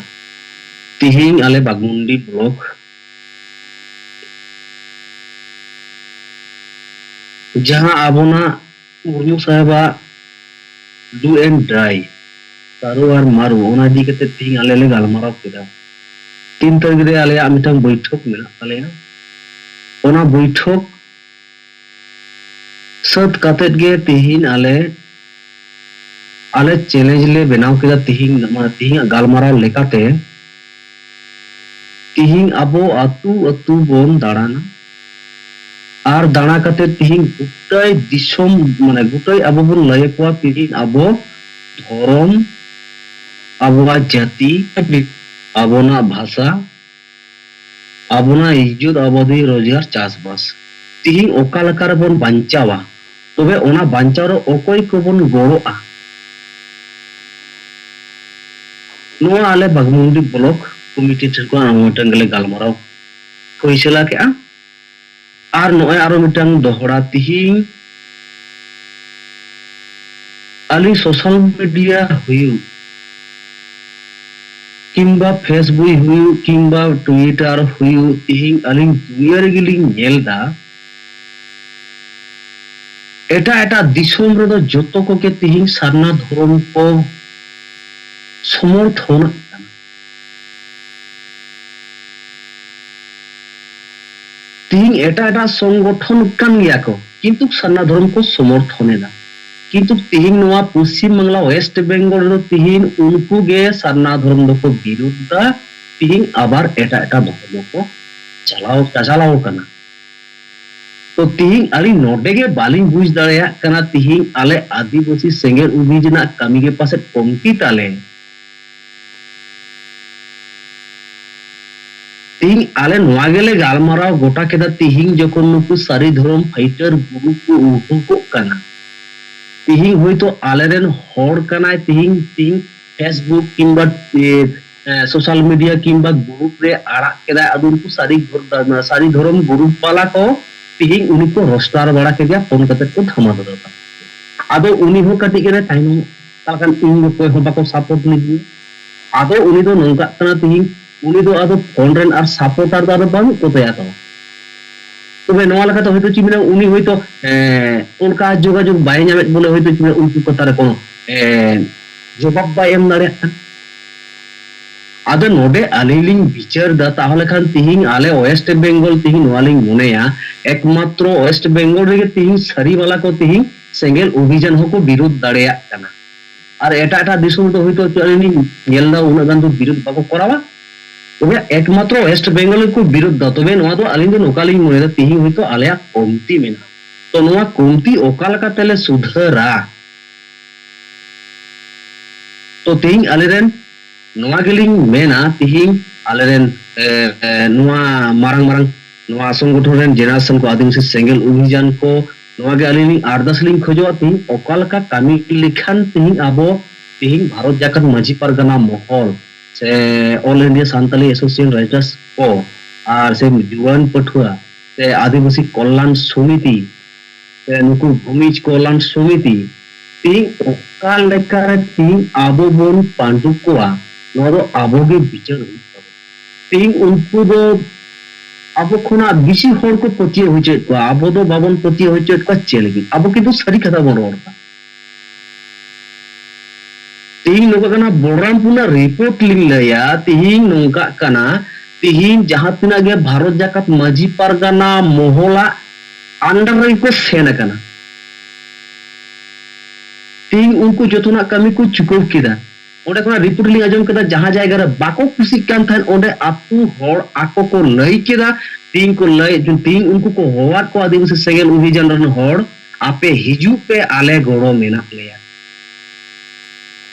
ᱛᱮᱦᱮᱧ ᱟᱞᱮ ᱵᱟᱜᱽᱢᱩᱱᱰᱤ ᱵᱞᱚᱠ ᱡᱟᱦᱟᱸ ᱟᱵᱚᱱᱟᱜ ᱢᱩᱨᱢᱩ ᱥᱟᱦᱮᱵᱟᱜ ᱰᱩ ᱮᱱᱰ ᱰᱟᱭ, ᱛᱟᱹᱨᱩ ᱟᱨ ᱢᱟᱹᱨᱩ, ᱚᱱᱟ ᱤᱫᱤ ᱠᱟᱛᱮ ᱛᱮᱦᱮᱧ ᱟᱞᱮ ᱞᱮ ᱜᱟᱞᱢᱟᱨᱟᱣ ᱠᱮᱫᱟ᱾ ᱛᱤᱱ ᱛᱟᱹᱨᱤᱠᱷ ᱨᱮ ᱟᱞᱮᱭᱟᱜ ᱢᱤᱫᱴᱟᱝ ᱵᱳᱭᱴᱷᱚᱠ ᱢᱮᱱᱟᱜ ᱛᱟᱞᱮᱭᱟ᱾ ᱚᱱᱟ ᱵᱳᱭᱴᱷᱚᱠ ᱥᱟᱹᱛ ᱠᱟᱛᱮᱫ ᱜᱮ ᱛᱤᱦᱤᱧ ᱟᱞᱮ, ᱟᱞᱮ ᱪᱮᱞᱮᱧᱡᱽ ᱞᱮ ᱵᱮᱱᱟᱣ ᱠᱮᱫᱟ᱾ ᱛᱤᱦᱤᱧ, ᱢᱟᱱᱮ, ᱛᱤᱦᱤᱧᱟᱜ ᱜᱟᱞᱢᱟᱨᱟᱣ ᱞᱮᱠᱟᱛᱮ, ᱛᱤᱦᱤᱧ ᱟᱵᱚ ᱟᱹᱛᱩ ᱟᱹᱛᱩ ᱵᱚᱱ ᱫᱟᱬᱟᱱᱟ, ᱟᱨ ᱫᱟᱬᱟ ᱠᱟᱛᱮᱫ ᱛᱤᱦᱤᱧ ᱜᱚᱴᱟᱭ ᱫᱤᱥᱚᱢ, ᱢᱟᱱᱮ, ᱜᱚᱴᱟᱭ ᱟᱵᱚ ᱵᱚᱱ ᱞᱟᱹᱭ ᱟᱠᱚᱣᱟ ᱛᱤᱦᱤᱧ ᱟᱵᱚ ᱫᱷᱚᱨᱚᱢ, ᱟᱵᱚᱣᱟᱜ ᱡᱟᱹᱛᱤ, ᱟᱵᱚᱱᱟᱜ ᱵᱷᱟᱥᱟ, ᱟᱵᱚᱱᱟᱜ ᱤᱡᱽᱡᱚᱛ ᱟᱵᱟᱫᱤ ᱨᱳᱡᱽᱜᱟᱨ ᱪᱟᱥᱵᱟᱥ ᱛᱤᱦᱤᱧ ᱚᱠᱟ ᱞᱮᱠᱟ ᱨᱮᱵᱚᱱ ᱵᱟᱧᱪᱟᱣᱟ, ᱛᱚᱵᱮ ᱚᱱᱟ ᱵᱟᱧᱪᱟᱣ ᱨᱮ ᱚᱠᱚᱭ ᱠᱚᱵᱚᱱ ᱜᱚᱲᱚᱜᱼᱟ, ᱱᱚᱣᱟ ᱟᱞᱮ ᱵᱟᱜᱽᱢᱩᱱᱰᱤ ᱵᱞᱚᱠ ᱠᱚᱢᱤᱴᱤ ᱴᱷᱮᱱ ᱠᱷᱚᱱ ᱟᱨ ᱢᱤᱫᱴᱟᱝ ᱜᱮᱞᱮ ᱜᱟᱞᱢᱟᱨᱟᱣ ᱯᱷᱚᱭᱥᱟᱞᱟ ᱠᱮᱜᱼᱟ᱾ ᱟᱨ ᱱᱚᱜᱼᱚᱭ ᱟᱨᱚ ᱢᱤᱫᱴᱟᱝ ᱫᱚᱦᱲᱟ ᱛᱤᱦᱤᱧ ᱟᱹᱞᱤᱧ ᱥᱳᱥᱟᱞ ᱢᱤᱰᱤᱭᱟ ᱦᱩᱭᱩᱜ, ᱠᱤᱝᱵᱟ ᱯᱷᱮᱥᱵᱩᱠ ᱦᱩᱭᱩᱜ, ᱠᱤᱝᱵᱟ ᱴᱩᱭᱤᱴᱟᱨ ᱦᱩᱭᱩᱜ, ᱛᱤᱦᱤᱧ ᱟᱹᱞᱤᱧ ᱫᱩᱱᱤᱭᱟᱹ ᱨᱮᱜᱮ ᱞᱤᱧ ᱧᱮᱞ ᱮᱫᱟ, ᱮᱴᱟᱜ ᱮᱴᱟᱜ ᱫᱤᱥᱚᱢ ᱨᱮᱫᱚ ᱡᱚᱛᱚ ᱠᱚᱜᱮ ᱛᱤᱦᱤᱧ ᱥᱟᱨᱱᱟ ᱫᱷᱚᱨᱚᱢ ᱠᱚ ᱥᱚᱢᱚᱨᱛᱷᱚᱱᱟᱜ ᱠᱟᱱᱟ᱾ ᱛᱤᱦᱤᱧ ᱮᱴᱟᱜ ᱮᱴᱟᱜ ᱥᱚᱝᱜᱚᱴᱷᱚᱱ ᱠᱟᱱ ᱜᱮᱭᱟ ᱠᱚ, ᱠᱤᱱᱛᱩ ᱥᱟᱨᱱᱟ ᱫᱷᱚᱨᱚᱢ ᱠᱚ ᱥᱚᱢᱚᱨᱛᱷᱚᱱ ᱮᱫᱟ᱾ ᱠᱤᱱᱛᱩ ᱛᱤᱦᱤᱧ ᱱᱚᱣᱟ ᱯᱚᱥᱪᱤᱢ ᱵᱟᱝᱞᱟ, ᱳᱭᱮᱥᱴ ᱵᱮᱝᱜᱚᱞ ᱨᱮᱫᱚ ᱛᱤᱦᱤᱧ ᱩᱱᱠᱩ ᱜᱮ ᱥᱟᱨᱱᱟ ᱫᱷᱚᱨᱚᱢ ᱫᱚᱠᱚ ᱵᱤᱨᱳᱫᱷ ᱫᱟ᱾ ᱛᱤᱦᱤᱧ ᱟᱵᱟᱨ ᱮᱴᱟᱜ ᱮᱴᱟᱜ ᱫᱷᱚᱨᱚᱢ ᱠᱚ ᱪᱟᱞᱟᱣ ᱪᱟᱪᱟᱞᱟᱣ ᱠᱟᱱᱟ᱾ ᱛᱚ ᱛᱤᱦᱤᱧ ᱟᱹᱞᱤᱧ ᱱᱚᱰᱮ ᱜᱮ ᱵᱟᱹᱞᱤᱧ ᱵᱩᱡᱽ ᱫᱟᱲᱮᱭᱟᱜ ᱠᱟᱱᱟ, ᱛᱤᱦᱤᱧ ᱟᱞᱮ ᱟᱹᱫᱤᱵᱟᱹᱥᱤ ᱥᱮᱸᱜᱮᱞ ᱚᱵᱷᱤᱡᱟᱱᱟᱜ ᱠᱟᱹᱢᱤ ᱜᱮ ᱯᱟᱥᱮᱡ ᱠᱚᱢᱛᱤ ᱛᱟᱞᱮ᱾ ᱛᱤᱦᱤᱧ ᱟᱞᱮ ᱱᱚᱣᱟ ᱜᱮᱞᱮ ᱜᱟᱞᱢᱟᱨᱟᱣ ᱜᱚᱴᱟ ᱠᱮᱫᱟ, ᱛᱤᱦᱤᱧ ᱡᱚᱠᱷᱚᱱ ᱱᱩᱠᱩ ᱥᱟᱹᱨᱤ ᱫᱷᱚᱨᱚᱢ ᱯᱷᱟᱭᱴᱟᱨ ᱜᱩᱨᱩᱯ ᱠᱚ ᱩᱰᱩᱠᱚᱜ ᱠᱟᱱᱟ, ᱛᱤᱦᱤᱧ ᱦᱚᱭᱛᱳ ᱟᱞᱮᱨᱮᱱ ᱦᱚᱲ ᱠᱟᱱᱟᱭ, ᱛᱤᱦᱤᱧ, ᱛᱤᱦᱤᱧ Facebook ᱠᱤᱝᱵᱟ, ᱮ, ᱮ, social media ᱠᱤᱝᱵᱟ ᱜᱩᱨᱩᱯ ᱨᱮ ᱟᱲᱟᱜ ᱠᱮᱫᱟᱭ, ᱟᱫᱚ ᱩᱱᱠᱩ ᱥᱟᱹᱨᱤ ᱫᱷᱚᱨ-, ᱥᱟᱹᱨᱤ ᱫᱷᱚᱨᱚᱢ ᱜᱩᱨᱩᱯ ᱵᱟᱞᱟ ᱠᱚ ᱛᱤᱦᱤᱧ ᱩᱱᱤ ᱠᱚ ᱨᱳᱥᱴᱟᱨ ᱵᱟᱲᱟ ᱠᱮᱫᱮᱭᱟ, ᱯᱷᱳᱱ ᱠᱟᱛᱮ ᱠᱚ ᱫᱷᱟᱢᱟ ᱫᱷᱟᱢᱟ᱾ ᱟᱫᱚ ᱩᱱᱤ ᱦᱚᱸ ᱠᱟᱹᱴᱤᱡ ᱜᱮ ᱛᱟᱭᱱᱚᱢ, ᱛᱟᱦᱚᱞᱮ ᱠᱷᱟᱱ ᱤᱧ ᱫᱚ ᱚᱠᱚᱭ ᱦᱚᱸ ᱵᱟᱠᱚ ᱥᱟᱯᱳᱨᱴ ᱞᱤᱫᱤᱧᱟ᱾ ᱟᱫᱚ ᱩᱱᱤ ᱫᱚ ᱱᱚᱝᱠᱟᱜ ᱠᱟᱱᱟ, ᱛᱤᱦᱤᱧ ᱩᱱᱤ ᱫᱚ ᱟᱫᱚ ᱯᱷᱳᱱ ᱨᱮᱱ ᱟᱨ ᱥᱟᱯᱳᱨᱴᱟᱨ ᱫᱚ ᱟᱫᱚ ᱵᱟᱹᱱᱩᱜ ᱠᱚ ᱛᱟᱭᱟ ᱛᱚ᱾ ᱛᱚᱵᱮ ᱱᱚᱣᱟ ᱞᱮᱠᱟᱛᱮ ᱦᱚᱭᱛᱳ ᱪᱮᱫ ᱢᱮᱱᱟ, ᱩᱱᱤ ᱦᱚᱭᱛᱳ, ᱮᱸ, ᱚᱱᱠᱟ ᱡᱳᱜᱟᱡᱳᱜᱽ ᱵᱟᱭ ᱧᱟᱢᱮᱫ ᱵᱚᱞᱮ ᱦᱚᱭᱛᱳ ᱪᱮᱫ ᱢᱮᱱᱟ, ᱩᱱᱠᱩ ᱠᱟᱛᱷᱟ ᱨᱮ ᱠᱳᱱᱳ, ᱮᱸ, ᱡᱚᱵᱟᱵ ᱵᱟᱭ ᱮᱢ ᱫᱟᱲᱮᱭᱟᱜ ᱠᱟᱱᱟ᱾ ᱟᱫᱚ ᱱᱚᱰᱮ ᱟᱹᱞᱤᱧ ᱞᱤᱧ ᱵᱤᱪᱟᱹᱨ ᱫᱟ, ᱛᱟᱦᱚᱞᱮ ᱠᱷᱟᱱ ᱛᱤᱦᱤᱧ ᱟᱞᱮ ᱳᱭᱮᱥᱴ ᱵᱮᱝᱜᱚᱞ, ᱛᱤᱦᱤᱧ ᱱᱚᱣᱟ ᱞᱤᱧ ᱢᱚᱱᱮᱭᱟ, ᱮᱠᱢᱟᱛᱨᱚ ᱳᱭᱮᱥᱴ ᱵᱮᱝᱜᱚᱞ ᱨᱮᱜᱮ ᱛᱤᱦᱤᱧ ᱥᱟᱹᱨᱤ ᱵᱟᱞᱟ ᱠᱚ ᱛᱤᱦᱤᱧ ᱥᱮᱸᱜᱮᱞ ᱚᱵᱷᱤᱡᱟᱱ ᱦᱚᱸᱠᱚ ᱵᱤᱨᱳᱫᱷ ᱫᱟᱲᱮᱭᱟᱜ ᱠᱟᱱᱟ᱾ ᱟᱨ ᱮᱴᱟᱜ ᱮᱴᱟᱜ ᱫᱤᱥᱚᱢ ᱫᱚ ᱦᱚᱭᱛᱳ ᱟᱹᱞᱤᱧ ᱞᱤᱧ ᱧᱮᱞ ᱫᱟ, ᱩᱱᱟᱹᱜ ᱜᱟᱱ ᱫᱚ ᱵᱤᱨᱳᱫᱷ ᱵᱟᱠᱚ ᱠᱚᱨᱟᱣᱟ᱾ ᱛᱚᱵᱮ ᱮᱠᱢᱟᱛᱨᱚ ᱳᱭᱮᱥᱴ ᱵᱮᱝᱜᱚᱞ ᱜᱮᱠᱚ ᱵᱤᱨᱳᱫᱷ ᱫᱟ᱾ ᱛᱚᱵᱮ ᱱᱚᱣᱟ ᱫᱚ ᱟᱹᱞᱤᱧ ᱫᱚ ᱱᱚᱝᱠᱟ ᱞᱤᱧ ᱢᱚᱱᱮᱭᱮᱫᱟ, ᱛᱤᱦᱤᱧ ᱦᱚᱭᱛᱳ ᱟᱞᱮᱭᱟᱜ ᱠᱚᱢᱛᱤ ᱢᱮᱱᱟᱜᱼᱟ᱾ ᱛᱚ ᱱᱚᱣᱟ ᱠᱚᱢᱛᱤ ᱚᱠᱟ ᱞᱮᱠᱟ ᱛᱮᱞᱮ ᱥᱩᱫᱷᱟᱹᱨᱟ? ᱛᱚ ᱛᱤᱦᱤᱧ ᱟᱞᱮᱨᱮᱱ ᱱᱚᱣᱟ ᱜᱮᱞᱤᱧ ᱢᱮᱱᱟ, ᱛᱤᱦᱤᱧ ᱟᱞᱮᱨᱮᱱ, ᱮ, ᱮ, ᱱᱚᱣᱟ ᱢᱟᱨᱟᱝ ᱢᱟᱨᱟᱝ ᱱᱚᱣᱟ ᱥᱚᱝᱜᱚᱴᱷᱚᱱ ᱨᱮᱱ ᱡᱮᱱᱟᱨᱮᱥᱚᱱ ᱠᱚ, ᱟᱹᱫᱤᱵᱟᱹᱥᱤ ᱥᱮᱸᱜᱮᱞ ᱚᱵᱷᱤᱡᱟᱱ ᱠᱚ, ᱱᱚᱣᱟ ᱜᱮ ᱟᱹᱞᱤᱧ ᱞᱤᱧ ᱟᱨᱫᱟᱥ ᱞᱤᱧ ᱠᱷᱚᱡᱚᱜᱼᱟ, ᱛᱤᱦᱤᱧ ᱚᱠᱟ ᱞᱮᱠᱟ ᱠᱟᱹᱢᱤ ᱞᱮᱠᱷᱟᱱ ᱛᱤᱦᱤᱧ ᱟᱵᱚ, ᱛᱤᱦᱤᱧ ᱵᱷᱟᱨᱚᱛ ᱡᱟᱠᱟᱛ ᱢᱟᱹᱡᱷᱤ ᱯᱟᱨᱜᱟᱱᱟ ᱢᱚᱦᱚᱞ ᱥᱮ All India Santali Association Writers ᱠᱚ ᱟᱨ ᱥᱮ ᱡᱩᱣᱟᱹᱱ ᱯᱟᱹᱴᱷᱩᱣᱟᱹ ᱥᱮ ᱟᱹᱫᱤᱵᱟᱹᱥᱤ ᱠᱚᱞᱞᱟᱱ ᱥᱚᱢᱤᱛᱤ ᱥᱮ ᱱᱩᱠᱩ ᱵᱷᱩᱢᱤᱡᱽ ᱠᱚᱞᱞᱟᱱ ᱥᱚᱢᱤᱛᱤ ᱛᱤᱦᱤᱧ ᱚᱠᱟ ᱞᱮᱠᱟᱨᱮ ᱛᱤᱦᱤᱧ ᱟᱵᱚ ᱵᱚᱱ ᱯᱟᱹᱰᱩ ᱠᱚᱣᱟ, ᱱᱚᱣᱟ ᱫᱚ ᱟᱵᱚ ᱜᱮ ᱵᱤᱪᱟᱹᱨ ᱦᱩᱭᱩᱜ ᱛᱟᱵᱚᱱᱟ᱾ ᱛᱤᱦᱤᱧ ᱩᱱᱠᱩ ᱫᱚ ᱟᱵᱚ ᱠᱷᱚᱱᱟᱜ ᱵᱮᱥᱤ ᱦᱚᱲ ᱠᱚ ᱯᱟᱹᱛᱭᱟᱹᱣ ᱦᱚᱪᱚᱭᱮᱫ ᱠᱚᱣᱟ, ᱟᱵᱚ ᱫᱚ ᱵᱟᱵᱚᱱ ᱯᱟᱹᱛᱭᱟᱹᱣ ᱦᱚᱪᱚᱭᱮᱫ ᱠᱚᱣᱟ ᱪᱮᱫ ᱞᱟᱹᱜᱤᱫ? ᱟᱵᱚ ᱠᱤᱱᱛᱩ ᱥᱟᱹᱨᱤ ᱠᱟᱛᱷᱟ ᱵᱚᱱ ᱨᱚᱲ ᱮᱫᱟ᱾ ᱛᱤᱦᱤᱧ ᱱᱚᱝᱠᱟ ᱠᱟᱱᱟ, ᱵᱚᱞᱨᱟᱢᱯᱩᱨ ᱨᱮᱱᱟᱜ ᱨᱤᱯᱳᱨᱴ ᱞᱤᱧ ᱞᱟᱹᱭᱟ, ᱛᱤᱦᱤᱧ ᱱᱚᱝᱠᱟᱜ ᱠᱟᱱᱟ, ᱛᱤᱦᱤᱧ ᱡᱟᱦᱟᱸ ᱛᱤᱱᱟᱹᱜ ᱜᱮ ᱵᱷᱟᱨᱚᱛ ᱡᱟᱠᱟᱛ ᱢᱟᱹᱡᱷᱤ ᱯᱟᱨᱜᱟᱱᱟ ᱢᱚᱦᱚᱞᱟᱜ under ᱨᱮᱜᱮ ᱠᱚ ᱥᱮᱱ ᱟᱠᱟᱱᱟ᱾ ᱛᱤᱦᱤᱧ ᱩᱱᱠᱩ ᱡᱚᱛᱚᱱᱟᱜ ᱠᱟᱹᱢᱤ ᱠᱚ ᱪᱩᱠᱟᱹᱣ ᱠᱮᱫᱟ᱾ ᱚᱸᱰᱮ ᱠᱷᱚᱱᱟᱜ ᱨᱤᱯᱳᱨᱴ ᱞᱤᱧ ᱟᱸᱡᱚᱢ ᱠᱮᱫᱟ, ᱡᱟᱦᱟᱸ ᱡᱟᱭᱜᱟ ᱨᱮ ᱵᱟᱠᱚ ᱠᱩᱥᱤᱜ ᱠᱟᱱ ᱛᱟᱦᱮᱸᱫ, ᱚᱸᱰᱮ ᱟᱹᱛᱩ ᱦᱚᱲ ᱟᱠᱚ ᱠᱚ ᱞᱟᱹᱭ ᱠᱮᱫᱟ᱾ ᱛᱤᱦᱤᱧ ᱠᱚ ᱞᱟᱹᱭ, ᱛᱤᱦᱤᱧ ᱩᱱᱠᱩ ᱠᱚ ᱦᱚᱦᱚᱣᱟᱫ ᱠᱚᱣᱟ ᱟᱹᱫᱤᱵᱟᱹᱥᱤ ᱥᱮᱸᱜᱮᱞ ᱚᱵᱷᱤᱡᱟᱱ ᱨᱮᱱ ᱦᱚᱲ, ᱟᱯᱮ ᱦᱤᱡᱩᱜ ᱯᱮ, ᱟᱞᱮ ᱜᱚᱲᱚ ᱢᱮᱱᱟᱜ ᱞᱮᱭᱟ᱾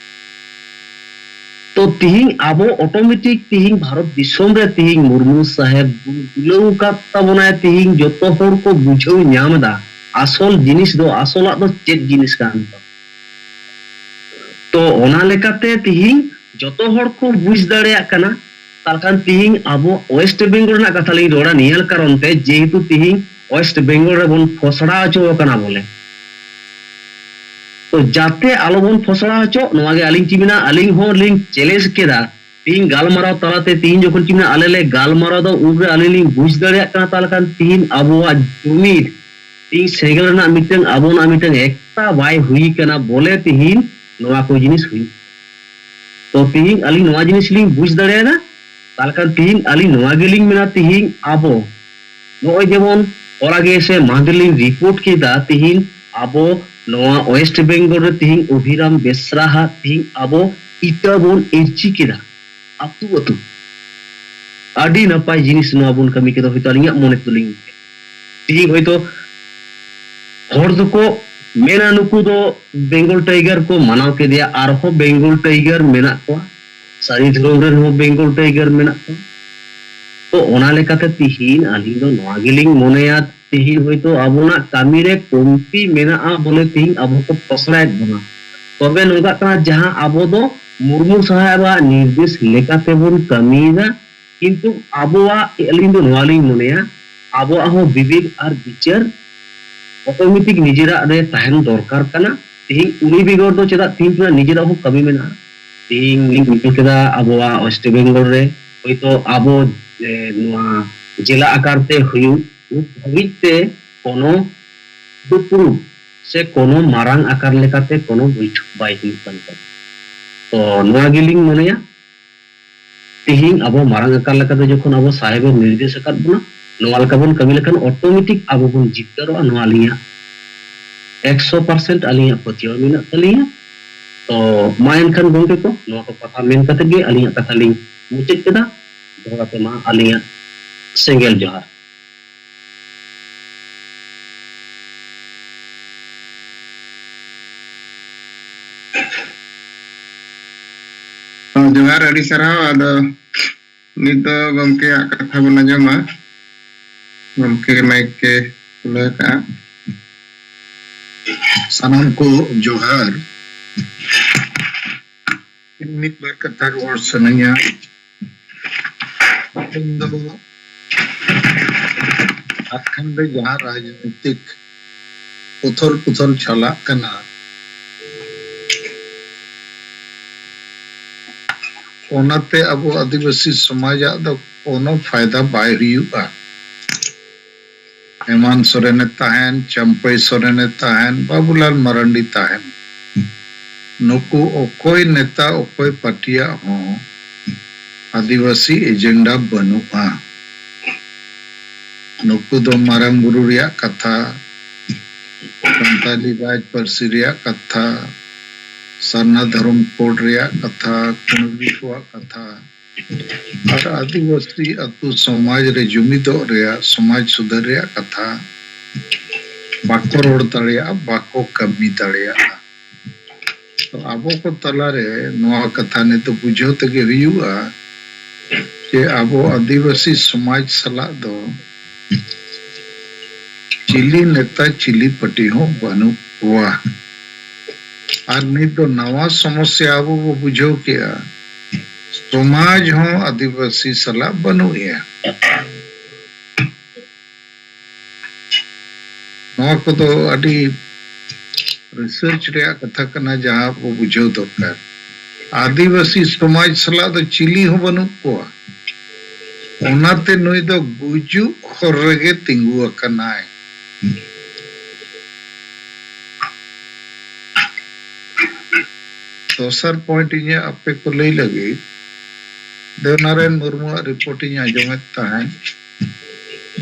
ᱛᱚ ᱛᱤᱦᱤᱧ ᱟᱵᱚ ᱚᱴᱳᱢᱮᱴᱤᱠ ᱛᱤᱦᱤᱧ ᱵᱷᱟᱨᱚᱛ ᱫᱤᱥᱚᱢ ᱨᱮ ᱛᱤᱦᱤᱧ ᱢᱩᱨᱢᱩ ᱥᱟᱦᱮᱵ ᱫᱩᱞᱟᱹᱣ ᱟᱠᱟᱫ ᱛᱟᱵᱚᱱᱟᱭ, ᱛᱤᱦᱤᱧ ᱡᱚᱛᱚ ᱦᱚᱲ ᱠᱚ ᱵᱩᱡᱷᱟᱹᱣ ᱧᱟᱢ ᱮᱫᱟ ᱟᱥᱚᱞ ᱡᱤᱱᱤᱥ ᱫᱚ, ᱟᱥᱚᱞᱟᱜ ᱫᱚ ᱪᱮᱫ ᱡᱤᱱᱤᱥ ᱠᱟᱱ ᱛᱟᱵᱚᱱᱟ᱾ ᱛᱚ ᱚᱱᱟ ᱞᱮᱠᱟᱛᱮ ᱛᱤᱦᱤᱧ ᱡᱚᱛᱚ ᱦᱚᱲ ᱠᱚ ᱵᱩᱡᱽ ᱫᱟᱲᱮᱭᱟᱜ ᱠᱟᱱᱟ᱾ ᱛᱟᱦᱞᱮ ᱠᱷᱟᱱ ᱛᱤᱦᱤᱧ ᱟᱵᱚ ᱳᱭᱮᱥᱴ ᱵᱮᱝᱜᱚᱞ ᱨᱮᱱᱟᱜ ᱠᱟᱛᱷᱟ ᱞᱤᱧ ᱨᱚᱲᱟ, ᱱᱤᱭᱟᱹ ᱠᱟᱨᱚᱱ ᱛᱮ ᱡᱮᱦᱮᱛᱩ ᱛᱤᱦᱤᱧ ᱳᱭᱮᱥᱴ ᱵᱮᱝᱜᱚᱞ ᱨᱮᱵᱚᱱ ᱯᱷᱚᱥᱲᱟ ᱦᱚᱪᱚ ᱟᱠᱟᱱᱟ ᱵᱚᱞᱮ, ᱛᱚ ᱡᱟᱛᱮ ᱟᱞᱚᱵᱚᱱ ᱯᱷᱚᱥᱲᱟ ᱦᱚᱪᱚᱜ, ᱱᱚᱣᱟ ᱜᱮ ᱟᱹᱞᱤᱧ ᱪᱮᱫ ᱢᱮᱱᱟ, ᱟᱹᱞᱤᱧ ᱦᱚᱸ ᱞᱤᱧ ᱪᱮᱞᱮᱧᱡᱽ ᱠᱮᱫᱟ᱾ ᱛᱤᱦᱤᱧ ᱜᱟᱞᱢᱟᱨᱟᱣ ᱛᱟᱞᱟᱛᱮ ᱛᱤᱦᱤᱧ ᱡᱚᱠᱷᱚᱱ ᱪᱮᱫ ᱢᱮᱱᱟ, ᱟᱞᱮ ᱞᱮ ᱜᱟᱞᱢᱟᱨᱟᱣ ᱫᱟ, ᱩᱱᱨᱮ ᱟᱹᱞᱤᱧ ᱞᱤᱧ ᱵᱩᱡᱽ ᱫᱟᱲᱮᱭᱟᱜ ᱠᱟᱱᱟ, ᱛᱟᱦᱞᱮ ᱠᱷᱟᱱ ᱛᱤᱦᱤᱧ ᱟᱵᱚᱣᱟᱜ ᱡᱩᱢᱤᱫ, ᱛᱤᱦᱤᱧ ᱥᱮᱸᱜᱮᱞ ᱨᱮᱱᱟᱜ ᱢᱤᱫᱴᱟᱝ ᱟᱵᱚᱱᱟᱜ ᱢᱤᱫᱴᱟᱝ ᱮᱠᱛᱟ ᱵᱟᱭ ᱦᱩᱭ ᱠᱟᱱᱟ ᱵᱚᱞᱮ ᱛᱤᱦᱤᱧ ᱱᱚᱣᱟ ᱠᱚ ᱡᱤᱱᱤᱥ ᱦᱩᱭᱩᱜ᱾ ᱛᱚ ᱛᱤᱦᱤᱧ ᱟᱹᱞᱤᱧ ᱱᱚᱣᱟ ᱡᱤᱱᱤᱥ ᱞᱤᱧ ᱵᱩᱡᱽ ᱫᱟᱲᱮᱭᱟᱫᱟ᱾ ᱛᱟᱦᱞᱮ ᱠᱷᱟᱱ ᱛᱤᱦᱤᱧ ᱟᱹᱞᱤᱧ ᱱᱚᱣᱟ ᱜᱮᱞᱤᱧ ᱢᱮᱱᱟ, ᱛᱤᱦᱤᱧ ᱟᱵᱚ ᱱᱚᱜᱼᱚᱭ ᱡᱮᱢᱚᱱ ᱦᱚᱞᱟ ᱜᱮ ᱥᱮ ᱢᱟᱦᱫᱮᱨ ᱞᱤᱧ ᱨᱤᱯᱳᱨᱴ ᱠᱮᱫᱟ, ᱛᱤᱦᱤᱧ ᱟᱵᱚ ᱱᱚᱣᱟ ᱳᱭᱮᱥᱴ ᱵᱮᱝᱜᱚᱞ ᱨᱮ ᱛᱤᱦᱤᱧ ᱚᱵᱷᱤᱨᱟᱢ ᱵᱮᱥᱨᱟ ᱦᱟᱜ ᱛᱤᱦᱤᱧ ᱟᱵᱚ ᱤᱛᱟᱹ ᱵᱚᱱ ᱤᱨᱪᱤ ᱠᱮᱫᱟ ᱟᱹᱛᱩ ᱟᱹᱛᱩ᱾ ᱟᱹᱰᱤ ᱱᱟᱯᱟᱭ ᱡᱤᱱᱤᱥ ᱱᱚᱣᱟ ᱵᱚᱱ ᱠᱟᱹᱢᱤ ᱠᱮᱫᱟ, ᱦᱚᱭᱛᱳ ᱟᱹᱞᱤᱧᱟᱜ ᱢᱚᱱᱮ ᱛᱮᱫᱚᱞᱤᱧ ᱛᱮᱦᱤᱧ ᱦᱚᱭᱛᱳ ᱦᱚᱲ ᱫᱚᱠᱚ ᱢᱮᱱᱟ ᱱᱩᱠᱩ ᱫᱚ ᱵᱮᱝᱜᱚᱞ ᱴᱟᱭᱜᱟᱨ ᱠᱚ ᱢᱟᱱᱟᱣ ᱠᱮᱫᱮᱭᱟ, ᱟᱨᱦᱚᱸ ᱵᱮᱝᱜᱚᱞ ᱴᱟᱭᱜᱟᱨ ᱢᱮᱱᱟᱜ ᱠᱚᱣᱟ, ᱥᱟᱹᱨᱤ ᱫᱷᱚᱨᱚᱢ ᱨᱮᱱ ᱦᱚᱸ ᱵᱮᱝᱜᱚᱞ ᱴᱟᱭᱜᱟᱨ ᱢᱮᱱᱟᱜ ᱠᱚᱣᱟ᱾ ᱛᱚ ᱚᱱᱟ ᱞᱮᱠᱟᱛᱮ ᱛᱤᱦᱤᱧ ᱟᱹᱞᱤᱧ ᱫᱚ ᱱᱚᱣᱟ ᱜᱮᱞᱤᱧ ᱢᱚᱱᱮᱭᱟ, ᱛᱤᱦᱤᱧ ᱦᱚᱭᱛᱳ ᱟᱵᱚᱱᱟᱜ ᱠᱟᱹᱢᱤ ᱨᱮ ᱠᱚᱢᱛᱤ ᱢᱮᱱᱟᱜᱼᱟ ᱵᱚᱞᱮ ᱛᱤᱦᱤᱧ ᱟᱵᱚ ᱠᱚ ᱯᱚᱥᱲᱟᱭᱮᱫ ᱵᱚᱱᱟ᱾ ᱛᱚᱵᱮ ᱱᱚᱝᱠᱟᱜ ᱠᱟᱱᱟ, ᱡᱟᱦᱟᱸ ᱟᱵᱚ ᱫᱚ ᱢᱩᱨᱢᱩ ᱥᱟᱦᱮᱵᱟᱜ ᱱᱤᱨᱫᱮᱥ ᱞᱮᱠᱟᱛᱮ ᱵᱚᱱ ᱠᱟᱹᱢᱤᱭᱮᱫᱟ, ᱠᱤᱱᱛᱩ ᱟᱵᱚᱣᱟᱜ, ᱟᱹᱞᱤᱧ ᱫᱚ ᱱᱚᱣᱟ ᱞᱤᱧ ᱢᱚᱱᱮᱭᱟ, ᱟᱵᱚᱣᱟᱜ ᱦᱚᱸ ᱵᱤᱵᱮᱠ ᱟᱨ ᱵᱤᱪᱟᱹᱨ ᱚᱴᱳᱢᱮᱴᱤᱠ ᱱᱤᱡᱮᱨᱟᱜ ᱨᱮ ᱛᱟᱦᱮᱱ ᱫᱚᱨᱠᱟᱨ ᱠᱟᱱᱟ᱾ ᱛᱤᱦᱤᱧ ᱩᱱᱤ ᱵᱮᱜᱚᱨ ᱫᱚ ᱪᱮᱫᱟᱜ ᱛᱤᱦᱤᱧ ᱠᱷᱚᱱᱟᱜ ᱱᱤᱡᱮᱨᱟᱜ ᱦᱚᱸ ᱠᱟᱹᱢᱤ ᱢᱮᱱᱟᱜᱼᱟ? ᱛᱤᱦᱤᱧ ᱞᱤᱧ ᱧᱮᱞ ᱠᱮᱫᱟ ᱟᱵᱚᱣᱟᱜ ᱳᱭᱮᱥᱴ ᱵᱮᱝᱜᱚᱞ ᱨᱮ ᱦᱚᱭᱛᱳ ᱟᱵᱚ, ᱮ, ᱱᱚᱣᱟ ᱡᱮᱞᱟ ᱟᱠᱟᱨ ᱛᱮ ᱦᱩᱭᱩᱜ ᱱᱤᱛ ᱫᱷᱟᱹᱵᱤᱡ ᱛᱮ ᱠᱳᱱᱳ ᱫᱩᱯᱲᱩᱵ ᱥᱮ ᱠᱳᱱᱳ ᱢᱟᱨᱟᱝ ᱟᱠᱟᱨ ᱞᱮᱠᱟᱛᱮ ᱠᱳᱱᱳ ᱵᱳᱭᱴᱷᱚᱠ ᱵᱟᱭ ᱦᱩᱭᱩᱜ ᱠᱟᱱ ᱛᱟᱵᱚᱱᱟ᱾ ᱛᱚ ᱱᱚᱣᱟ ᱜᱮᱞᱤᱧ ᱢᱚᱱᱮᱭᱟ, ᱛᱤᱦᱤᱧ ᱟᱵᱚ ᱢᱟᱨᱟᱝ ᱟᱠᱟᱱ ᱞᱮᱠᱟᱛᱮ ᱡᱚᱠᱷᱚᱱ ᱟᱵᱚ ᱥᱟᱦᱮᱵᱮ ᱱᱤᱨᱫᱮᱥ ᱟᱠᱟᱫ ᱵᱚᱱᱟ, ᱱᱚᱣᱟ ᱞᱮᱠᱟ ᱵᱚᱱ ᱠᱟᱹᱢᱤ ᱞᱮᱠᱷᱟᱱ automatic ᱟᱵᱚ ᱵᱚᱱ ᱡᱤᱛᱠᱟᱹᱨᱚᱜᱼᱟ᱾ ᱱᱚᱣᱟ ᱟᱹᱞᱤᱧᱟᱜ ᱮᱠᱥᱚ percent ᱟᱹᱞᱤᱧᱟᱜ ᱯᱟᱹᱛᱭᱟᱹᱣ ᱢᱮᱱᱟᱜ ᱛᱟᱹᱞᱤᱧᱟ᱾ ᱛᱚ ᱢᱟ ᱮᱱᱠᱷᱟᱱ ᱜᱚᱢᱠᱮ ᱠᱚ, ᱱᱚᱣᱟ ᱠᱚ ᱠᱟᱛᱷᱟ ᱢᱮᱱ ᱠᱟᱛᱮ ᱜᱮ ᱟᱹᱞᱤᱧᱟᱜ ᱠᱟᱛᱷᱟ ᱞᱤᱧ ᱢᱩᱪᱟᱹᱫ ᱠᱮᱫᱟ᱾ ᱫᱚᱦᱲᱟ ᱛᱮ ᱢᱟ ᱟᱹᱞᱤᱧᱟᱜ ᱥᱮᱸᱜᱮᱞ ᱡᱚᱦᱟᱨ᱾ ᱦᱚᱸ, ᱡᱚᱦᱟᱨ, ᱟᱹᱰᱤ ᱥᱟᱨᱦᱟᱣ᱾ ᱟᱫᱚ ᱱᱤᱛ ᱫᱚ ᱜᱚᱢᱠᱮᱭᱟᱜ ᱠᱟᱛᱷᱟ ᱵᱚᱱ ᱟᱸᱡᱚᱢᱟ᱾ ᱜᱚᱢᱠᱮ ᱢᱟᱭᱤᱠ ᱮ ᱠᱷᱩᱞᱟᱹᱣ ᱟᱠᱟᱫᱼᱟ᱾ ᱥᱟᱱᱟᱢ ᱠᱚ ᱡᱚᱦᱟᱨ᱾ ᱢᱤᱫ ᱵᱟᱨ ᱠᱟᱛᱷᱟ ᱨᱚᱲ ᱥᱟᱱᱟᱧᱟ᱾ ᱤᱧ ᱫᱚ ᱡᱷᱟᱲᱠᱷᱚᱸᱰ ᱨᱮ ᱡᱟᱦᱟᱸ ᱨᱟᱡᱽᱱᱤᱛᱤᱠ ᱩᱛᱷᱚᱞ ᱯᱩᱛᱷᱚᱞ ᱪᱟᱞᱟᱜ ᱠᱟᱱᱟ, ᱚᱱᱟᱛᱮ ᱟᱵᱚ ᱟᱹᱫᱤᱵᱟᱹᱥᱤ ᱥᱚᱢᱟᱡᱟᱜ ᱫᱚ ᱠᱳᱱᱳ ᱯᱷᱟᱭᱫᱟ ᱵᱟᱭ ᱦᱩᱭᱩᱜᱼᱟ᱾ ᱦᱮᱢᱟᱱᱛ ᱥᱚᱨᱮᱱᱮ ᱛᱟᱦᱮᱱ, ᱪᱟᱢᱯᱟᱹᱭ ᱥᱚᱨᱮᱱᱮ ᱛᱟᱦᱮᱱ, ᱵᱟᱵᱩᱞᱟᱞ ᱢᱟᱨᱟᱱᱰᱤ ᱛᱟᱦᱮᱱ, ᱱᱩᱠᱩ ᱚᱠᱚᱭ ᱱᱮᱛᱟ, ᱚᱠᱚᱭ ᱯᱟᱨᱴᱤᱭᱟᱜ ᱦᱚᱸ ᱟᱹᱫᱤᱵᱟᱹᱥᱤ ᱮᱡᱮᱱᱰᱟ ᱵᱟᱹᱱᱩᱜᱼᱟ᱾ ᱱᱩᱠᱩ ᱫᱚ ᱢᱟᱨᱟᱝ ᱵᱩᱨᱩ ᱨᱮᱭᱟᱜ ᱠᱟᱛᱷᱟ, ᱥᱟᱱᱛᱟᱞᱤ ᱨᱟᱡᱽ ᱯᱟᱹᱨᱥᱤ ᱨᱮᱭᱟᱜ ᱠᱟᱛᱷᱟ, ᱥᱟᱨᱱᱟ ᱫᱷᱚᱨᱚᱢ ᱠᱳᱰ ᱨᱮᱭᱟᱜ ᱠᱟᱛᱷᱟ, ᱠᱩᱲᱢᱤ ᱠᱚᱣᱟᱜ ᱠᱟᱛᱷᱟ, ᱟᱨ ᱟᱹᱫᱤᱵᱟᱹᱥᱤ ᱟᱹᱛᱩ ᱥᱚᱢᱟᱡᱽ ᱨᱮ ᱡᱩᱢᱤᱫᱚᱜ ᱨᱮᱭᱟᱜ, ᱥᱚᱢᱟᱡᱽ ᱥᱩᱫᱷᱟᱹᱨ ᱨᱮᱭᱟᱜ ᱠᱟᱛᱷᱟ ᱵᱟᱠᱚ ᱨᱚᱲ ᱫᱟᱲᱮᱭᱟᱜᱼᱟ, ᱵᱟᱠᱚ ᱠᱟᱹᱢᱤ ᱫᱟᱲᱮᱭᱟᱜᱼᱟ᱾ ᱛᱚ ᱟᱵᱚ ᱠᱚ ᱛᱟᱞᱟᱨᱮ ᱱᱚᱣᱟ ᱠᱟᱛᱷᱟ ᱱᱤᱛᱚᱜ ᱵᱩᱡᱷᱟᱹᱣ ᱛᱮᱜᱮ ᱦᱩᱭᱩᱜᱼᱟ ᱡᱮ ᱟᱵᱚ ᱟᱹᱫᱤᱵᱟᱹᱥᱤ ᱥᱚᱢᱟᱡᱽ ᱥᱟᱞᱟᱜ ᱫᱚ ᱪᱤᱞᱤ ᱱᱮᱛᱟ, ᱪᱤᱞᱤ ᱯᱟᱨᱴᱤ ᱦᱚᱸ ᱵᱟᱹᱱᱩᱜ ᱠᱚᱣᱟ᱾ ᱟᱨ ᱱᱤᱛ ᱫᱚ ᱱᱟᱣᱟ ᱥᱚᱢᱚᱥᱥᱟ ᱟᱵᱚ ᱵᱚ ᱵᱩᱡᱷᱟᱹᱣ ᱠᱮᱜᱼᱟ, ᱥᱚᱢᱟᱡᱽ ᱦᱚᱸ ᱟᱹᱫᱤᱵᱟᱹᱥᱤ ᱥᱟᱞᱟᱜ ᱵᱟᱹᱱᱩᱜ ᱮᱭᱟ᱾ ᱱᱚᱣᱟ ᱠᱚᱫᱚ ᱟᱹᱰᱤ ᱨᱤᱥᱟᱨᱪ ᱨᱮᱭᱟᱜ ᱠᱟᱛᱷᱟ ᱠᱟᱱᱟ, ᱡᱟᱦᱟᱸ ᱵᱚ ᱵᱩᱡᱷᱟᱹᱣ ᱫᱚᱨᱠᱟᱨ᱾ ᱟᱹᱫᱤᱵᱟᱹᱥᱤ ᱥᱚᱢᱟᱡᱽ ᱥᱟᱞᱟᱜ ᱫᱚ ᱪᱤᱞᱤ ᱦᱚᱸ ᱵᱟᱹᱱᱩᱜ ᱠᱚᱣᱟ, ᱚᱱᱟᱛᱮ ᱱᱩᱭ ᱫᱚ ᱜᱩᱡᱩᱜ ᱦᱚᱨ ᱨᱮᱜᱮ ᱛᱤᱸᱜᱩ ᱟᱠᱟᱱᱟᱭ᱾ ᱫᱚᱥᱟᱨ ᱯᱚᱭᱮᱱᱴ ᱤᱧᱟᱹᱜ ᱟᱯᱮ ᱠᱚ ᱞᱟᱹᱭ ᱞᱟᱹᱜᱤᱫ, ᱫᱮᱣᱱᱟᱨᱟᱭᱚᱱ ᱢᱩᱨᱢᱩᱣᱟᱜ ᱨᱤᱯᱳᱨᱴ ᱤᱧ ᱟᱸᱡᱚᱢᱮᱫ ᱛᱟᱦᱮᱸᱫ,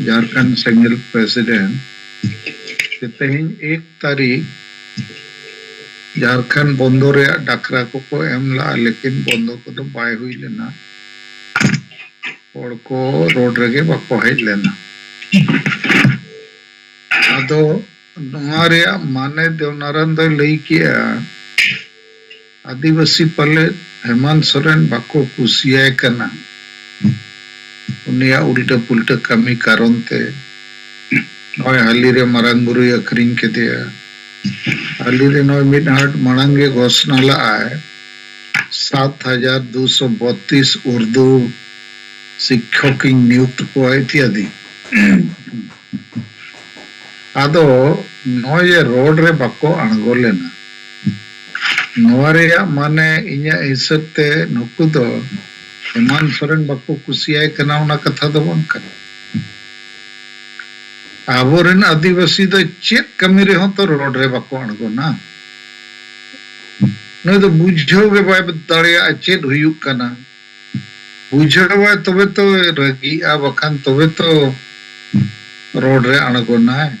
ᱡᱷᱟᱲᱠᱷᱚᱸᱰ ᱥᱮᱸᱜᱮᱞ ᱯᱨᱮᱥᱤᱰᱮᱱᱴ, ᱡᱮ ᱛᱮᱦᱮᱧ ᱮᱠ ᱛᱟᱹᱨᱤᱠᱷ ᱡᱷᱟᱲᱠᱷᱚᱸᱰ ᱵᱚᱱᱫᱚ ᱨᱮᱭᱟᱜ ᱰᱟᱠᱨᱟ ᱠᱚᱠᱚ ᱮᱢ ᱞᱟᱜᱼᱟ, ᱞᱮᱠᱤᱱ ᱵᱚᱱᱫᱚ ᱠᱚᱫᱚ ᱵᱟᱭ ᱦᱩᱭ ᱞᱮᱱᱟ᱾ ᱦᱚᱲ ᱠᱚ ᱨᱳᱰ ᱨᱮᱜᱮ ᱵᱟᱠᱚ ᱦᱮᱡ ᱞᱮᱱᱟ᱾ ᱟᱫᱚ ᱱᱚᱣᱟ ᱨᱮᱭᱟᱜ ᱢᱟᱱᱮ ᱫᱮᱣᱱᱟᱨᱟᱭᱚᱱ ᱫᱚᱭ ᱞᱟᱹᱭ ᱠᱮᱜᱼᱟ, ᱟᱹᱫᱤᱵᱟᱹᱥᱤ ᱯᱟᱞᱮ ᱦᱮᱢᱟᱱᱛ ᱥᱚᱨᱮᱱ ᱵᱟᱠᱚ ᱠᱩᱥᱤᱭᱟᱭ ᱠᱟᱱᱟ᱾ ᱩᱱᱤᱭᱟᱜ ᱩᱞᱴᱟᱹ ᱯᱩᱞᱴᱟᱹ ᱠᱟᱹᱢᱤ ᱠᱟᱨᱚᱱ ᱛᱮ ᱱᱚᱜᱼᱚᱭ ᱦᱟᱹᱞᱤ ᱨᱮ ᱢᱟᱨᱟᱝ ᱵᱩᱨᱩᱭ ᱟᱹᱠᱷᱨᱤᱧ ᱠᱮᱫᱮᱭᱟ᱾ ᱦᱟᱹᱞᱤ ᱨᱮ ᱱᱚᱜᱼᱚᱭ ᱢᱤᱫ ᱦᱟᱴ ᱢᱟᱲᱟᱝ ᱜᱮ ᱜᱷᱳᱥᱱᱟ ᱞᱟᱜᱼᱟᱭ, ᱥᱟᱛ ᱦᱟᱡᱟᱨ ᱫᱩᱥᱚ ᱵᱚᱛᱤᱥ ᱩᱨᱫᱩ ᱥᱤᱠᱠᱷᱚᱠ ᱤᱧ ᱱᱤᱭᱩᱠᱛ ᱠᱚᱣᱟ ᱤᱛᱭᱟᱫᱤ᱾ ᱟᱫᱚ ᱱᱚᱜᱼᱚᱭ ᱡᱮ ᱨᱳᱰ ᱨᱮ ᱵᱟᱠᱚ ᱟᱬᱜᱚ ᱞᱮᱱᱟ, ᱱᱚᱣᱟ ᱨᱮᱭᱟᱜ ᱢᱟᱱᱮ ᱤᱧᱟᱹᱜ ᱦᱤᱥᱟᱹᱵ ᱛᱮ ᱱᱩᱠᱩ ᱫᱚ ᱦᱮᱢᱟᱱᱛ ᱥᱚᱨᱮᱱ ᱵᱟᱠᱚ ᱠᱩᱥᱤᱭᱟᱭ ᱠᱟᱱᱟ, ᱚᱱᱟ ᱠᱟᱛᱷᱟ ᱫᱚ ᱵᱟᱝ ᱠᱟᱱᱟ᱾ ᱟᱵᱚᱨᱮᱱ ᱟᱹᱫᱤᱵᱟᱹᱥᱤ ᱫᱚ ᱪᱮᱫ ᱠᱟᱹᱢᱤ ᱨᱮᱦᱚᱸ ᱛᱚ ᱨᱳᱰ ᱨᱮ ᱵᱟᱠᱚ ᱟᱬᱜᱚᱱᱟ᱾ ᱱᱩᱭ ᱫᱚ ᱵᱩᱡᱷᱟᱹᱣ ᱜᱮ ᱵᱟᱭ ᱫᱟᱲᱮᱭᱟᱜᱼᱟ ᱪᱮᱫ ᱦᱩᱭᱩᱜ ᱠᱟᱱᱟ᱾ ᱵᱩᱡᱷᱟᱹᱣᱟᱭ ᱛᱚᱵᱮ ᱛᱚ ᱨᱟᱹᱜᱤᱜᱼᱟ, ᱵᱟᱠᱷᱟᱱ ᱛᱚᱵᱮ ᱛᱚ ᱨᱳᱰ ᱨᱮ ᱟᱬᱜᱚᱱᱟᱭ᱾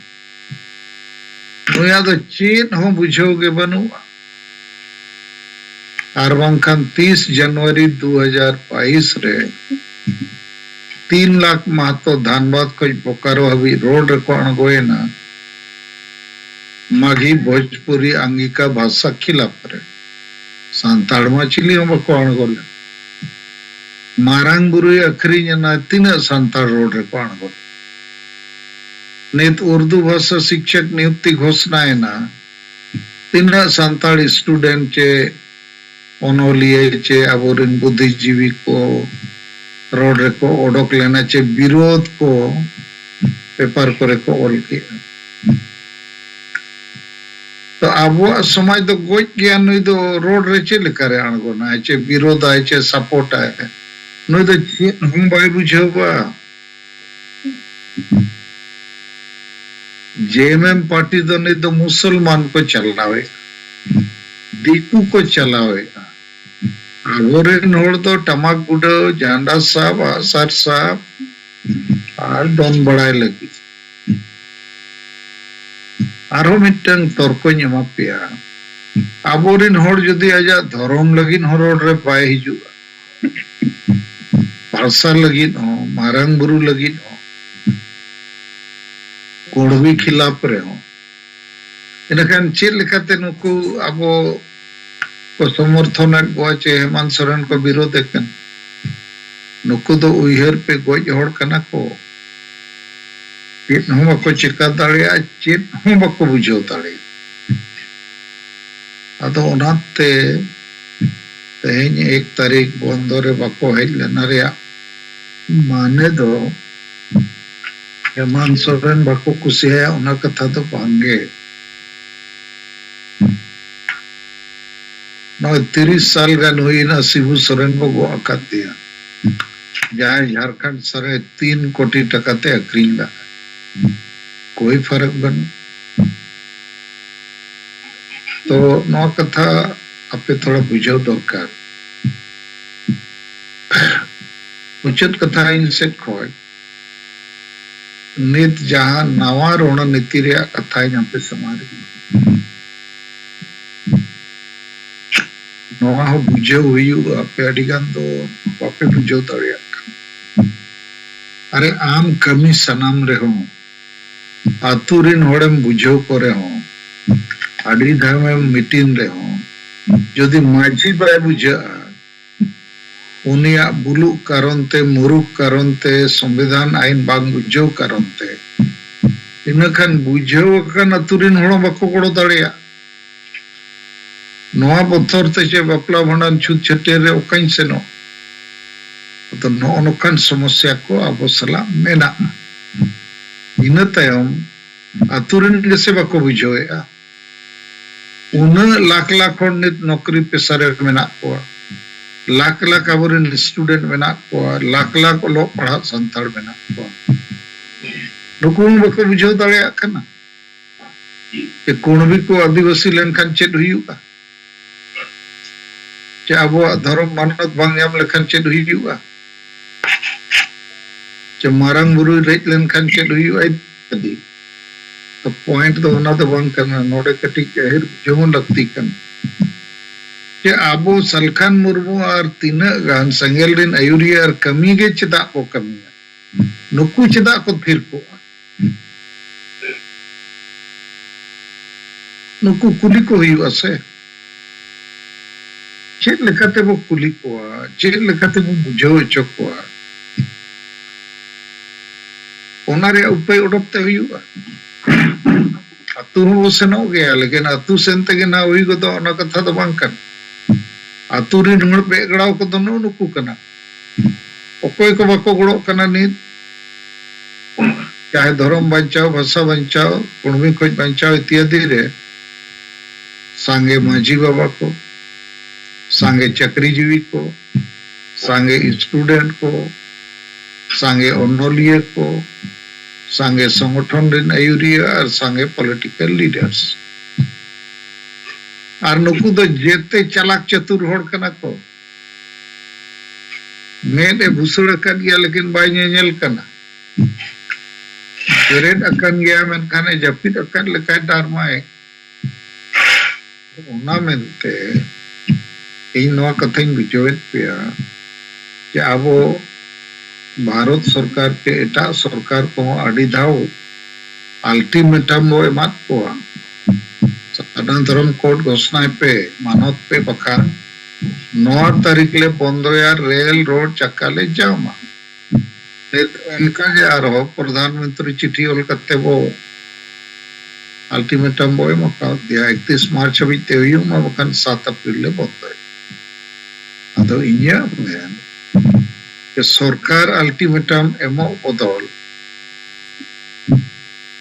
ᱱᱩᱭᱟᱜ ᱫᱚ ᱪᱮᱫ ᱦᱚᱸ ᱵᱩᱡᱷᱟᱹᱣ ᱜᱮ ᱵᱟᱹᱱᱩᱜᱼᱟ᱾ ᱟᱨ ᱵᱟᱝᱠᱷᱟᱱ ᱛᱤᱥ ᱡᱟᱱᱩᱣᱟᱨᱤ ᱫᱩ ᱦᱟᱡᱟᱨ ᱵᱟᱭᱤᱥ ᱨᱮ ᱛᱤᱱ ᱞᱟᱠᱷ ᱢᱟᱦᱛᱚ ᱫᱷᱟᱱᱵᱟᱫᱽ ᱠᱷᱚᱱ ᱵᱳᱠᱟᱨᱳ ᱦᱟᱹᱵᱤᱡ ᱨᱳᱰ ᱨᱮᱠᱚ ᱟᱬᱜᱚᱭᱮᱱᱟ᱾ ᱢᱟᱜᱷᱤ ᱵᱷᱳᱡᱽᱯᱩᱨᱤ ᱟᱝᱜᱤᱠᱟ ᱵᱷᱟᱥᱟ ᱠᱷᱤᱞᱟᱯ ᱨᱮ᱾ ᱥᱟᱱᱛᱟᱲ ᱢᱟ ᱪᱤᱞᱤ ᱦᱚᱸ ᱵᱟᱠᱚ ᱟᱬᱜᱚ ᱞᱮᱱ᱾ ᱢᱟᱨᱟᱝ ᱵᱩᱨᱩᱭ ᱟᱹᱠᱷᱨᱤᱧ ᱮᱱᱟ, ᱛᱤᱱᱟᱹᱜ ᱥᱟᱱᱛᱟᱲ ᱨᱳᱰ ᱨᱮᱠᱚ ᱟᱬᱜᱚ ᱞᱮᱱᱟ? ᱱᱤᱛ ᱩᱨᱫᱩ ᱵᱷᱟᱥᱟ ᱥᱤᱠᱪᱷᱚᱠ ᱱᱤᱭᱩᱠᱛᱤ ᱜᱷᱳᱥᱱᱟ ᱮᱱᱟ, ᱛᱤᱱᱟᱹᱜ ᱥᱟᱱᱛᱟᱲ ᱥᱴᱩᱰᱮᱱᱴ ᱪᱮ ᱚᱱᱚᱞᱤᱭᱟᱹ ᱪᱮ ᱟᱵᱚᱨᱮᱱ ᱵᱩᱫᱽᱫᱷᱤᱡᱤᱵᱤ ᱠᱚ ᱨᱳᱰ ᱨᱮᱠᱚ ᱚᱰᱚᱠ ᱞᱮᱱᱟ ᱪᱮ ᱵᱤᱨᱳᱫᱷ ᱠᱚ ᱯᱮᱯᱟᱨ ᱠᱚᱨᱮ ᱠᱚ ᱚᱞ ᱠᱮᱜᱼᱟ? ᱛᱚ ᱟᱵᱚᱣᱟᱜ ᱥᱚᱢᱟᱡᱽ ᱫᱚ ᱜᱚᱡ ᱜᱮᱭᱟ, ᱱᱩᱭ ᱫᱚ ᱨᱳᱰ ᱨᱮ ᱪᱮᱫ ᱞᱮᱠᱟᱨᱮ ᱟᱬᱜᱚᱱᱟᱭ ᱪᱮ ᱵᱤᱨᱳᱫᱷᱟᱭ ᱪᱮ ᱥᱟᱯᱳᱨᱴᱟᱭ? ᱱᱩᱭ ᱫᱚ ᱪᱮᱫ ᱦᱚᱸ ᱵᱟᱭ ᱵᱩᱡᱷᱟᱹᱣᱟ᱾ ᱡᱮ ᱮᱢ ᱮᱢ ᱯᱟᱨᱴᱤ ᱫᱚ ᱱᱤᱛ ᱫᱚ ᱢᱩᱥᱚᱞᱢᱟᱱ ᱠᱚ ᱪᱟᱞᱟᱣᱮᱫᱼᱟ, ᱫᱤᱠᱩ ᱠᱚ ᱪᱟᱞᱟᱣᱮᱫᱼᱟ᱾ ᱟᱵᱚᱨᱮᱱ ᱦᱚᱲ ᱫᱚ ᱴᱟᱢᱟᱠ ᱜᱩᱰᱟᱹᱣ, ᱡᱷᱟᱱᱰᱟ ᱥᱟᱵ, ᱟᱜᱼᱥᱟᱨ ᱥᱟᱵ ᱟᱨ ᱫᱚᱱ ᱵᱟᱲᱟᱭ ᱞᱟᱹᱜᱤᱫ᱾ ᱟᱨᱦᱚᱸ ᱢᱤᱫᱴᱟᱝ ᱛᱚᱨᱠᱚᱧ ᱮᱢᱟ ᱯᱮᱭᱟ᱾ ᱟᱵᱚᱨᱮᱱ ᱦᱚᱲ ᱡᱩᱫᱤ ᱟᱡᱟᱜ ᱫᱷᱚᱨᱚᱢ ᱞᱟᱹᱜᱤᱫ ᱦᱚᱸ ᱨᱚᱲ ᱨᱮ ᱵᱟᱭ ᱦᱤᱡᱩᱜᱼᱟ, ᱵᱷᱟᱥᱟ ᱞᱟᱹᱜᱤᱫ ᱦᱚᱸ, ᱢᱟᱨᱟᱝ ᱵᱩᱨᱩ ᱞᱟᱹᱜᱤᱫ ᱦᱚᱸ, ᱠᱩᱲᱵᱤ ᱠᱷᱤᱞᱟᱯ ᱨᱮᱦᱚᱸ, ᱤᱱᱟᱹᱠᱷᱟᱱ ᱪᱮᱫ ᱞᱮᱠᱟᱛᱮ ᱱᱩᱠᱩ ᱟᱵᱚ ᱠᱚ ᱥᱚᱢᱚᱨᱛᱷᱚᱱᱮᱫ ᱠᱚᱣᱟ ᱪᱮ ᱦᱮᱢᱟᱱᱛ ᱥᱚᱨᱮᱱ ᱠᱚ ᱵᱤᱨᱳᱫᱮ ᱠᱟᱱᱟ? ᱱᱩᱠᱩ ᱫᱚ ᱩᱭᱦᱟᱹᱨ ᱯᱮ, ᱜᱚᱡ ᱦᱚᱲ ᱠᱟᱱᱟ ᱠᱚ, ᱪᱮᱫ ᱦᱚᱸ ᱵᱟᱠᱚ ᱪᱮᱠᱟ ᱫᱟᱲᱮᱭᱟᱜᱼᱟ, ᱪᱮᱫ ᱦᱚᱸ ᱵᱟᱠᱚ ᱵᱩᱡᱷᱟᱹᱣ ᱫᱟᱲᱮᱭᱟᱜᱼᱟ᱾ ᱟᱫᱚ ᱚᱱᱟᱛᱮ ᱛᱮᱦᱮᱧ ᱮᱠ ᱛᱟᱹᱨᱤᱠᱷ ᱵᱚᱱᱫᱚ ᱨᱮ ᱵᱟᱠᱚ ᱦᱮᱡ ᱞᱮᱱᱟ ᱨᱮᱭᱟᱜ ᱢᱟᱱᱮ ᱫᱚ ᱦᱮᱢᱟᱱᱛ ᱥᱚᱨᱮᱱ ᱵᱟᱠᱚ ᱠᱩᱥᱤᱭᱟᱭᱟ, ᱚᱱᱟ ᱠᱟᱛᱷᱟ ᱫᱚ ᱵᱟᱝᱜᱮ᱾ ᱱᱚᱜᱼᱚᱭ ᱛᱤᱨᱤᱥ ᱥᱟᱞ ᱜᱟᱱ ᱦᱩᱭᱱᱟ ᱥᱤᱵᱩ ᱥᱚᱨᱮᱱ ᱵᱚ ᱜᱚᱜ ᱟᱠᱟᱫ ᱫᱮᱭᱟ, ᱡᱟᱦᱟᱸᱭ ᱡᱷᱟᱲᱠᱷᱚᱸᱰ ᱥᱟᱨᱮ ᱛᱤᱱ ᱠᱳᱴᱤ ᱴᱟᱠᱟ ᱛᱮ ᱟᱹᱠᱷᱨᱤᱧ ᱞᱮᱫᱟ᱾ ᱠᱳᱭ ᱯᱷᱟᱨᱟᱠ ᱵᱟᱹᱱᱩᱜ᱾ ᱛᱚ ᱱᱚᱣᱟ ᱠᱟᱛᱷᱟ ᱟᱯᱮ ᱛᱷᱚᱲᱟ ᱵᱩᱡᱷᱟᱹᱣ ᱫᱚᱨᱠᱟᱨ᱾ ᱢᱩᱪᱟᱹᱫ ᱠᱟᱛᱷᱟ ᱤᱧ ᱥᱮᱫ ᱠᱷᱚᱱ, ᱱᱤᱛ ᱡᱟᱦᱟᱸ ᱱᱟᱣᱟ ᱨᱚᱬᱱᱤᱛᱤ ᱨᱮᱭᱟᱜ ᱠᱟᱛᱷᱟᱧ ᱟᱯᱮ ᱥᱟᱢᱟᱝ ᱨᱮ, ᱱᱚᱣᱟ ᱦᱚᱸ ᱵᱩᱡᱷᱟᱹᱣ ᱦᱩᱭᱩᱜᱼᱟ, ᱟᱯᱮ ᱟᱹᱰᱤ ᱜᱟᱱ ᱫᱚ ᱵᱟᱯᱮ ᱵᱩᱡᱷᱟᱹᱣ ᱫᱟᱲᱮᱭᱟᱜ ᱠᱟᱱᱟ᱾ ᱟᱨᱮ, ᱟᱢ ᱠᱟᱹᱢᱤ ᱥᱟᱱᱟᱢ ᱨᱮᱦᱚᱸ, ᱟᱛᱳ ᱨᱮᱱ ᱦᱚᱲᱮᱢ ᱵᱩᱡᱷᱟᱹᱣ ᱠᱚ ᱨᱮᱦᱚᱸ, ᱟᱹᱰᱤ ᱫᱷᱟᱣᱮᱢ ᱢᱤᱴᱤᱝ ᱨᱮᱦᱚᱸ, ᱡᱩᱫᱤ ᱢᱟᱹᱡᱷᱤ ᱵᱟᱭ ᱵᱩᱡᱷᱟᱹᱜᱼᱟ, ᱩᱱᱤᱭᱟᱜ ᱵᱩᱞᱩᱜ ᱠᱟᱨᱚᱱ ᱛᱮ, ᱢᱩᱨᱩᱠ ᱠᱟᱨᱚᱱ ᱛᱮ, ᱥᱚᱝᱵᱤᱫᱷᱟᱱ ᱟᱭᱤᱱ ᱵᱟᱝ ᱵᱩᱡᱷᱟᱹᱣ ᱠᱟᱨᱚᱱ ᱛᱮ, ᱤᱱᱟᱹᱠᱷᱟᱱ ᱵᱩᱡᱷᱟᱹᱣ ᱟᱠᱟᱱ ᱟᱹᱛᱩ ᱨᱮᱱ ᱦᱚᱲ ᱦᱚᱸ ᱵᱟᱠᱚ ᱜᱚᱲᱚ ᱫᱟᱲᱮᱭᱟᱜᱼᱟ᱾ ᱱᱚᱣᱟ ᱵᱚᱛᱚᱨ ᱛᱮ ᱪᱮᱫ ᱵᱟᱯᱞᱟ ᱵᱷᱟᱸᱰᱟᱱ ᱪᱷᱩᱛ ᱪᱷᱟᱹᱴᱭᱟᱹᱨ ᱨᱮ ᱚᱠᱟᱧ ᱥᱮᱱᱚᱜ? ᱟᱫᱚ ᱱᱚᱜᱼᱚ ᱱᱚᱝᱠᱟᱱ ᱥᱚᱢᱚᱥᱭᱟ ᱠᱚ ᱟᱵᱚ ᱥᱟᱞᱟᱜ ᱢᱮᱱᱟᱜᱼᱟ᱾ ᱤᱱᱟᱹ ᱛᱟᱭᱚᱢ ᱟᱹᱛᱩ ᱨᱮᱱ ᱜᱮᱥᱮ ᱵᱟᱠᱚ ᱵᱩᱡᱷᱟᱹᱣᱮᱫᱼᱟ᱾ ᱩᱱᱟᱹᱜ ᱞᱟᱠᱷ ᱞᱟᱠᱷ ᱦᱚᱲ ᱱᱤᱛ ᱱᱚᱠᱨᱤ ᱯᱮᱥᱟ ᱨᱮ ᱢᱮᱱᱟᱜ ᱠᱚᱣᱟ, ᱞᱟᱠᱷ ᱞᱟᱠᱷ ᱟᱵᱚᱨᱮᱱ student ᱢᱮᱱᱟᱜ ᱠᱚᱣᱟ, ᱞᱟᱠᱷ ᱞᱟᱠᱷ ᱚᱞᱚᱜ ᱯᱟᱲᱦᱟᱜ ᱥᱟᱱᱛᱟᱲ ᱢᱮᱱᱟᱜ ᱠᱚᱣᱟ᱾ ᱱᱩᱠᱩ ᱦᱚᱸ ᱵᱟᱠᱚ ᱵᱩᱡᱷᱟᱹᱣ ᱫᱟᱲᱮᱭᱟᱜ ᱠᱟᱱᱟ ᱡᱮ ᱠᱩᱬᱵᱤ ᱠᱚ ᱟᱹᱫᱤᱵᱟᱹᱥᱤ ᱞᱮᱱᱠᱷᱟᱱ ᱪᱮᱫ ᱦᱩᱭᱩᱜᱼᱟ᱾ ᱪᱮ ᱟᱵᱚᱣᱟᱜ ᱫᱷᱚᱨᱚᱢ ᱢᱟᱱᱚᱛ ᱵᱟᱝ ᱧᱟᱢ ᱞᱮᱠᱷᱟᱱ ᱪᱮᱫ ᱦᱩᱭᱩᱜᱼᱟ? ᱪᱮ ᱢᱟᱨᱟᱝ ᱵᱩᱨᱩᱭ ᱨᱮᱡ ᱞᱮᱱᱠᱷᱟᱱ ᱪᱮᱫ ᱦᱩᱭᱩᱜᱼᱟ ᱤᱛᱭᱟᱫᱤ᱾ ᱛᱚ, point ᱫᱚ ᱚᱱᱟ ᱫᱚ ᱵᱟᱝ ᱠᱟᱱᱟ᱾ ᱱᱚᱰᱮ ᱠᱟᱹᱴᱤᱡ ᱜᱟᱹᱦᱤᱨ ᱵᱩᱡᱷᱟᱹᱣ ᱦᱚᱸ ᱞᱟᱹᱠᱛᱤ ᱠᱟᱱᱟ᱾ ᱪᱮ ᱟᱵᱚ ᱥᱟᱞᱠᱷᱟᱱ ᱢᱩᱨᱢᱩ ᱟᱨ ᱛᱤᱱᱟᱹᱜ ᱜᱟᱱ ᱥᱮᱸᱜᱮᱞ ᱨᱮᱱ ᱟᱹᱭᱩᱨᱤᱭᱟᱹ ᱟᱨ ᱠᱟᱹᱢᱤ ᱜᱮ ᱪᱮᱫᱟᱜ ᱵᱚ ᱠᱟᱹᱢᱤᱭᱟ? ᱱᱩᱠᱩ ᱪᱮᱫᱟᱜ ᱠᱚ ᱛᱷᱤᱨ ᱠᱚᱜᱼᱟ? ᱱᱩᱠᱩ ᱠᱩᱞᱤ ᱠᱚ ᱦᱩᱭᱩᱜᱼᱟ ᱥᱮ᱾ ᱪᱮᱫ ᱞᱮᱠᱟᱛᱮ ᱵᱚ ᱠᱩᱞᱤ ᱠᱚᱣᱟ? ᱪᱮᱫ ᱞᱮᱠᱟᱛᱮ ᱵᱚ ᱵᱩᱡᱷᱟᱹᱣ ᱦᱚᱪᱚ ᱠᱚᱣᱟ? ᱚᱱᱟ ᱨᱮᱭᱟᱜ ᱩᱯᱟᱹᱭ ᱚᱰᱚᱠ ᱛᱮ ᱦᱩᱭᱩᱜᱼᱟ᱾ ᱟᱹᱛᱩ ᱦᱚᱸ ᱵᱚ ᱥᱮᱱᱚᱜ ᱜᱮᱭᱟ, ᱞᱮᱠᱤᱱ ᱟᱹᱛᱩ ᱥᱮᱱ ᱛᱮᱜᱮ ᱱᱟᱦᱟᱜ ᱦᱩᱭ ᱜᱚᱫᱚᱜ, ᱚᱱᱟ ᱠᱟᱛᱷᱟ ᱫᱚ ᱵᱟᱝ ᱠᱟᱱᱟ᱾ ᱟᱹᱛᱩ ᱨᱤᱱ ᱦᱚᱲ ᱵᱮᱜᱲᱟᱣ ᱠᱚᱫᱚ ᱱᱩᱜᱼᱩ ᱱᱩᱠᱩ ᱠᱟᱱᱟ᱾ ᱚᱠᱚᱭ ᱠᱚ ᱵᱟᱠᱚ ᱜᱚᱲᱚᱜ ᱠᱟᱱᱟ ᱱᱤᱛ? ᱪᱟᱦᱮ ᱫᱷᱚᱨᱚᱢ ᱵᱟᱧᱪᱟᱣ, ᱵᱷᱟᱥᱟ ᱵᱟᱧᱪᱟᱣ, ᱠᱩᱲᱢᱤ ᱠᱷᱚᱡ ᱵᱟᱧᱪᱟᱣ ᱤᱛᱭᱟᱫᱤ ᱨᱮ ᱥᱟᱸᱜᱮ ᱢᱟᱹᱡᱷᱤ ᱵᱟᱵᱟ ᱠᱚ, ᱥᱟᱸᱜᱮ ᱪᱟᱹᱠᱨᱤᱡᱤᱵᱤ ᱠᱚ, ᱥᱟᱸᱜᱮ student ᱠᱚ, ᱥᱟᱸᱜᱮ ᱚᱱᱚᱞᱤᱭᱟᱹ ᱠᱚ, ᱥᱟᱸᱜᱮ ᱥᱚᱝᱜᱚᱴᱷᱚᱱ ᱨᱮᱱ ᱟᱹᱭᱩᱨᱤᱭᱟᱹ ᱟᱨ ᱥᱟᱸᱜᱮ political leaders᱾ ᱟᱨ ᱱᱩᱠᱩ ᱫᱚ ᱡᱮᱛᱮ ᱪᱟᱞᱟᱠ ᱪᱟᱹᱛᱩᱨ ᱦᱚᱲ ᱠᱟᱱᱟ ᱠᱚ᱾ ᱢᱮᱫ ᱮ ᱵᱷᱩᱥᱟᱹᱲ ᱟᱠᱟᱫ ᱜᱮᱭᱟ, ᱞᱮᱠᱤᱱ ᱵᱟᱭ ᱧᱮᱧᱮᱞ ᱠᱟᱱᱟ᱾ ᱵᱮᱨᱮᱫ ᱟᱠᱟᱱ ᱜᱮᱭᱟ, ᱢᱮᱱᱠᱷᱟᱱ ᱮ ᱡᱟᱹᱯᱤᱫ ᱟᱠᱟᱫ ᱞᱮᱠᱟᱭ ᱰᱟᱨᱢᱟᱭ᱾ ᱚᱱᱟ ᱢᱮᱱᱛᱮ ᱤᱧ ᱱᱚᱣᱟ ᱠᱟᱛᱷᱟᱧ ᱵᱩᱡᱷᱟᱹᱣᱮᱫ ᱯᱮᱭᱟ ᱡᱮ ᱟᱵᱚ ᱵᱷᱟᱨᱚᱛ ᱥᱚᱨᱠᱟᱨ ᱪᱮ ᱮᱴᱟᱜ ᱥᱚᱨᱠᱟᱨ ᱠᱚᱦᱚᱸ ᱟᱹᱰᱤ ᱫᱷᱟᱣ ultimatum ᱵᱚ ᱮᱢᱟᱫ ᱠᱚᱣᱟ, ᱥᱟᱨᱱᱟ ᱫᱷᱚᱨᱚᱢ code ᱜᱷᱳᱥᱱᱟᱭ ᱯᱮ, ᱢᱟᱱᱚᱛ ᱯᱮ, ᱵᱟᱠᱷᱟᱱ ᱱᱚᱣᱟ ᱛᱟᱹᱨᱤᱠᱷ ᱞᱮ ᱵᱚᱱᱫᱚᱭᱟ, ᱨᱮᱞ ᱨᱳᱰ ᱪᱟᱠᱟ ᱞᱮ ᱡᱟᱢᱟ᱾ ᱱᱤᱛ ᱚᱱᱠᱟ ᱜᱮ ᱟᱨᱦᱚᱸ ᱯᱨᱚᱫᱷᱟᱱ ᱢᱚᱱᱛᱨᱤ ᱪᱤᱴᱷᱤ ᱚᱞ ᱠᱟᱛᱮ ᱵᱚ ultimatum ᱵᱚ ᱮᱢ ᱟᱠᱟᱫ ᱜᱮᱭᱟ, ᱮᱠᱛᱤᱥ ᱢᱟᱨᱪ ᱦᱟᱹᱵᱤᱡ ᱛᱮ ᱦᱩᱭᱩᱜ ᱢᱟ, ᱵᱟᱠᱷᱟᱱ ᱥᱟᱛ ᱮᱯᱨᱤᱞ ᱞᱮ ᱵᱚᱱᱫᱚᱭᱟ᱾ ᱟᱫᱚ ᱤᱧᱟᱹᱜ ᱢᱮᱱ ᱡᱮ ᱥᱚᱨᱠᱟᱨ ultimatum ᱮᱢᱚᱜ ᱵᱚᱫᱚᱞ,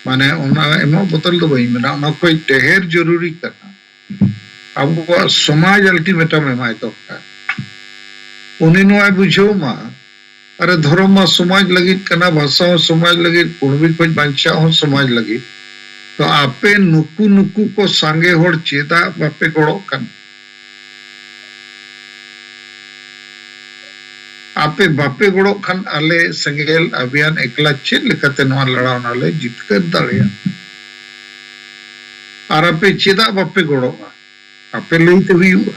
ᱢᱟᱱᱮ ᱚᱱᱟ ᱮᱢᱚᱜ ᱵᱚᱫᱚᱞ ᱫᱚ ᱵᱟᱹᱧ ᱢᱮᱱᱟ, ᱚᱱᱟ ᱠᱷᱚᱡ ᱰᱷᱮᱨ ᱡᱚᱨᱩᱨᱤ ᱠᱟᱱᱟ ᱟᱵᱚᱣᱟᱜ ᱥᱚᱢᱟᱡᱽ ultimatum ᱮᱢᱟᱭ ᱫᱚᱨᱠᱟᱨ᱾ ᱩᱱᱤ ᱱᱚᱣᱟᱭ ᱵᱩᱡᱷᱟᱹᱣ ᱢᱟ, ᱟᱨᱮ ᱫᱷᱚᱨᱚᱢ ᱢᱟ ᱥᱚᱢᱟᱡᱽ ᱞᱟᱹᱜᱤᱫ ᱠᱟᱱᱟ, ᱵᱷᱟᱥᱟ ᱦᱚᱸ ᱥᱚᱢᱟᱡᱽ ᱞᱟᱹᱜᱤᱫ, ᱠᱩᱲᱢᱤ ᱠᱷᱚᱡ ᱵᱟᱧᱪᱟᱣ ᱦᱚᱸ ᱥᱚᱢᱟᱡᱽ ᱞᱟᱹᱜᱤᱫ᱾ ᱛᱚ ᱟᱯᱮ ᱱᱩᱠᱩ ᱱᱩᱠᱩ ᱠᱚ ᱥᱟᱸᱜᱮ ᱦᱚᱲ ᱪᱮᱫᱟᱜ ᱵᱟᱯᱮ ᱜᱚᱲᱚᱜ ᱠᱟᱱᱟ? ᱟᱯᱮ ᱵᱟᱯᱮ ᱜᱚᱲᱚᱜ ᱠᱷᱟᱱ ᱟᱞᱮ ᱥᱮᱸᱜᱮᱞ ᱟᱵᱷᱤᱭᱟᱱ ᱮᱠᱞᱟ ᱪᱮᱫ ᱞᱮᱠᱟᱛᱮ ᱱᱚᱣᱟ ᱞᱟᱲᱟᱣᱱᱟ ᱞᱮ ᱡᱤᱛᱠᱟᱹᱨ ᱫᱟᱲᱮᱭᱟᱜᱼᱟ? ᱟᱨ ᱟᱯᱮ ᱪᱮᱫᱟᱜ ᱵᱟᱯᱮ ᱜᱚᱲᱚᱜᱼᱟ? ᱟᱯᱮ ᱞᱟᱹᱭᱛᱮ ᱦᱩᱭᱩᱜᱼᱟ᱾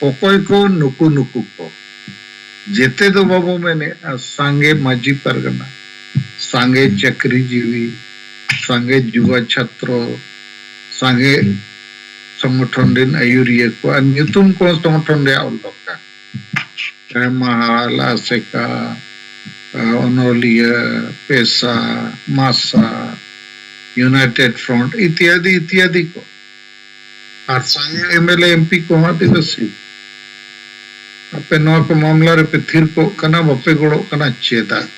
ᱚᱠᱚᱭ ᱠᱚ? ᱱᱩᱠᱩ ᱱᱩᱠᱩ ᱠᱚ᱾ ᱡᱮᱛᱮ ᱫᱚ ᱵᱟᱵᱚ ᱢᱮᱱᱮᱫᱼᱟ, ᱥᱟᱸᱜᱮ ᱢᱟᱹᱡᱷᱤ ᱯᱟᱨᱜᱟᱱᱟ, ᱥᱟᱸᱜᱮ ᱪᱟᱹᱠᱨᱤᱡᱤᱵᱤ, ᱥᱟᱸᱜᱮ ᱡᱩᱣᱟ ᱪᱷᱟᱛᱨᱚ, ᱥᱟᱸᱜᱮ ᱥᱚᱝᱜᱚᱴᱷᱚᱱ ᱨᱮᱱ ᱟᱹᱭᱩᱨᱤᱭᱟᱹ ᱠᱚ, ᱟᱨ ᱧᱩᱛᱩᱢ ᱠᱚᱦᱚᱸ ᱥᱚᱝᱜᱚᱴᱷᱚᱱ ᱨᱮᱭᱟᱜ ᱚᱞ ᱫᱚᱨᱠᱟᱨ᱾ ᱦᱮᱢᱟᱦᱟᱞ, ᱟᱥᱮᱠᱟ, ᱚᱱᱚᱞᱤᱭᱟᱹ, ᱯᱮᱥᱟ, ᱢᱟᱥᱟ, ᱤᱭᱩᱱᱟᱭᱴᱮᱰ ᱯᱷᱨᱚᱱᱴ ᱤᱛᱭᱟᱫᱤ ᱤᱛᱭᱟᱫᱤ ᱠᱚ᱾ ᱟᱨ ᱥᱟᱸᱜᱮ M L A, M P ᱠᱚᱦᱚᱸ ᱟᱹᱫᱤᱵᱟᱹᱥᱤ᱾ ᱟᱯᱮ ᱱᱚᱣᱟ ᱠᱚ ᱢᱟᱢᱞᱟ ᱨᱮᱯᱮ ᱛᱷᱤᱨ ᱠᱚᱜ ᱠᱟᱱᱟ, ᱵᱟᱯᱮ ᱜᱚᱲᱚᱜ ᱠᱟᱱᱟ, ᱪᱮᱫᱟᱜ?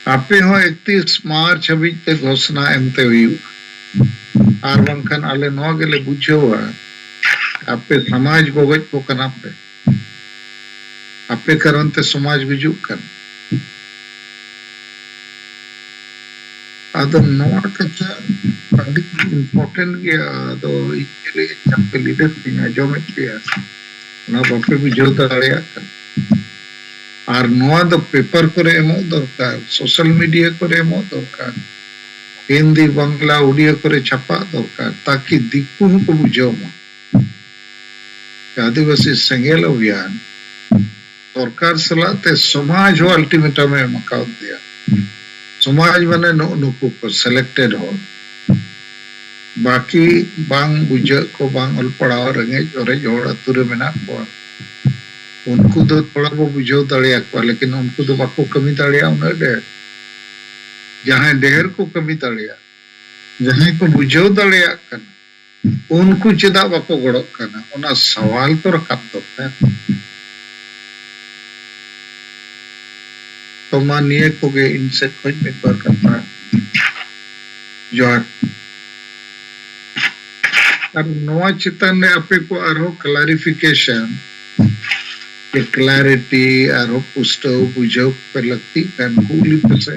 ᱟᱯᱮ ᱦᱚᱸ ᱮᱠᱛᱤᱥ ᱢᱟᱨᱪ ᱦᱟᱹᱵᱤᱡ ᱛᱮ ᱜᱷᱳᱥᱱᱟ ᱮᱢᱛᱮ ᱦᱩᱭᱩᱜᱼᱟ, ᱟᱨ ᱵᱟᱝᱠᱷᱟᱱ ᱟᱞᱮ ᱱᱚᱣᱟ ᱜᱮᱞᱮ ᱵᱩᱡᱷᱟᱹᱣᱟ, ᱟᱯᱮ ᱥᱚᱢᱟᱡᱽ ᱵᱚᱜᱚᱡ ᱠᱚ ᱠᱟᱱᱟ ᱯᱮ᱾ ᱟᱯᱮ ᱠᱟᱨᱚᱱ ᱛᱮ ᱥᱚᱢᱟᱡᱽ ᱜᱩᱡᱩᱜ ᱠᱟᱱᱟ᱾ ᱟᱫᱚ ᱱᱚᱣᱟ ᱠᱟᱛᱷᱟ ᱟᱹᱰᱤ ᱤᱢᱯᱚᱨᱴᱮᱱᱴ ᱜᱮᱭᱟ᱾ ᱟᱫᱚ ᱤᱧ ᱞᱟᱹᱭ ᱟᱯᱮ ᱞᱤᱰᱟᱨ ᱠᱚᱧ ᱟᱸᱡᱚᱢᱮᱫ ᱯᱮᱭᱟ, ᱚᱱᱟ ᱵᱟᱯᱮ ᱵᱩᱡᱷᱟᱹᱣ ᱫᱟᱲᱮᱭᱟᱜ ᱠᱟᱱᱟ᱾ ᱟᱨ ᱱᱚᱣᱟ ᱫᱚ ᱯᱮᱯᱟᱨ ᱠᱚᱨᱮ ᱮᱢᱚᱜ ᱫᱚᱨᱠᱟᱨ, ᱥᱳᱥᱟᱞ ᱢᱤᱰᱤᱭᱟ ᱠᱚᱨᱮ ᱮᱢᱚᱜ ᱫᱚᱨᱠᱟᱨ, ᱦᱤᱱᱫᱤ, ᱵᱟᱝᱞᱟ, ᱩᱰᱤᱭᱟ ᱠᱚᱨᱮ ᱪᱷᱟᱯᱟᱜ ᱫᱚᱨᱠᱟᱨ, ᱛᱟᱠᱤ ᱫᱤᱠᱩ ᱦᱚᱸᱠᱚ ᱵᱩᱡᱷᱟᱹᱣ ᱢᱟ᱾ ᱟᱹᱫᱤᱵᱟᱹᱥᱤ ᱥᱮᱸᱜᱮᱞ ᱚᱵᱷᱤᱭᱟᱱ ᱥᱚᱨᱠᱟᱨ ᱥᱟᱞᱟᱜ ᱛᱮ ᱥᱚᱢᱟᱡᱽ ᱦᱚᱸ ᱟᱞᱴᱤᱢᱮᱴᱟᱢ ᱮ ᱮᱢ ᱟᱠᱟᱣᱟᱫ ᱫᱮᱭᱟ᱾ ᱥᱚᱢᱟᱡᱽ ᱢᱟᱱᱮ ᱱᱩᱜ ᱱᱩᱠᱩ ᱠᱚ ᱥᱤᱞᱮᱠᱴᱮᱰ ᱦᱚᱲ, ᱵᱟᱹᱠᱤ ᱵᱟᱝ ᱵᱩᱡᱷᱟᱹᱜ ᱠᱚ, ᱵᱟᱝ ᱚᱞ ᱯᱟᱲᱦᱟᱣ, ᱨᱮᱸᱜᱮᱡ ᱚᱨᱮᱡ ᱦᱚᱲ ᱟᱹᱛᱩ ᱨᱮ ᱢᱮᱱᱟᱜ ᱠᱚᱣᱟ᱾ ᱩᱱᱠᱩ ᱫᱚ ᱛᱷᱚᱲᱟ ᱵᱚ ᱵᱩᱡᱷᱟᱹᱣ ᱫᱟᱲᱮᱭᱟᱠᱚᱣᱟ, ᱞᱮᱠᱤᱱ ᱩᱱᱠᱩ ᱫᱚ ᱵᱟᱠᱚ ᱠᱟᱹᱢᱤ ᱫᱟᱲᱮᱭᱟᱜᱼᱟ ᱩᱱᱟᱹᱜ ᱰᱷᱮᱨ᱾ ᱡᱟᱦᱟᱸᱭ ᱰᱷᱮᱨ ᱠᱚ ᱠᱟᱹᱢᱤ ᱫᱟᱲᱮᱭᱟᱜᱼᱟ, ᱡᱟᱦᱟᱸᱭ ᱠᱚ ᱵᱩᱡᱷᱟᱹᱣ ᱫᱟᱲᱮᱭᱟᱜ ᱠᱟᱱᱟ, ᱩᱱᱠᱩ ᱪᱮᱫᱟᱜ ᱵᱟᱠᱚ ᱜᱚᱲᱚᱜ ᱠᱟᱱᱟ, ᱚᱱᱟ ᱥᱟᱣᱟᱞ ᱛᱚ ᱨᱟᱠᱟᱵ ᱫᱚᱨᱠᱟᱨ᱾ ᱛᱚ ᱢᱟ ᱱᱤᱭᱟᱹ ᱠᱚᱜᱮ ᱤᱧ ᱥᱮᱫ ᱠᱷᱚᱱ ᱢᱤᱫ ᱵᱟᱨ ᱠᱟᱛᱷᱟ᱾ ᱡᱚᱦᱟᱨ᱾ ᱟᱨ ᱱᱚᱣᱟ ᱪᱮᱛᱟᱱ ᱨᱮ ᱟᱯᱮ ᱠᱚ ᱟᱨᱦᱚᱸ ᱠᱞᱟᱨᱤᱯᱷᱤᱠᱮᱥᱚᱱ, ᱠᱞᱟᱨᱤᱴᱤ, ᱟᱨᱦᱚᱸ ᱯᱩᱥᱴᱟᱹᱣ ᱵᱩᱡᱷᱟᱹᱣ ᱯᱮ ᱞᱟᱹᱠᱛᱤᱜ ᱠᱷᱟᱱ ᱠᱩᱞᱤ ᱯᱮᱥᱮ᱾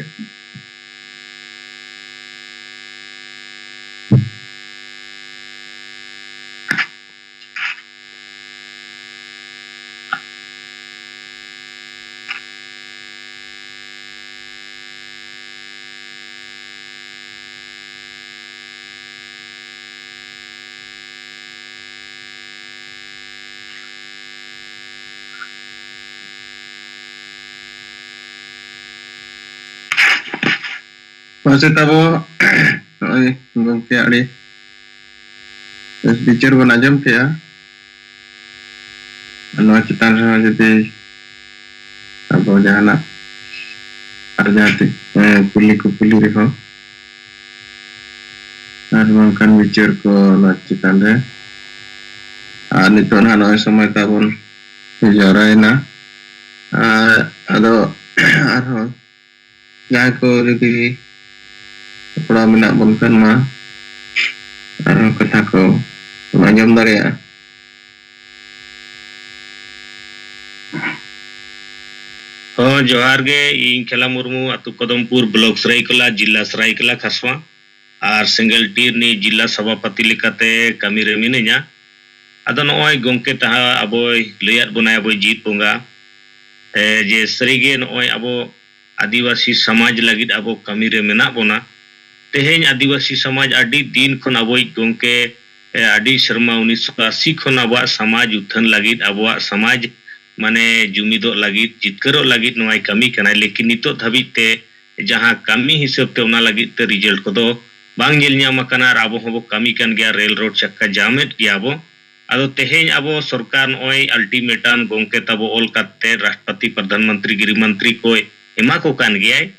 ᱢᱟᱥᱮ ᱛᱟᱵᱚ, ᱱᱚᱜᱼᱚᱭ ᱜᱚᱢᱠᱮ ᱟᱹᱰᱤ ᱵᱮᱥ ᱵᱤᱪᱟᱹᱨ ᱵᱚᱱ ᱟᱸᱡᱚᱢ ᱠᱮᱜᱼᱟ᱾ ᱟᱨ ᱱᱚᱣᱟ ᱪᱮᱛᱟᱱ ᱨᱮᱦᱚᱸ ᱡᱩᱫᱤ ᱟᱵᱚ ᱡᱟᱦᱟᱱᱟᱜ ᱟᱨ ᱡᱟᱦᱟᱸ ᱛᱤ-, ᱮᱸ, ᱠᱩᱞᱤ ᱠᱩᱯᱩᱞᱤ ᱨᱮᱦᱚᱸ ᱟᱨ ᱵᱟᱝᱠᱷᱟᱱ ᱵᱤᱪᱟᱹᱨ ᱠᱚ ᱱᱚᱣᱟ ᱪᱮᱛᱟᱱ ᱨᱮ᱾ ᱟᱨ ᱱᱤᱛᱚᱜ ᱱᱟᱦᱟᱜ ᱱᱚᱜᱼᱚᱭ ᱥᱚᱢᱚᱭ ᱛᱟᱵᱚᱱ ᱡᱟᱣᱨᱟᱭᱮᱱᱟ᱾ ᱟᱨ ᱟᱫᱚ ᱟᱨᱦᱚᱸ ᱡᱟᱦᱟᱸᱭ ᱠᱚ ᱡᱩᱫᱤ ᱥᱟᱯᱲᱟᱣ ᱢᱮᱱᱟᱜ ᱵᱚᱱ ᱠᱷᱟᱱ ᱢᱟ ᱟᱨᱦᱚᱸ ᱠᱟᱛᱷᱟ ᱠᱚ ᱵᱚᱱ ᱟᱸᱡᱚᱢ ᱫᱟᱲᱮᱭᱟᱜᱼᱟ᱾ ᱦᱚᱸ, ᱡᱚᱦᱟᱨ ᱜᱮ᱾ ᱤᱧ ᱠᱷᱮᱞᱟ ᱢᱩᱨᱢᱩ, ᱟᱹᱛᱩ ᱠᱚᱫᱚᱢᱯᱩᱨ, ᱵᱞᱚᱠ ᱥᱟᱹᱨᱟᱹᱭᱠᱮᱞᱟ, ᱡᱤᱞᱟ ᱥᱟᱹᱨᱟᱹᱭᱠᱮᱞᱟ ᱠᱷᱟᱥᱣᱟ᱾ ᱟᱨ ᱥᱮᱸᱜᱮᱞ ᱴᱤᱨ ᱨᱤᱱᱤᱡ ᱡᱤᱞᱟ ᱥᱚᱵᱷᱟᱯᱟᱹᱛᱤ ᱞᱮᱠᱟᱛᱮ ᱠᱟᱹᱢᱤ ᱨᱮ ᱢᱤᱱᱟᱹᱧᱟ᱾ ᱟᱫᱚ ᱱᱚᱜᱼᱚᱭ ᱜᱚᱢᱠᱮ ᱛᱟᱦᱟ ᱟᱵᱚᱭ ᱞᱟᱹᱭᱟᱫ ᱵᱚᱱᱟᱭ, ᱟᱵᱚᱭ ᱡᱤᱛ ᱵᱚᱸᱜᱟ, ᱮ, ᱡᱮ ᱥᱟᱹᱨᱤᱜᱮ ᱱᱚᱜᱼᱚᱭ ᱟᱵᱚ ᱟᱹᱫᱤᱵᱟᱹᱥᱤ ᱥᱚᱢᱟᱡᱽ ᱞᱟᱹᱜᱤᱫ ᱟᱵᱚ ᱠᱟᱹᱢᱤ ᱨᱮ ᱢᱮᱱᱟᱜ ᱵᱚᱱᱟ᱾ ᱛᱮᱦᱮᱧ ᱟᱹᱫᱤᱵᱟᱹᱥᱤ ᱥᱚᱢᱟᱡᱽ ᱟᱹᱰᱤ ᱫᱤᱱ ᱠᱷᱚᱱ ᱟᱵᱚᱭᱤᱡ ᱜᱚᱢᱠᱮ, ᱮ, ᱟᱹᱰᱤ ᱥᱮᱨᱢᱟ ᱩᱱᱤᱥᱥᱚ ᱟᱥᱤ ᱠᱷᱚᱱ ᱟᱵᱚᱣᱟᱜ ᱥᱚᱢᱟᱡᱽ ᱩᱛᱷᱟᱹᱱ ᱞᱟᱹᱜᱤᱫ, ᱟᱵᱚᱣᱟᱜ ᱥᱚᱢᱟᱡᱽ ᱢᱟᱱᱮ ᱡᱩᱢᱤᱫᱚᱜ ᱞᱟᱹᱜᱤᱫ, ᱡᱤᱛᱠᱟᱹᱨᱚᱜ ᱞᱟᱹᱜᱤᱫ ᱱᱚᱣᱟᱭ ᱠᱟᱹᱢᱤ ᱠᱟᱱᱟᱭ᱾ ᱞᱮᱠᱤᱱ ᱱᱤᱛᱚᱜ ᱫᱷᱟᱹᱵᱤᱡ ᱛᱮ ᱡᱟᱦᱟᱸ ᱠᱟᱹᱢᱤ ᱦᱤᱥᱟᱹᱵ ᱛᱮ ᱚᱱᱟ ᱞᱟᱹᱜᱤᱫ ᱛᱮ ᱨᱤᱡᱟᱞᱴ ᱠᱚᱫᱚ ᱵᱟᱝ ᱧᱮᱞ ᱧᱟᱢ ᱟᱠᱟᱱᱟ᱾ ᱟᱨ ᱟᱵᱚ ᱦᱚᱸᱵᱚ ᱠᱟᱹᱢᱤ ᱠᱟᱱ ᱜᱮᱭᱟ, ᱨᱮᱞ ᱨᱳᱰ ᱪᱟᱠᱟ ᱡᱟᱢᱮᱫ ᱜᱮᱭᱟ ᱵᱚ᱾ ᱟᱫᱚ ᱛᱮᱦᱮᱧ ᱟᱵᱚ ᱥᱚᱨᱠᱟᱨ ᱱᱚᱜᱼᱚᱭ ᱟᱞᱴᱤᱢᱮᱴᱟᱢ ᱜᱚᱢᱠᱮ ᱛᱟᱵᱚ ᱚᱞ ᱠᱟᱛᱮ ᱨᱟᱥᱴᱨᱚᱯᱟᱛᱤ, ᱯᱨᱚᱫᱷᱟᱱ ᱢᱚᱱᱛᱨᱤ, ᱜᱨᱤᱦ ᱢᱚᱱᱛᱨᱤ ᱠᱚᱭ ᱮᱢᱟ ᱠᱚ ᱠᱟᱱ ᱜᱮᱭᱟᱭ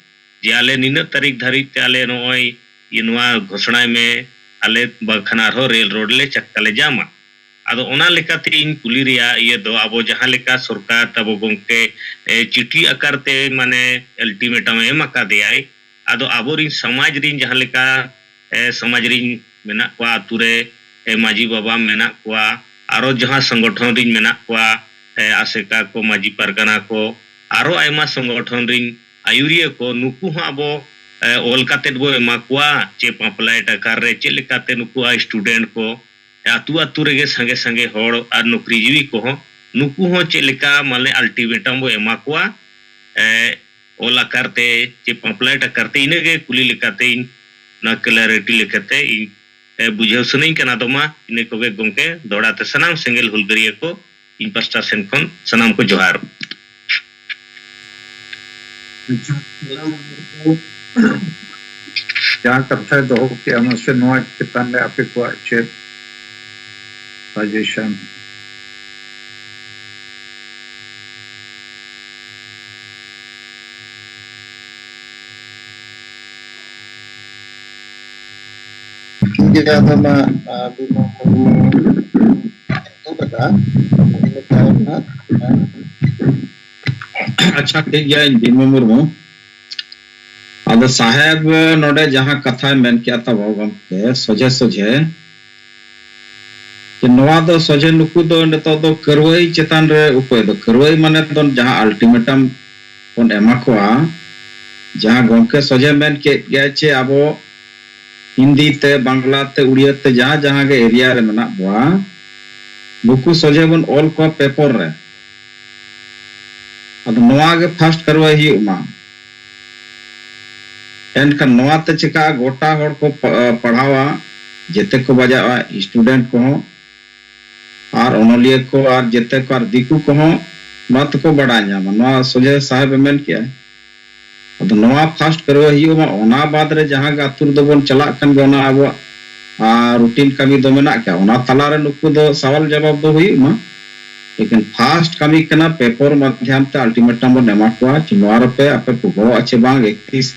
ᱡᱮ ᱟᱞᱮ ᱱᱤᱱᱟᱹᱜ ᱛᱟᱹᱨᱤᱠᱷ ᱫᱷᱟᱹᱨᱤᱡ ᱛᱮ ᱟᱞᱮ ᱱᱚᱜᱼᱚᱭ ᱤᱭᱟᱹ ᱱᱚᱣᱟ ᱜᱷᱳᱥᱚᱬᱟᱭ ᱢᱮ, ᱟᱞᱮ ᱵᱟᱝᱠᱷᱟᱱ ᱟᱨᱦᱚᱸ ᱨᱮᱞ ᱨᱳᱰ ᱞᱮ ᱪᱟᱠᱟ ᱞᱮ ᱡᱟᱢᱟ᱾ ᱟᱫᱚ ᱚᱱᱟ ᱞᱮᱠᱟᱛᱮ ᱤᱧ ᱠᱩᱞᱤ ᱨᱮᱭᱟᱜ ᱤᱭᱟᱹ ᱫᱚ, ᱟᱵᱚ ᱡᱟᱦᱟᱸ ᱞᱮᱠᱟ ᱥᱚᱨᱠᱟᱨ ᱛᱟᱵᱚ ᱜᱚᱢᱠᱮ, ᱮ, ᱪᱤᱴᱷᱤ ᱟᱠᱟᱨ ᱛᱮ ᱢᱟᱱᱮ ᱟᱞᱴᱤᱢᱮᱴᱟᱢ ᱮ ᱮᱢ ᱟᱠᱟᱫᱮᱭᱟᱭ, ᱟᱫᱚ ᱟᱵᱚᱨᱤᱱ ᱥᱚᱢᱟᱡᱽ ᱨᱤᱱ ᱡᱟᱦᱟᱸ ᱞᱮᱠᱟ, ᱮ, ᱥᱚᱢᱟᱡᱽ ᱨᱤᱱ ᱢᱮᱱᱟᱜ ᱠᱚᱣᱟ, ᱟᱛᱩ ᱨᱮ, ᱮ, ᱢᱟᱹᱡᱷᱤ ᱵᱟᱵᱟ ᱢᱮᱱᱟᱜ ᱠᱚᱣᱟ, ᱟᱨᱚ ᱡᱟᱦᱟᱸ ᱥᱚᱝᱜᱚᱴᱷᱚᱱ ᱨᱤᱱ ᱢᱮᱱᱟᱜ ᱠᱚᱣᱟ, ᱮ, ᱟᱥᱮᱠᱟ ᱠᱚ, ᱢᱟᱹᱡᱷᱤ ᱯᱟᱨᱜᱟᱱᱟ ᱠᱚ, ᱟᱨᱚ ᱟᱭᱢᱟ ᱥᱚᱝᱜᱚᱴᱷᱚᱱ ᱨᱤᱱ ᱟᱹᱭᱩᱨᱤᱭᱟᱹ ᱠᱚ, ᱱᱩᱠᱩ ᱦᱚᱸ ᱟᱵᱚ, ᱮ, ᱚᱞ ᱠᱟᱛᱮᱫ ᱵᱚ ᱮᱢᱟ ᱠᱚᱣᱟ ᱪᱮ ᱯᱟᱢᱯᱞᱮᱴ ᱟᱠᱟᱨ ᱨᱮ, ᱪᱮᱫ ᱞᱮᱠᱟᱛᱮ ᱱᱩᱠᱩ ᱟᱭ ᱥᱴᱩᱰᱮᱱᱴ ᱠᱚ, ᱟᱹᱛᱩ ᱟᱹᱛᱩ ᱨᱮᱜᱮ ᱥᱟᱸᱜᱮ ᱥᱟᱸᱜᱮ ᱦᱚᱲ ᱟᱨ ᱱᱚᱠᱨᱤᱡᱤᱵᱤ ᱠᱚᱦᱚᱸ, ᱱᱩᱠᱩ ᱦᱚᱸ ᱪᱮᱫ ᱞᱮᱠᱟ ᱢᱟᱱᱮ ᱟᱞᱴᱤᱢᱮᱴᱟᱢ ᱵᱚ ᱮᱢᱟ ᱠᱚᱣᱟ, ᱮ, ᱚᱞ ᱟᱠᱟᱨ ᱛᱮ ᱪᱮ ᱯᱟᱢᱯᱞᱮᱴ ᱟᱠᱟᱨ ᱛᱮ, ᱤᱱᱟᱹᱜᱮ ᱠᱩᱞᱤ ᱞᱮᱠᱟᱛᱮ ᱤᱧ ᱚᱱᱟ ᱠᱞᱟᱨᱤᱴᱤ ᱞᱮᱠᱟᱛᱮ ᱤᱧ, ᱮ, ᱵᱩᱡᱷᱟᱹᱣ ᱥᱟᱱᱟᱧ ᱠᱟᱱᱟ᱾ ᱟᱫᱚ ᱢᱟ ᱤᱱᱟᱹ ᱠᱚᱜᱮ ᱜᱚᱢᱠᱮ, ᱫᱚᱦᱲᱟ ᱛᱮ ᱥᱟᱱᱟᱢ ᱥᱮᱸᱜᱮᱞ ᱦᱩᱞᱜᱟᱹᱨᱤᱭᱟᱹ ᱠᱚ ᱤᱧ ᱯᱟᱥᱴᱟ ᱥᱮᱱ ᱠᱷᱚᱱ ᱥᱟᱱᱟᱢ ᱠᱚ ᱡᱚᱦᱟᱨ᱾ ᱟᱪᱪᱷᱟ, ᱡᱟᱦᱟᱸ ᱠᱟᱛᱷᱟᱭ ᱫᱚᱦᱚ ᱠᱮᱜᱼᱟ, ᱢᱟᱥᱮ ᱱᱚᱣᱟ ᱪᱮᱛᱟᱱ ᱨᱮ ᱟᱯᱮ ᱠᱚᱣᱟᱜ ᱪᱮᱫ suggestion? ᱴᱷᱤᱠ ᱜᱮᱭᱟ, ᱟᱫᱚ ᱢᱟ, ᱟᱹᱵᱤᱱ ᱦᱚᱸ ᱮᱛᱚᱦᱚᱵ ᱟᱠᱟᱫᱼᱟ, ᱤᱱᱟᱹ ᱛᱟᱭᱚᱢ ᱦᱟᱸᱜ, ᱟᱪᱪᱷᱟ, ᱴᱷᱤᱠ ᱜᱮᱭᱟ, ᱤᱧ ᱵᱷᱤᱢᱚ ᱢᱩᱨᱢᱩ᱾ ᱟᱫᱚ ᱥᱟᱦᱮᱵ, ᱱᱚᱰᱮ ᱡᱟᱦᱟᱸ ᱠᱟᱛᱷᱟᱭ ᱢᱮᱱ ᱠᱮᱜᱼᱟ ᱛᱟᱵᱚ ᱜᱚᱢᱠᱮ, ᱥᱚᱡᱷᱮ ᱥᱚᱡᱷᱮ, ᱡᱮ ᱱᱚᱣᱟ ᱫᱚ ᱥᱚᱡᱷᱮ ᱱᱩᱠᱩ ᱫᱚ ᱱᱤᱛᱚᱜ ᱫᱚ ᱠᱟᱹᱨᱣᱟᱹᱭ ᱪᱮᱛᱟᱱ ᱨᱮ ᱩᱯᱟᱹᱭ ᱫᱚ, ᱠᱟᱹᱨᱣᱟᱹᱭ ᱢᱟᱱᱮ ᱫᱚ ᱡᱟᱦᱟᱸ ultimatum ᱵᱚᱱ ᱮᱢᱟ ᱠᱚᱣᱟ, ᱡᱟᱦᱟᱸ ᱜᱚᱢᱠᱮ ᱥᱚᱡᱷᱮ ᱢᱮᱱ ᱠᱮᱫ ᱜᱮᱭᱟ ᱪᱮ ᱟᱵᱚ ᱦᱤᱱᱫᱤ ᱛᱮ, ᱵᱟᱝᱞᱟ ᱛᱮ, ᱩᱲᱤᱭᱟ ᱛᱮ, ᱡᱟᱦᱟᱸ ᱡᱟᱦᱟᱸ ᱜᱮ area ᱨᱮ ᱢᱮᱱᱟᱜ ᱵᱚᱣᱟ, ᱱᱩᱠᱩ ᱥᱚᱡᱷᱮ ᱵᱚᱱ ᱚᱞ ᱠᱚᱣᱟ paper ᱨᱮ᱾ ᱟᱫᱚ ᱱᱚᱣᱟ ᱜᱮ first ᱠᱟᱨᱣᱟᱭ ᱦᱩᱭᱩᱜ ᱢᱟ᱾ ᱮᱱᱠᱷᱟᱱ ᱱᱚᱣᱟ ᱛᱮ ᱪᱤᱠᱟᱹᱜᱼᱟ, ᱜᱚᱴᱟ ᱦᱚᱲ ᱠᱚ ᱯᱟ-, ᱯᱟᱲᱦᱟᱣᱟ, ᱡᱮᱛᱮ ᱠᱚ ᱵᱟᱡᱟᱜᱼᱟ, student ᱠᱚᱦᱚᱸ, ᱟᱨ ᱚᱱᱚᱞᱤᱭᱟᱹ ᱠᱚ, ᱟᱨ ᱡᱮᱛᱮ ᱠᱚ, ᱟᱨ ᱫᱤᱠᱩ ᱠᱚᱦᱚᱸ ᱱᱚᱣᱟ ᱛᱮᱠᱚ ᱵᱟᱲᱟᱭ ᱧᱟᱢᱟ᱾ ᱱᱚᱣᱟ ᱥᱚᱡᱷᱮ ᱥᱟᱦᱮᱵ ᱮ ᱢᱮᱱ ᱠᱮᱜᱼᱟ᱾ ᱟᱫᱚ ᱱᱚᱣᱟ first ᱠᱟᱨᱣᱟᱭ ᱦᱩᱭᱩᱜ ᱢᱟ, ᱚᱱᱟ ᱵᱟᱫ ᱨᱮ ᱡᱟᱦᱟᱸ ᱜᱮ ᱟᱹᱛᱩ ᱨᱮᱫᱚ ᱵᱚᱱ ᱪᱟᱞᱟᱜ ᱠᱟᱱ ᱜᱮ, ᱚᱱᱟ ᱟᱵᱚᱣᱟᱜ, ᱟᱨ, routine ᱠᱟᱹᱢᱤ ᱫᱚ ᱢᱮᱱᱟᱜ ᱜᱮᱭᱟ, ᱚᱱᱟ ᱛᱟᱞᱟᱨᱮ ᱱᱩᱠᱩ ᱫᱚ ᱥᱟᱣᱟᱞ ᱡᱟᱵᱟᱵ ᱫᱚ ᱦᱩᱭᱩᱜ ᱢᱟ᱾ ᱞᱮᱠᱤᱱ first ᱠᱟᱹᱢᱤ ᱠᱟᱱᱟ, paper ᱢᱟᱫᱷᱭᱟᱢ ᱛᱮ ultimatum ᱵᱚᱱ ᱮᱢᱟ ᱠᱚᱣᱟ ᱡᱮ ᱱᱚᱣᱟ ᱨᱮᱯᱮ ᱟᱯᱮ ᱯᱩᱨᱟᱹᱣᱟ ᱪᱮ ᱵᱟᱝ, ᱮᱠᱛᱤᱥ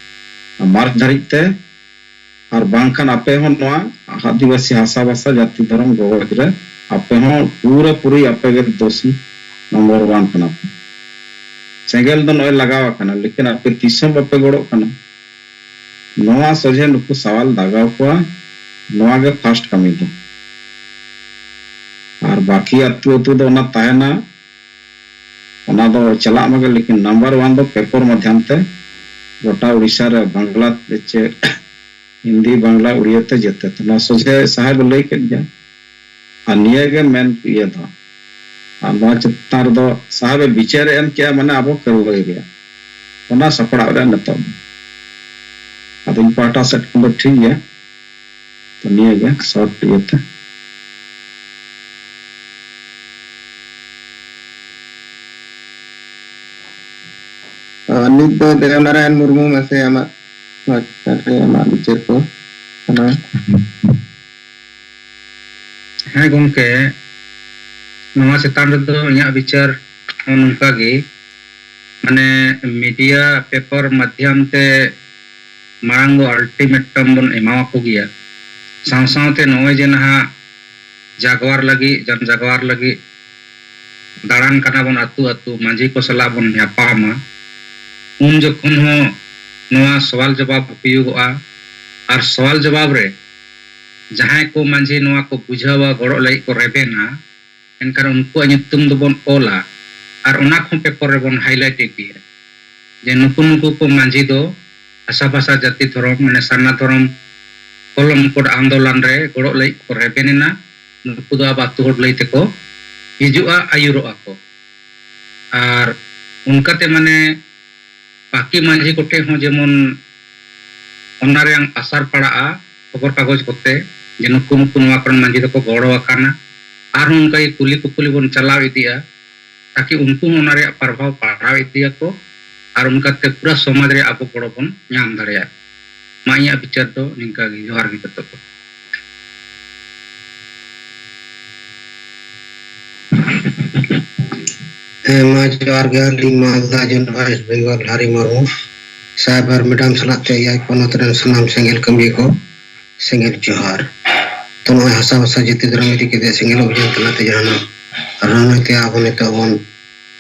ᱢᱟᱨᱪ ᱫᱷᱟᱹᱨᱤᱡ ᱛᱮ, ᱟᱨ ᱵᱟᱝᱠᱷᱟᱱ ᱟᱯᱮ ᱦᱚᱸ ᱱᱚᱣᱟ ᱟᱹᱫᱤᱵᱟᱹᱥᱤ ᱦᱟᱥᱟ ᱵᱷᱟᱥᱟ ᱡᱟᱹᱛᱤ ᱫᱷᱚᱨᱚᱢ ᱜᱚᱜᱚᱡ ᱨᱮ ᱟᱯᱮ ᱦᱚᱸ ᱯᱩᱨᱟᱹ ᱯᱩᱨᱤ ᱟᱯᱮ ᱜᱮ ᱫᱳᱥᱤ number one ᱠᱟᱱᱟ ᱯᱮ᱾ ᱥᱮᱸᱜᱮᱞ ᱫᱚ ᱱᱚᱜᱼᱚᱭ ᱞᱟᱜᱟᱣ ᱟᱠᱟᱱᱟ, ᱞᱮᱠᱤᱱ ᱟᱯᱮ ᱛᱤᱥ ᱦᱚᱸ ᱵᱟᱯᱮ ᱜᱚᱲᱚᱜ ᱠᱟᱱᱟ᱾ ᱱᱚᱣᱟ ᱥᱚᱡᱷᱮ ᱱᱩᱠᱩ ᱥᱟᱣᱟᱞ ᱫᱟᱜᱟᱣ ᱠᱚᱣᱟ, ᱱᱚᱣᱟ ᱜᱮ first ᱠᱟᱹᱢᱤ ᱫᱚ᱾ ᱟᱨ ᱵᱟᱹᱠᱤ ᱟᱹᱛᱩ ᱟᱹᱛᱩ ᱫᱚ ᱚᱱᱟ ᱛᱟᱦᱮᱱᱟ, ᱚᱱᱟ ᱫᱚ ᱪᱟᱞᱟᱜ ᱢᱟᱜᱮ, ᱞᱮᱠᱤᱱ number one ᱫᱚ paper ᱢᱟᱫᱷᱭᱟᱢ ᱛᱮ ᱜᱚᱴᱟ ᱩᱲᱤᱥᱥᱟ ᱨᱮ ᱵᱟᱝᱞᱟ ᱛᱮ ᱪᱮ ᱦᱤᱱᱫᱤ, ᱵᱟᱝᱞᱟ, ᱩᱲᱤᱭᱟ ᱛᱮ ᱡᱮᱛᱮ ᱛᱮ᱾ ᱱᱚᱣᱟ ᱥᱚᱡᱷᱮ ᱥᱟᱦᱮᱵ ᱮ ᱞᱟᱹᱭ ᱠᱮᱫ ᱜᱮᱭᱟ᱾ ᱟᱨ ᱱᱤᱭᱟᱹ ᱜᱮ ᱢᱮᱱ ᱤᱭᱟᱹ ᱫᱚ᱾ ᱟᱨ ᱱᱚᱣᱟ ᱪᱮᱛᱟᱱ ᱨᱮᱫᱚ ᱥᱟᱦᱮᱵ ᱮ ᱵᱤᱪᱟᱹᱨ ᱮ ᱮᱢ ᱠᱮᱜᱼᱟ, ᱢᱟᱱᱮ ᱟᱵᱚ ᱠᱟᱹᱨᱣᱟᱹᱭ ᱨᱮᱭᱟᱜ᱾ ᱚᱱᱟ ᱥᱟᱯᱲᱟᱣ ᱨᱮ ᱱᱤᱛᱚᱜ ᱫᱚ᱾ ᱟᱫᱚ ᱤᱧ ᱯᱟᱦᱴᱟ ᱥᱮᱫ ᱠᱷᱚᱱ ᱫᱚ ᱴᱷᱤᱠ ᱜᱮᱭᱟ᱾ ᱛᱚ ᱱᱤᱭᱟᱹ ᱜᱮ short ᱤᱭᱟᱹᱛᱮ᱾ ᱟᱨ ᱱᱤᱛ ᱫᱚ ᱫᱮᱵᱱᱟᱨᱟᱭᱚᱱ ᱢᱩᱨᱢᱩ, ᱢᱟᱥᱮ ᱟᱢᱟᱜ ᱱᱚᱣᱟ ᱪᱮᱛᱟᱱ ᱨᱮ ᱟᱢᱟᱜ ᱵᱤᱪᱟᱹᱨ ᱠᱚ ᱚᱱᱟ᱾ ᱦᱮᱸ ᱜᱚᱢᱠᱮ, ᱱᱚᱣᱟ ᱪᱮᱛᱟᱱ ᱨᱮᱫᱚ ᱤᱧᱟᱹᱜ ᱵᱤᱪᱟᱹᱨ ᱦᱚᱸ ᱱᱚᱝᱠᱟ ᱜᱮ, ᱢᱟᱱᱮ media paper ᱢᱟᱫᱽᱫᱷᱚᱢ ᱛᱮ ᱢᱟᱲᱟᱝ ᱫᱚ ultimatum ᱵᱚᱱ ᱮᱢᱟᱣᱟᱠᱚ ᱜᱮᱭᱟ᱾ ᱥᱟᱶ ᱥᱟᱶᱛᱮ ᱱᱚᱜᱼᱚᱭ ᱡᱮ ᱱᱟᱦᱟᱜ ᱡᱟᱜᱽᱣᱟᱨ ᱞᱟᱹᱜᱤᱫ, ᱡᱚᱱ ᱡᱟᱜᱽᱣᱟᱨ ᱞᱟᱹᱜᱤᱫ ᱫᱟᱬᱟᱱ ᱠᱟᱱᱟ ᱵᱚᱱ ᱟᱹᱛᱩ ᱟᱹᱛᱩ, ᱢᱟᱹᱡᱷᱤ ᱠᱚ ᱥᱟᱞᱟᱜ ᱵᱚᱱ ᱧᱟᱯᱟᱢᱟ, ᱩᱱ ᱡᱚᱠᱷᱚᱱ ᱦᱚᱸ ᱱᱚᱣᱟ ᱥᱚᱣᱟᱞ ᱡᱚᱵᱟᱵ ᱦᱩᱭᱩᱜᱚᱜᱼᱟ᱾ ᱟᱨ ᱥᱚᱣᱟᱞ ᱡᱚᱵᱟᱵ ᱨᱮ ᱡᱟᱦᱟᱸᱭ ᱠᱚ ᱢᱟᱹᱡᱷᱤ ᱱᱚᱣᱟ ᱠᱚ ᱵᱩᱡᱷᱟᱹᱣᱟ, ᱜᱚᱲᱚ ᱞᱟᱹᱜᱤᱫ ᱠᱚ ᱨᱮᱵᱮᱱᱟ, ᱮᱱᱠᱷᱟᱱ ᱩᱱᱠᱩᱣᱟᱜ ᱧᱩᱛᱩᱢ ᱫᱚᱵᱚᱱ ᱚᱞᱟ᱾ ᱟᱨ ᱚᱱᱟ ᱠᱚᱦᱚᱸ paper ᱨᱮᱵᱚᱱ highlight ᱤᱫᱤᱭᱟ ᱡᱮ ᱱᱩᱠᱩ ᱱᱩᱠᱩ ᱠᱚ ᱢᱟᱹᱡᱷᱤ ᱫᱚ ᱦᱟᱥᱟ ᱵᱷᱟᱥᱟ ᱡᱟᱹᱛᱤ ᱫᱷᱚᱨᱚᱢ, ᱢᱟᱱᱮ ᱥᱟᱨᱱᱟ ᱫᱷᱚᱨᱚᱢ ᱠᱚᱞᱚᱢ ᱠᱳᱰ ᱟᱱᱫᱳᱞᱚᱱ ᱨᱮ ᱜᱚᱲᱚ ᱞᱟᱹᱜᱤᱫ ᱠᱚ ᱨᱮᱵᱮᱱ ᱮᱱᱟ, ᱱᱩᱠᱩ ᱫᱚ ᱟᱵᱚ ᱟᱹᱛᱩ ᱦᱚᱲ ᱞᱟᱹᱭ ᱛᱮᱠᱚ ᱦᱤᱡᱩᱜᱼᱟ, ᱟᱹᱭᱩᱨᱚᱜᱼᱟ ᱠᱚ᱾ ᱟᱨ ᱚᱱᱠᱟᱛᱮ ᱢᱟᱱᱮ ᱵᱟᱹᱠᱤ ᱢᱟᱹᱡᱷᱤ ᱠᱚᱴᱷᱮᱱ ᱦᱚᱸ ᱡᱮᱢᱚᱱ ᱚᱱᱟ ᱨᱮᱭᱟᱝ ᱟᱥᱟᱨ ᱯᱟᱲᱟᱜᱼᱟ ᱠᱷᱚᱵᱚᱨ ᱠᱟᱜᱚᱡᱽ ᱠᱚᱛᱮ, ᱡᱮ ᱱᱩᱠᱩ ᱱᱩᱠᱩ ᱱᱚᱣᱟ ᱠᱚᱨᱮᱱ ᱢᱟᱹᱡᱷᱤ ᱫᱚᱠᱚ ᱜᱚᱲᱚ ᱟᱠᱟᱱᱟ᱾ ᱟᱨᱦᱚᱸ ᱚᱱᱠᱟ ᱜᱮ ᱠᱩᱞᱤ ᱠᱩᱯᱩᱞᱤ ᱵᱚᱱ ᱪᱟᱞᱟᱣ ᱤᱫᱤᱜᱼᱟ, ᱛᱟᱠᱤ ᱩᱱᱠᱩ ᱦᱚᱸ ᱚᱱᱟ ᱨᱮᱭᱟᱜ ᱯᱨᱚᱵᱷᱟᱵᱽ ᱯᱟᱲᱦᱟᱣ ᱤᱫᱤᱭᱟᱠᱚ᱾ ᱟᱨ ᱚᱱᱠᱟᱛᱮ ᱯᱩᱨᱟᱹ ᱥᱚᱢᱟᱡᱽ ᱨᱮ ᱟᱵᱚ ᱜᱚᱲᱚ ᱵᱚᱱ ᱧᱟᱢ ᱫᱟᱲᱮᱭᱟᱜᱼᱟ᱾ ᱢᱟ, ᱤᱧᱟᱹᱜ ᱵᱤᱪᱟᱹᱨ ᱫᱚ ᱱᱤᱝᱠᱟ ᱜᱮ᱾ ᱡᱚᱦᱟᱨ ᱜᱮ ᱡᱚᱛᱚ ᱠᱚ᱾ ᱦᱮᱸ, ᱢᱟ ᱡᱚᱦᱟᱨ ᱜᱮ᱾ ᱟᱹᱞᱤᱧ ᱢᱟᱞᱫᱟ ᱡᱚᱱᱚᱜ ᱣᱮᱥᱴ ᱵᱮᱝᱜᱚᱞ ᱦᱟᱨᱤ ᱢᱩᱨᱢᱩ ᱥᱟᱦᱮᱵ ᱟᱨ ᱢᱮᱰᱟᱢ ᱥᱟᱞᱟᱜ ᱛᱮ ᱮᱭᱟᱭ ᱯᱚᱱᱚᱛ ᱨᱮᱱ ᱥᱟᱱᱟᱢ ᱥᱮᱸᱜᱮᱞ ᱠᱟᱹᱢᱤᱭᱟᱹ ᱠᱚ ᱥᱮᱸᱜᱮᱞ ᱡᱚᱦᱟᱨ᱾ ᱛᱚ, ᱱᱚᱜᱼᱚᱭ ᱦᱟᱥᱟ ᱵᱷᱟᱥᱟ ᱡᱟᱹᱛᱤ ᱫᱷᱚᱨᱚᱢ ᱤᱫᱤ ᱠᱟᱛᱮ ᱥᱮᱸᱜᱮᱞ ᱚᱵᱷᱤᱡᱟᱱ ᱛᱟᱞᱟᱛᱮ ᱡᱟᱦᱟᱱᱟᱜ ᱨᱚᱱᱚᱭ ᱛᱮ ᱟᱵᱚ ᱱᱤᱛᱚᱜ ᱵᱚᱱ,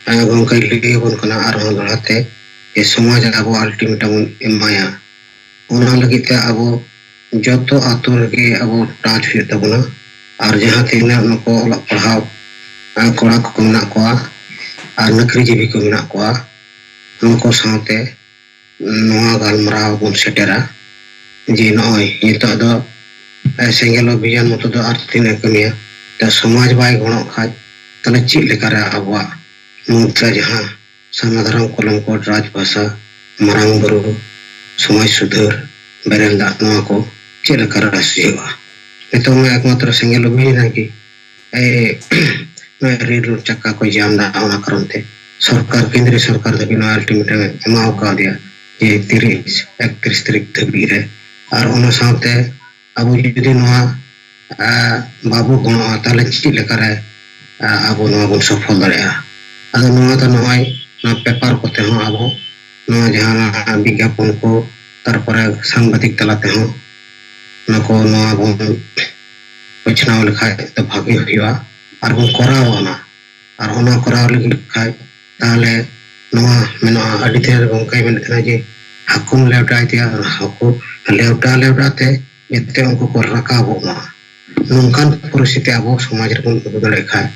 ᱮ, ᱜᱚᱢᱠᱮ ᱞᱟᱹᱭ ᱟᱵᱚᱱ ᱠᱟᱱᱟ ᱟᱨᱦᱚᱸ ᱫᱚᱦᱲᱟ ᱛᱮ ᱡᱮ ᱥᱚᱢᱟᱡᱽ ᱨᱮ ᱟᱵᱚ ultimatum ᱵᱚᱱ ᱮᱢᱟᱭᱟ᱾ ᱚᱱᱟ ᱞᱟᱹᱜᱤᱫ ᱛᱮ ᱟᱵᱚ ᱡᱚᱛᱚ ᱟᱛᱳ ᱨᱮᱜᱮ ᱟᱵᱚ touch ᱦᱩᱭᱩᱜ ᱛᱟᱵᱚᱱᱟ᱾ ᱟᱨ ᱡᱟᱦᱟᱸ ᱛᱤᱱᱟᱹᱜ ᱱᱩᱠᱩ ᱚᱞᱚᱜ ᱯᱟᱲᱦᱟᱣ, ᱮ, ᱠᱚᱲᱟ ᱠᱚ ᱢᱮᱱᱟᱜ ᱠᱚᱣᱟ ᱟᱨ ᱱᱚᱠᱨᱤ ᱡᱤᱵᱤ ᱠᱚ ᱢᱮᱱᱟᱜ ᱠᱚᱣᱟ, ᱱᱩᱠᱩ ᱥᱟᱶᱛᱮ ᱱᱚᱣᱟ ᱜᱟᱞᱢᱟᱨᱟᱣ ᱵᱚᱱ ᱥᱮᱴᱮᱨᱟ ᱡᱮ ᱱᱚᱜᱼᱚᱭ ᱱᱤᱛᱚᱜ ᱫᱚ, ᱮ, ᱥᱮᱸᱜᱮᱞ ᱚᱵᱷᱤᱡᱟᱱ ᱢᱚᱛᱚ ᱫᱚ ᱟᱨ ᱛᱤᱱᱟᱹᱜ ᱠᱟᱹᱢᱤᱭᱟ, ᱛᱚ ᱥᱚᱢᱟᱡᱽ ᱵᱟᱭ ᱜᱚᱲᱚᱜ ᱠᱷᱟᱡ ᱛᱟᱦᱞᱮ ᱪᱮᱫ ᱞᱮᱠᱟᱨᱮ ᱟᱵᱚᱣᱟᱜ ᱢᱩᱫᱽᱨᱮ ᱡᱟᱦᱟᱸ ᱥᱟᱨᱱᱟ ᱫᱷᱚᱨᱚᱢ ᱠᱚᱞᱚᱢ ᱠᱳᱰ, ᱨᱟᱡᱽ ᱵᱷᱟᱥᱟ, ᱢᱟᱨᱟᱝ ᱵᱩᱨᱩ, ᱥᱚᱢᱟᱡᱽ ᱥᱩᱫᱷᱟᱹᱨ, ᱵᱮᱨᱮᱞ ᱫᱟᱜ, ᱱᱚᱣᱟ ᱠᱚ ᱪᱮᱫ ᱞᱮᱠᱟ ᱨᱟᱥ ᱦᱩᱭᱩᱜᱼᱟ? ᱱᱤᱛᱚᱜ ᱢᱟ ᱮᱠᱢᱟᱛᱨᱚ ᱥᱮᱸᱜᱮᱞ ᱚᱵᱷᱤᱡᱟᱱ ᱜᱮ, ᱮ, ᱱᱚᱣᱟ ᱨᱮᱞ ᱨᱳᱰ ᱪᱟᱠᱟ ᱠᱚ ᱡᱟᱢ ᱫᱟ, ᱚᱱᱟ ᱠᱟᱨᱚᱱ ᱛᱮ ᱥᱚᱨᱠᱟᱨ, ᱠᱮᱱᱫᱨᱤᱭᱚ ᱥᱚᱨᱠᱟᱨ ᱫᱷᱟᱹᱵᱤᱡ ᱱᱚᱣᱟ ultimatum ᱮ ᱮᱢᱟᱣ ᱠᱟᱣᱫᱮᱭᱟ᱾ ᱡᱮ ᱛᱤᱨᱤᱥ ᱮᱠᱛᱨᱤᱥ ᱛᱟᱹᱨᱤᱠᱷ ᱫᱷᱟᱹᱵᱤᱡ ᱨᱮ᱾ ᱟᱨ ᱚᱱᱟ ᱥᱟᱶᱛᱮ ᱟᱵᱚ ᱡᱩᱫᱤ ᱱᱚᱣᱟ ᱵᱟᱵᱚ ᱜᱚᱲᱚᱜᱼᱟ, ᱛᱟᱦᱚᱞᱮ ᱪᱮᱫ ᱞᱮᱠᱟᱨᱮ ᱟᱵᱚ ᱱᱚᱣᱟ ᱵᱚᱱ ᱥᱚᱯᱷᱚᱞ ᱫᱟᱲᱮᱭᱟᱜᱼᱟ? ᱟᱫᱚ ᱱᱚᱣᱟ ᱫᱚ ᱱᱚᱜᱼᱚᱭ ᱱᱚᱣᱟ ᱯᱮᱯᱟᱨ ᱠᱚᱛᱮ ᱦᱚᱸ ᱟᱵᱚ ᱱᱚᱣᱟ ᱡᱟᱦᱟᱸ ᱵᱤᱜᱽᱜᱟᱯᱚᱱ ᱠᱚ, ᱛᱟᱨᱯᱚᱨᱮ ᱥᱟᱝᱵᱟᱫᱤᱠ ᱛᱟᱞᱟ ᱛᱮᱦᱚᱸ ᱱᱚᱣᱟ ᱠᱚ, ᱱᱚᱣᱟ ᱵᱚᱱ ᱵᱟᱪᱷᱱᱟᱣ ᱞᱮᱠᱷᱟᱡ ᱫᱚ ᱵᱷᱟᱜᱮ ᱦᱩᱭᱩᱜᱼᱟ᱾ ᱟᱨ ᱵᱚᱱ ᱠᱚᱨᱟᱣᱟ ᱚᱱᱟ᱾ ᱟᱨ ᱚᱱᱟ ᱠᱚᱨᱟᱣ ᱞᱟᱹᱜᱤᱫ ᱠᱷᱟᱡ ᱛᱟᱦᱚᱞᱮ ᱱᱚᱣᱟ ᱢᱮᱱᱟᱜᱼᱟ, ᱟᱹᱰᱤ ᱰᱷᱮᱨ ᱜᱚᱢᱠᱮ ᱢᱮᱱᱮᱫ ᱠᱟᱱᱟ ᱡᱮ ᱦᱟᱹᱠᱩᱢ ᱞᱮᱣᱰᱟᱭ ᱛᱮᱭᱟ, ᱦᱟᱹᱠᱩ ᱞᱮᱣᱰᱟ ᱞᱮᱣᱰᱟ ᱛᱮ ᱡᱟᱛᱮ ᱩᱱᱠᱩ ᱠᱚ ᱨᱟᱠᱟᱵᱚᱜ ᱢᱟ᱾ ᱱᱚᱝᱠᱟᱱ ᱯᱚᱨᱤᱥᱛᱷᱤᱛᱤ ᱟᱵᱚ ᱥᱚᱢᱟᱡᱽ ᱨᱮᱵᱚᱱ ᱟᱹᱜᱩ ᱫᱟᱲᱮᱭᱟᱜ ᱠᱷᱟᱡ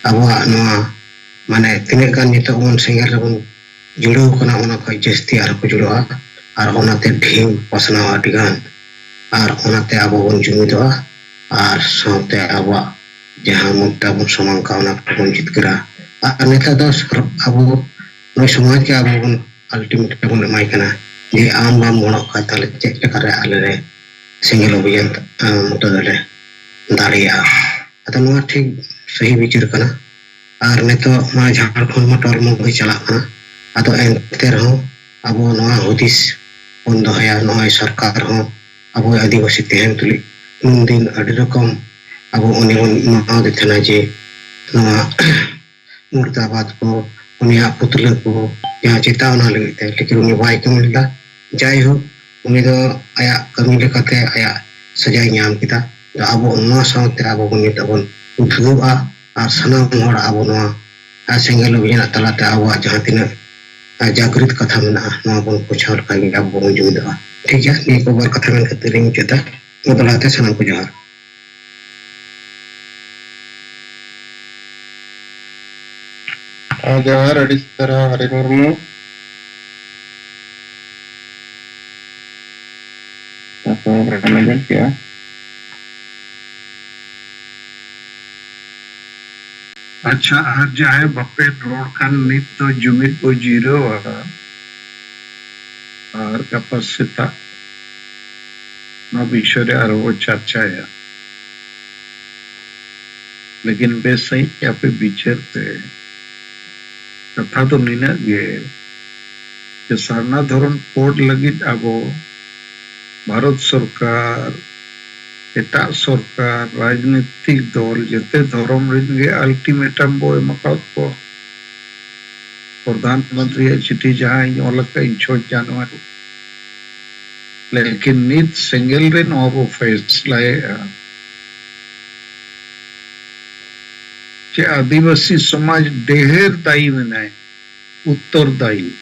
ᱟᱵᱚᱣᱟᱜ ᱱᱚᱣᱟ ᱢᱟᱱᱮ ᱛᱤᱱᱟᱹᱜ ᱜᱟᱱ ᱱᱤᱛᱚᱜ ᱵᱚᱱ ᱥᱮᱸᱜᱮᱞ ᱨᱮᱵᱚᱱ ᱡᱩᱲᱟᱹᱣ ᱠᱟᱱᱟ, ᱚᱱᱟ ᱠᱷᱚᱡ ᱡᱟᱹᱥᱛᱤ ᱟᱨᱦᱚᱸ ᱠᱚ ᱡᱩᱲᱟᱹᱜᱼᱟ᱾ ᱟᱨ ᱚᱱᱟᱛᱮ ᱰᱷᱮᱣ ᱯᱟᱥᱱᱟᱣ ᱟᱹᱰᱤ ᱜᱟᱱ, ᱟᱨ ᱚᱱᱟᱛᱮ ᱟᱵᱚ ᱵᱚᱱ ᱡᱩᱢᱤᱫᱚᱜᱼᱟ᱾ ᱟᱨ ᱥᱟᱶᱛᱮ ᱟᱵᱚᱣᱟᱜ ᱡᱟᱦᱟᱸ ᱢᱩᱫᱽᱫᱟ ᱵᱚᱱ ᱥᱟᱢᱟᱝ ᱠᱟᱜᱼᱟ, ᱚᱱᱟ ᱠᱚᱵᱚᱱ ᱡᱤᱛᱠᱟᱹᱨᱟ᱾ ᱟᱨ ᱱᱮᱛᱟᱨ ᱫᱚ ᱥᱚᱨ-, ᱟᱵᱚ ᱱᱩᱭ ᱥᱚᱢᱟᱡᱽ ᱜᱮ ᱟᱵᱚ ᱵᱚᱱ ultimatum ᱵᱚᱱ ᱮᱢᱟᱭ ᱠᱟᱱᱟ ᱡᱮ ᱟᱢ ᱵᱟᱢ ᱜᱚᱲᱚᱜ ᱠᱷᱟᱱ ᱛᱟᱦᱞᱮ ᱪᱮᱫ ᱞᱮᱠᱟᱨᱮ ᱟᱞᱮ ᱞᱮ ᱥᱮᱸᱜᱮᱞ ᱚᱵᱷᱤᱡᱟᱱ, ᱟᱸ, ᱢᱩᱫᱽᱫᱟ ᱫᱚᱞᱮ ᱫᱟᱲᱮᱭᱟᱜᱼᱟ? ᱟᱫᱚ ᱱᱚᱣᱟ ᱴᱷᱤᱠ ᱥᱟᱹᱦᱤ ᱵᱤᱪᱟᱹᱨ ᱠᱟᱱᱟ᱾ ᱟᱨ ᱱᱤᱛᱚᱜ ᱢᱟ ᱡᱷᱟᱲᱠᱷᱚᱸᱰ ᱢᱟ ᱴᱚᱞᱢᱚᱞ ᱜᱮ ᱪᱟᱞᱟᱜ ᱠᱟᱱᱟ᱾ ᱟᱫᱚ ᱮᱱᱛᱮ ᱨᱮᱦᱚᱸ ᱟᱵᱚ ᱱᱚᱣᱟ ᱦᱩᱫᱤᱥ ᱵᱚᱱ ᱫᱚᱦᱚᱭᱟ, ᱱᱚᱜᱼᱚᱭ ᱥᱚᱨᱠᱟᱨ ᱦᱚᱸ ᱟᱵᱚ ᱟᱹᱫᱤᱵᱟᱹᱥᱤ ᱛᱟᱦᱮᱱ ᱛᱩᱞᱩᱡ ᱱᱩᱱ ᱫᱤᱱ ᱟᱹᱰᱤ ᱨᱚᱠᱚᱢ ᱟᱵᱚ ᱩᱱᱤ ᱵᱚᱱ ᱮᱢᱟᱣᱟᱫᱮ ᱛᱟᱦᱮᱱᱟ ᱡᱮ ᱱᱚᱣᱟ ᱢᱩᱨᱫᱟᱵᱟᱫ ᱠᱚ, ᱩᱱᱤᱭᱟᱜ ᱯᱩᱛᱞᱟᱹ ᱠᱚ ᱡᱟᱦᱟᱸ ᱪᱮᱛᱟᱣᱱᱟ ᱞᱟᱹᱜᱤᱫ ᱛᱮ, ᱞᱮᱠᱤᱱ ᱩᱱᱤ ᱵᱟᱭ ᱠᱟᱹᱢᱤ ᱞᱮᱫᱟ᱾ ᱡᱟᱭᱦᱳᱠ, ᱩᱱᱤ ᱫᱚ ᱟᱭᱟᱜ ᱠᱟᱹᱢᱤ ᱞᱮᱠᱟᱛᱮ ᱟᱭᱟᱜ ᱥᱟᱡᱟᱭ ᱧᱟᱢ ᱠᱮᱫᱟ᱾ ᱟᱫᱚ ᱟᱵᱚ ᱱᱚᱣᱟ ᱥᱟᱶᱛᱮ ᱟᱵᱚ ᱵᱚᱱ ᱱᱤᱛᱚᱜ ᱵᱚᱱ ᱩᱫᱽᱜᱟᱹᱣᱼᱟ ᱟᱨ ᱥᱟᱱᱟᱢ ᱦᱚᱲ ᱟᱵᱚ ᱱᱚᱣᱟ ᱟᱨ ᱥᱮᱸᱜᱮᱞ ᱚᱵᱷᱤᱡᱟᱱ ᱛᱟᱞᱟᱛᱮ ᱟᱵᱚᱣᱟᱜ ᱡᱟᱦᱟᱸ ᱛᱤᱱᱟᱹᱜ, ᱟᱨ, ᱡᱟᱜᱽᱨᱤᱛ ᱠᱟᱛᱷᱟ ᱢᱮᱱᱟᱜᱼᱟ, ᱱᱚᱣᱟ ᱵᱚᱱ ᱯᱳᱪᱷᱟᱣ ᱞᱮᱠᱷᱟᱱ ᱜᱮ ᱟᱵᱚ ᱵᱚᱱ ᱡᱩᱢᱤᱫᱚᱜᱼᱟ᱾ ᱴᱷᱤᱠ ᱜᱮᱭᱟ, ᱱᱤᱭᱟᱹ ᱠᱚ ᱵᱟᱨ ᱠᱟᱛᱷᱟ ᱢᱮᱱ ᱠᱟᱛᱮ ᱞᱤᱧ ᱢᱩᱪᱟᱹᱫᱟ᱾ ᱢᱟ ᱫᱚᱦᱲᱟ ᱛᱮ ᱥᱟᱱᱟᱢ ᱠᱚ ᱡᱚᱦᱟᱨ᱾ ᱦᱮᱸ, ᱡᱚᱦᱟᱨ, ᱟᱹᱰᱤ ᱥᱟᱨᱦᱟᱣ ᱦᱟᱨᱤ ᱢᱩᱨᱢᱩ᱾ ᱛᱟᱨᱯᱚᱨ ᱵᱚᱱ ᱟᱸᱡᱚᱢ ᱠᱮᱜᱼᱟ᱾ ᱟᱪᱪᱷᱟ, ᱟᱨ ᱡᱟᱦᱟᱸᱭ ᱵᱟᱯᱮ ᱨᱚᱲ ᱠᱷᱟᱱ ᱱᱤᱛ ᱫᱚ ᱡᱩᱢᱤᱫ ᱵᱚ ᱡᱤᱨᱟᱹᱣᱟ᱾ ᱟᱨ ᱜᱟᱯᱟ ᱥᱮᱛᱟᱜ ᱱᱚᱣᱟ ᱵᱤᱥᱚᱭ ᱨᱮ ᱟᱨᱦᱚᱸ ᱵᱚ ᱪᱟᱨᱪᱟᱭᱟ᱾ ᱞᱮᱠᱤᱱ ᱵᱮᱥ ᱥᱟᱺᱦᱤᱡ ᱟᱯᱮ ᱵᱤᱪᱟᱹᱨ ᱯᱮ᱾ ᱠᱟᱛᱷᱟ ᱫᱚ ᱱᱤᱱᱟᱹᱜ ᱜᱮ, ᱡᱮ ᱥᱟᱨᱱᱟ ᱫᱷᱚᱨᱚᱢ ᱠᱳᱰ ᱞᱟᱹᱜᱤᱫ ᱟᱵᱚ ᱵᱷᱟᱨᱚᱛ ᱥᱚᱨᱠᱟᱨ, ᱮᱴᱟᱜ ᱥᱚᱨᱠᱟᱨ, ᱨᱟᱡᱽᱱᱤᱛᱤᱠ ᱫᱚᱞ, ᱡᱮᱛᱮ ᱫᱷᱚᱨᱚᱢ ᱨᱮᱱ ᱜᱮ ᱟᱞᱴᱤᱢᱮᱴᱟᱢ ᱵᱚ ᱮᱢ ᱟᱠᱟᱫ ᱠᱚᱣᱟ᱾ ᱯᱨᱚᱫᱷᱟᱱ ᱢᱚᱱᱛᱨᱤᱭᱟᱜ ᱪᱤᱴᱷᱤ ᱡᱟᱦᱟᱸᱧ ᱚᱞ ᱟᱠᱟᱫ ᱤᱧ ᱪᱷᱚᱭ ᱡᱟᱱᱩᱣᱟᱨᱤ, ᱞᱮᱠᱤᱱ ᱱᱤᱛ ᱥᱮᱸᱜᱮᱞ ᱨᱮ ᱱᱚᱣᱟ ᱵᱚ ᱯᱷᱮᱥᱞᱟᱭᱮᱫᱼᱟ ᱡᱮ ᱟᱹᱫᱤᱵᱟᱹᱥᱤ ᱥᱚᱢᱟᱡᱽ ᱰᱷᱮᱨ ᱫᱟᱭᱤ ᱢᱮᱱᱟᱭᱟ, ᱩᱛᱛᱚᱨ ᱫᱟᱭᱤ᱾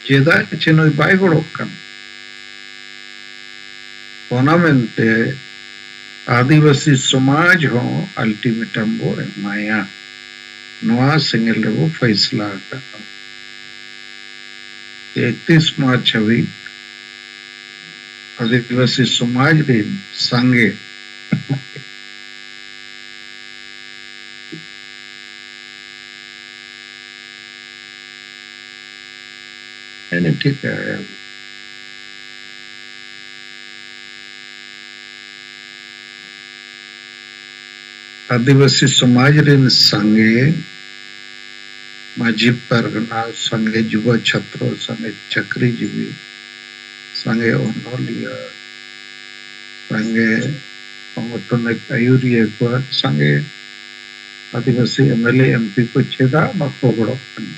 ᱪᱮᱫᱟᱜ ᱪᱮ ᱱᱩᱭ ᱵᱟᱭ ᱜᱚᱲᱚᱜ ᱠᱟᱱᱟ? ᱚᱱᱟ ᱢᱮᱱᱛᱮ ᱟᱹᱫᱤᱵᱟᱹᱥᱤ ᱥᱚᱢᱟᱡᱽ ᱦᱚᱸ ᱟᱞᱴᱤᱢᱮᱴᱟᱢ ᱵᱚ ᱮᱢᱟᱭᱟ᱾ ᱱᱚᱣᱟ ᱥᱮᱸᱜᱮᱞ ᱨᱮᱵᱚ ᱯᱷᱟᱭᱥᱞᱟ ᱟᱠᱟᱫᱼᱟ᱾ ᱮᱠᱛᱤᱥ ᱢᱟᱨᱪ ᱦᱟᱹᱵᱤᱡ ᱟᱹᱫᱤᱵᱟᱹᱥᱤ ᱥᱚᱢᱟᱡᱽ ᱨᱤᱱ ᱥᱟᱸᱜᱮ ᱦᱮᱸ, ᱴᱷᱤᱠ ᱜᱮᱭᱟ᱾ ᱟᱹᱫᱤᱵᱟᱹᱥᱤ ᱥᱚᱢᱟᱡᱽ ᱨᱤᱱ ᱥᱟᱸᱜᱮ ᱢᱟᱹᱡᱷᱤ ᱯᱟᱨᱜᱟᱱᱟ, ᱥᱟᱸᱜᱮ ᱡᱩᱵᱟ ᱪᱷᱟᱛᱨᱚ, ᱥᱟᱸᱜᱮ ᱪᱟᱹᱠᱨᱤᱡᱤᱵᱤ, ᱥᱟᱸᱜᱮ ᱚᱱᱚᱞᱤᱭᱟᱹ, ᱥᱟᱸᱜᱮ ᱥᱚᱝᱜᱚᱴᱷᱚᱱᱤᱠ ᱟᱹᱭᱩᱨᱤᱭᱟᱹ ᱠᱚ, ᱥᱟᱸᱜᱮ ᱟᱹᱫᱤᱵᱟᱹᱥᱤ ᱮᱢᱮᱞᱮ ᱮᱢᱯᱤ ᱠᱚ ᱪᱮᱫᱟᱜ ᱵᱟᱠᱚ ᱜᱚᱲᱚᱜ ᱠᱟᱱᱟ?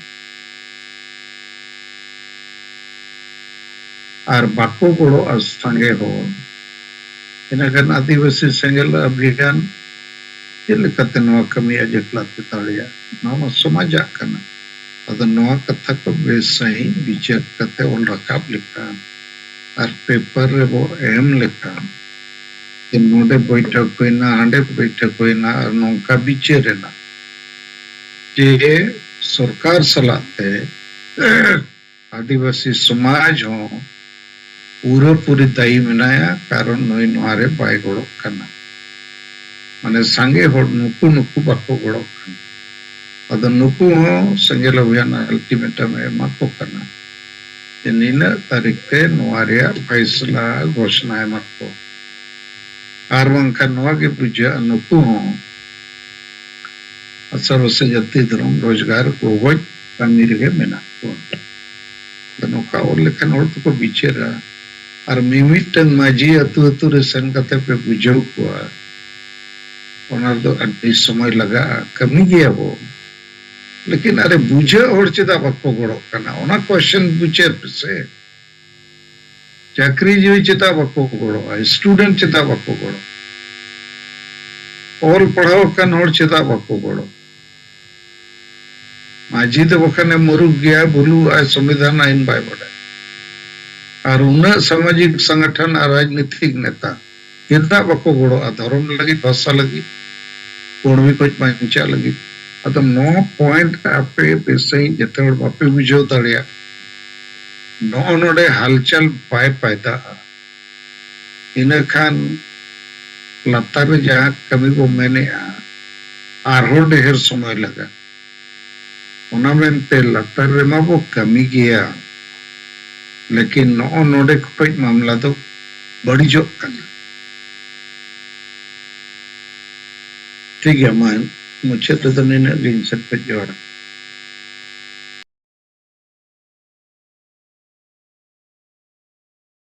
ᱟᱨ ᱵᱟᱠᱚ ᱜᱚᱲᱚᱜᱼᱟ ᱥᱟᱸᱜᱮ ᱦᱚᱲ, ᱤᱱᱟᱹᱠᱷᱟᱱ ᱟᱹᱫᱤᱵᱟᱹᱥᱤ ᱥᱮᱸᱜᱮᱞ ᱚᱵᱷᱤᱭᱟᱱ ᱪᱮᱫ ᱞᱮᱠᱟᱛᱮ ᱱᱚᱣᱟ ᱠᱟᱹᱢᱤ ᱟᱡ ᱮᱠᱞᱟ ᱛᱮ ᱫᱟᱲᱮᱭᱟᱜᱼᱟ? ᱱᱚᱣᱟ ᱢᱟ ᱥᱚᱢᱟᱡᱟᱜ ᱠᱟᱱᱟ᱾ ᱟᱫᱚ ᱱᱚᱣᱟ ᱠᱟᱛᱷᱟ ᱠᱚ ᱵᱮᱥ ᱥᱟᱺᱦᱤᱡ ᱵᱤᱪᱟᱹᱨ ᱠᱟᱛᱮ ᱚᱞ ᱨᱟᱠᱟᱵ ᱞᱮᱠᱷᱟᱱ ᱟᱨ ᱯᱮᱯᱟᱨ ᱨᱮᱵᱚ ᱮᱢ ᱞᱮᱠᱷᱟᱱ ᱡᱮ ᱱᱚᱰᱮ ᱵᱳᱭᱴᱷᱚᱠ ᱦᱩᱭᱱᱟ, ᱦᱟᱸᱰᱮ ᱵᱳᱭᱴᱷᱚᱠ ᱦᱩᱭᱱᱟ ᱟᱨ ᱱᱚᱝᱠᱟ ᱵᱤᱪᱟᱹᱨ ᱮᱱᱟ ᱡᱮ ᱥᱚᱨᱠᱟᱨ ᱥᱟᱞᱟᱜ ᱛᱮ ᱟᱹᱫᱤᱵᱟᱹᱥᱤ ᱥᱚᱢᱟᱡᱽ ᱦᱚᱸ ᱯᱩᱨᱟᱹᱯᱩᱨᱤ ᱫᱟᱭᱤ ᱢᱮᱱᱟᱭᱟ, ᱠᱟᱨᱚᱱ ᱱᱩᱭ ᱱᱚᱣᱟ ᱨᱮ ᱵᱟᱭ ᱜᱚᱲᱚᱜ ᱠᱟᱱᱟ᱾ ᱢᱟᱱᱮ ᱥᱟᱸᱜᱮ ᱦᱚᱲ ᱱᱩᱠᱩ ᱱᱩᱠᱩ ᱵᱟᱠᱚ ᱜᱚᱲᱚᱜ ᱠᱟᱱᱟ᱾ ᱟᱫᱚ ᱱᱩᱠᱩ ᱦᱚᱸ ᱥᱮᱸᱜᱮᱞ ᱚᱵᱷᱤᱭᱟᱱ ᱟᱞᱴᱤᱢᱮᱴᱟᱢ ᱮ ᱮᱢᱟ ᱠᱚ ᱠᱟᱱᱟ ᱡᱮ ᱱᱤᱱᱟᱹᱜ ᱛᱟᱹᱨᱤᱠᱷ ᱛᱮ ᱱᱚᱣᱟ ᱨᱮᱭᱟᱜ ᱯᱷᱟᱭᱥᱞᱟ ᱜᱷᱳᱥᱱᱟᱭ ᱢᱟᱠᱚ᱾ ᱟᱨ ᱵᱟᱝᱠᱷᱟᱱ ᱱᱚᱣᱟ ᱜᱮ ᱵᱩᱡᱷᱟᱹᱜᱼᱟ, ᱱᱩᱠᱩ ᱦᱚᱸ ᱥᱟᱨᱵᱚᱥᱚ ᱡᱟᱹᱛᱤ ᱫᱷᱚᱨᱚᱢ ᱨᱳᱡᱽᱜᱟᱨ ᱜᱚᱜᱚᱡ ᱠᱟᱹᱢᱤ ᱨᱮᱜᱮ ᱢᱮᱱᱟᱜ ᱠᱚᱣᱟ᱾ ᱟᱫᱚ ᱱᱚᱝᱠᱟ ᱚᱞ ᱞᱮᱠᱷᱟᱱ ᱦᱚᱲ ᱫᱚᱠᱚ ᱵᱤᱪᱟᱹᱨᱟ᱾ ᱟᱨ ᱢᱤᱢᱤᱫᱴᱟᱝ ᱢᱟᱹᱡᱷᱤ ᱟᱹᱛᱩ ᱟᱹᱛᱩ ᱨᱮ ᱥᱮᱱ ᱠᱟᱛᱮ ᱯᱮ ᱵᱩᱡᱷᱟᱹᱣ ᱠᱚᱣᱟ, ᱚᱱᱟ ᱨᱮᱫᱚ ᱟᱹᱰᱤ ᱥᱚᱢᱚᱭ ᱞᱟᱜᱟᱜᱼᱟ᱾ ᱠᱟᱹᱢᱤ ᱜᱮᱭᱟ ᱵᱚ, ᱞᱮᱠᱤᱱ ᱟᱨᱮ ᱵᱩᱡᱷᱟᱹᱜ ᱦᱚᱲ ᱪᱮᱫᱟᱜ ᱵᱟᱠᱚ ᱜᱚᱲᱚᱜ ᱠᱟᱱᱟ, ᱚᱱᱟ ᱠᱚᱥᱪᱮᱱ ᱵᱩᱡᱷᱟᱹᱣ ᱯᱮᱥᱮ᱾ ᱪᱟᱹᱠᱨᱤ ᱡᱤᱣᱤ ᱪᱮᱫᱟᱜ ᱵᱟᱠᱚ ᱜᱚᱲᱚᱜᱼᱟ? ᱥᱴᱩᱰᱮᱱᱴ ᱪᱮᱫᱟᱜ ᱵᱟᱠᱚ ᱜᱚᱲᱚᱜᱼᱟ? ᱚᱞ ᱯᱟᱲᱦᱟᱣ ᱟᱠᱟᱱ ᱦᱚᱲ ᱪᱮᱫᱟᱜ ᱵᱟᱠᱚ ᱜᱚᱲᱚᱜᱼᱟ? ᱢᱟᱹᱡᱷᱤ ᱫᱚ ᱵᱟᱠᱷᱟᱱᱮ ᱢᱩᱨᱩᱠ ᱜᱮᱭᱟ, ᱵᱷᱩᱞᱩᱜ ᱟᱭ, ᱥᱚᱝᱵᱤᱫᱷᱟᱱ ᱟᱭᱤᱱ ᱵᱟᱭ ᱵᱟᱰᱟᱭᱟ᱾ ᱟᱨ ᱩᱱᱟᱹᱜ ᱥᱟᱢᱟᱡᱤᱠ ᱥᱚᱝᱜᱚᱴᱷᱚᱱ ᱟᱨ ᱨᱟᱡᱽᱱᱤᱛᱤᱠ ᱱᱮᱛᱟ ᱪᱮᱫᱟᱜ ᱵᱟᱠᱚ ᱜᱚᱲᱚᱜᱼᱟ ᱫᱷᱚᱨᱚᱢ ᱞᱟᱹᱜᱤᱫ, ᱵᱷᱟᱥᱟ ᱞᱟᱹᱜᱤᱫ, ᱠᱚᱲᱢᱤ ᱠᱷᱚᱡ ᱵᱟᱧᱪᱟᱜ ᱞᱟᱹᱜᱤᱫ? ᱟᱫᱚ ᱱᱚᱣᱟ ᱯᱚᱭᱮᱱᱴ ᱟᱯᱮ ᱵᱮᱥᱟᱹᱧ ᱡᱚᱛᱚ ᱦᱚᱲ ᱵᱟᱯᱮ ᱵᱩᱡᱷᱟᱹᱣ ᱫᱟᱲᱮᱭᱟᱜ, ᱱᱚᱜᱼᱚ ᱱᱚᱰᱮ ᱦᱟᱞᱪᱟᱞ ᱵᱟᱭ ᱯᱟᱭᱫᱟᱜᱼᱟ᱾ ᱤᱱᱟᱹ ᱠᱷᱟᱱ ᱞᱟᱛᱟᱨ ᱨᱮ ᱡᱟᱦᱟᱸ ᱠᱟᱹᱢᱤ ᱵᱚ ᱢᱮᱱᱮᱜᱼᱟ, ᱟᱨᱦᱚᱸ ᱰᱷᱮᱨ ᱥᱚᱢᱚᱭ ᱞᱟᱜᱟᱜᱼᱟ᱾ ᱚᱱᱟ ᱢᱮᱱᱛᱮ ᱞᱟᱛᱟᱨ ᱨᱮᱢᱟ ᱵᱚ ᱠᱟᱹᱢᱤ ᱜᱮᱭᱟ, ᱞᱮᱠᱤᱱ ᱱᱚᱜᱼᱚ ᱱᱚᱰᱮ ᱠᱷᱚᱡ ᱢᱟᱢᱞᱟ ᱫᱚ ᱵᱟᱹᱲᱤᱡᱚᱜ ᱠᱟᱱᱟ᱾ ᱴᱷᱤᱠ ᱜᱮᱭᱟ, ᱢᱟ ᱢᱩᱪᱟᱹᱫ ᱨᱮᱫᱚ ᱱᱤᱱᱟᱹᱜ ᱜᱮ ᱤᱧ ᱥᱮᱫ ᱠᱷᱚᱡ ᱡᱚᱦᱟᱨ᱾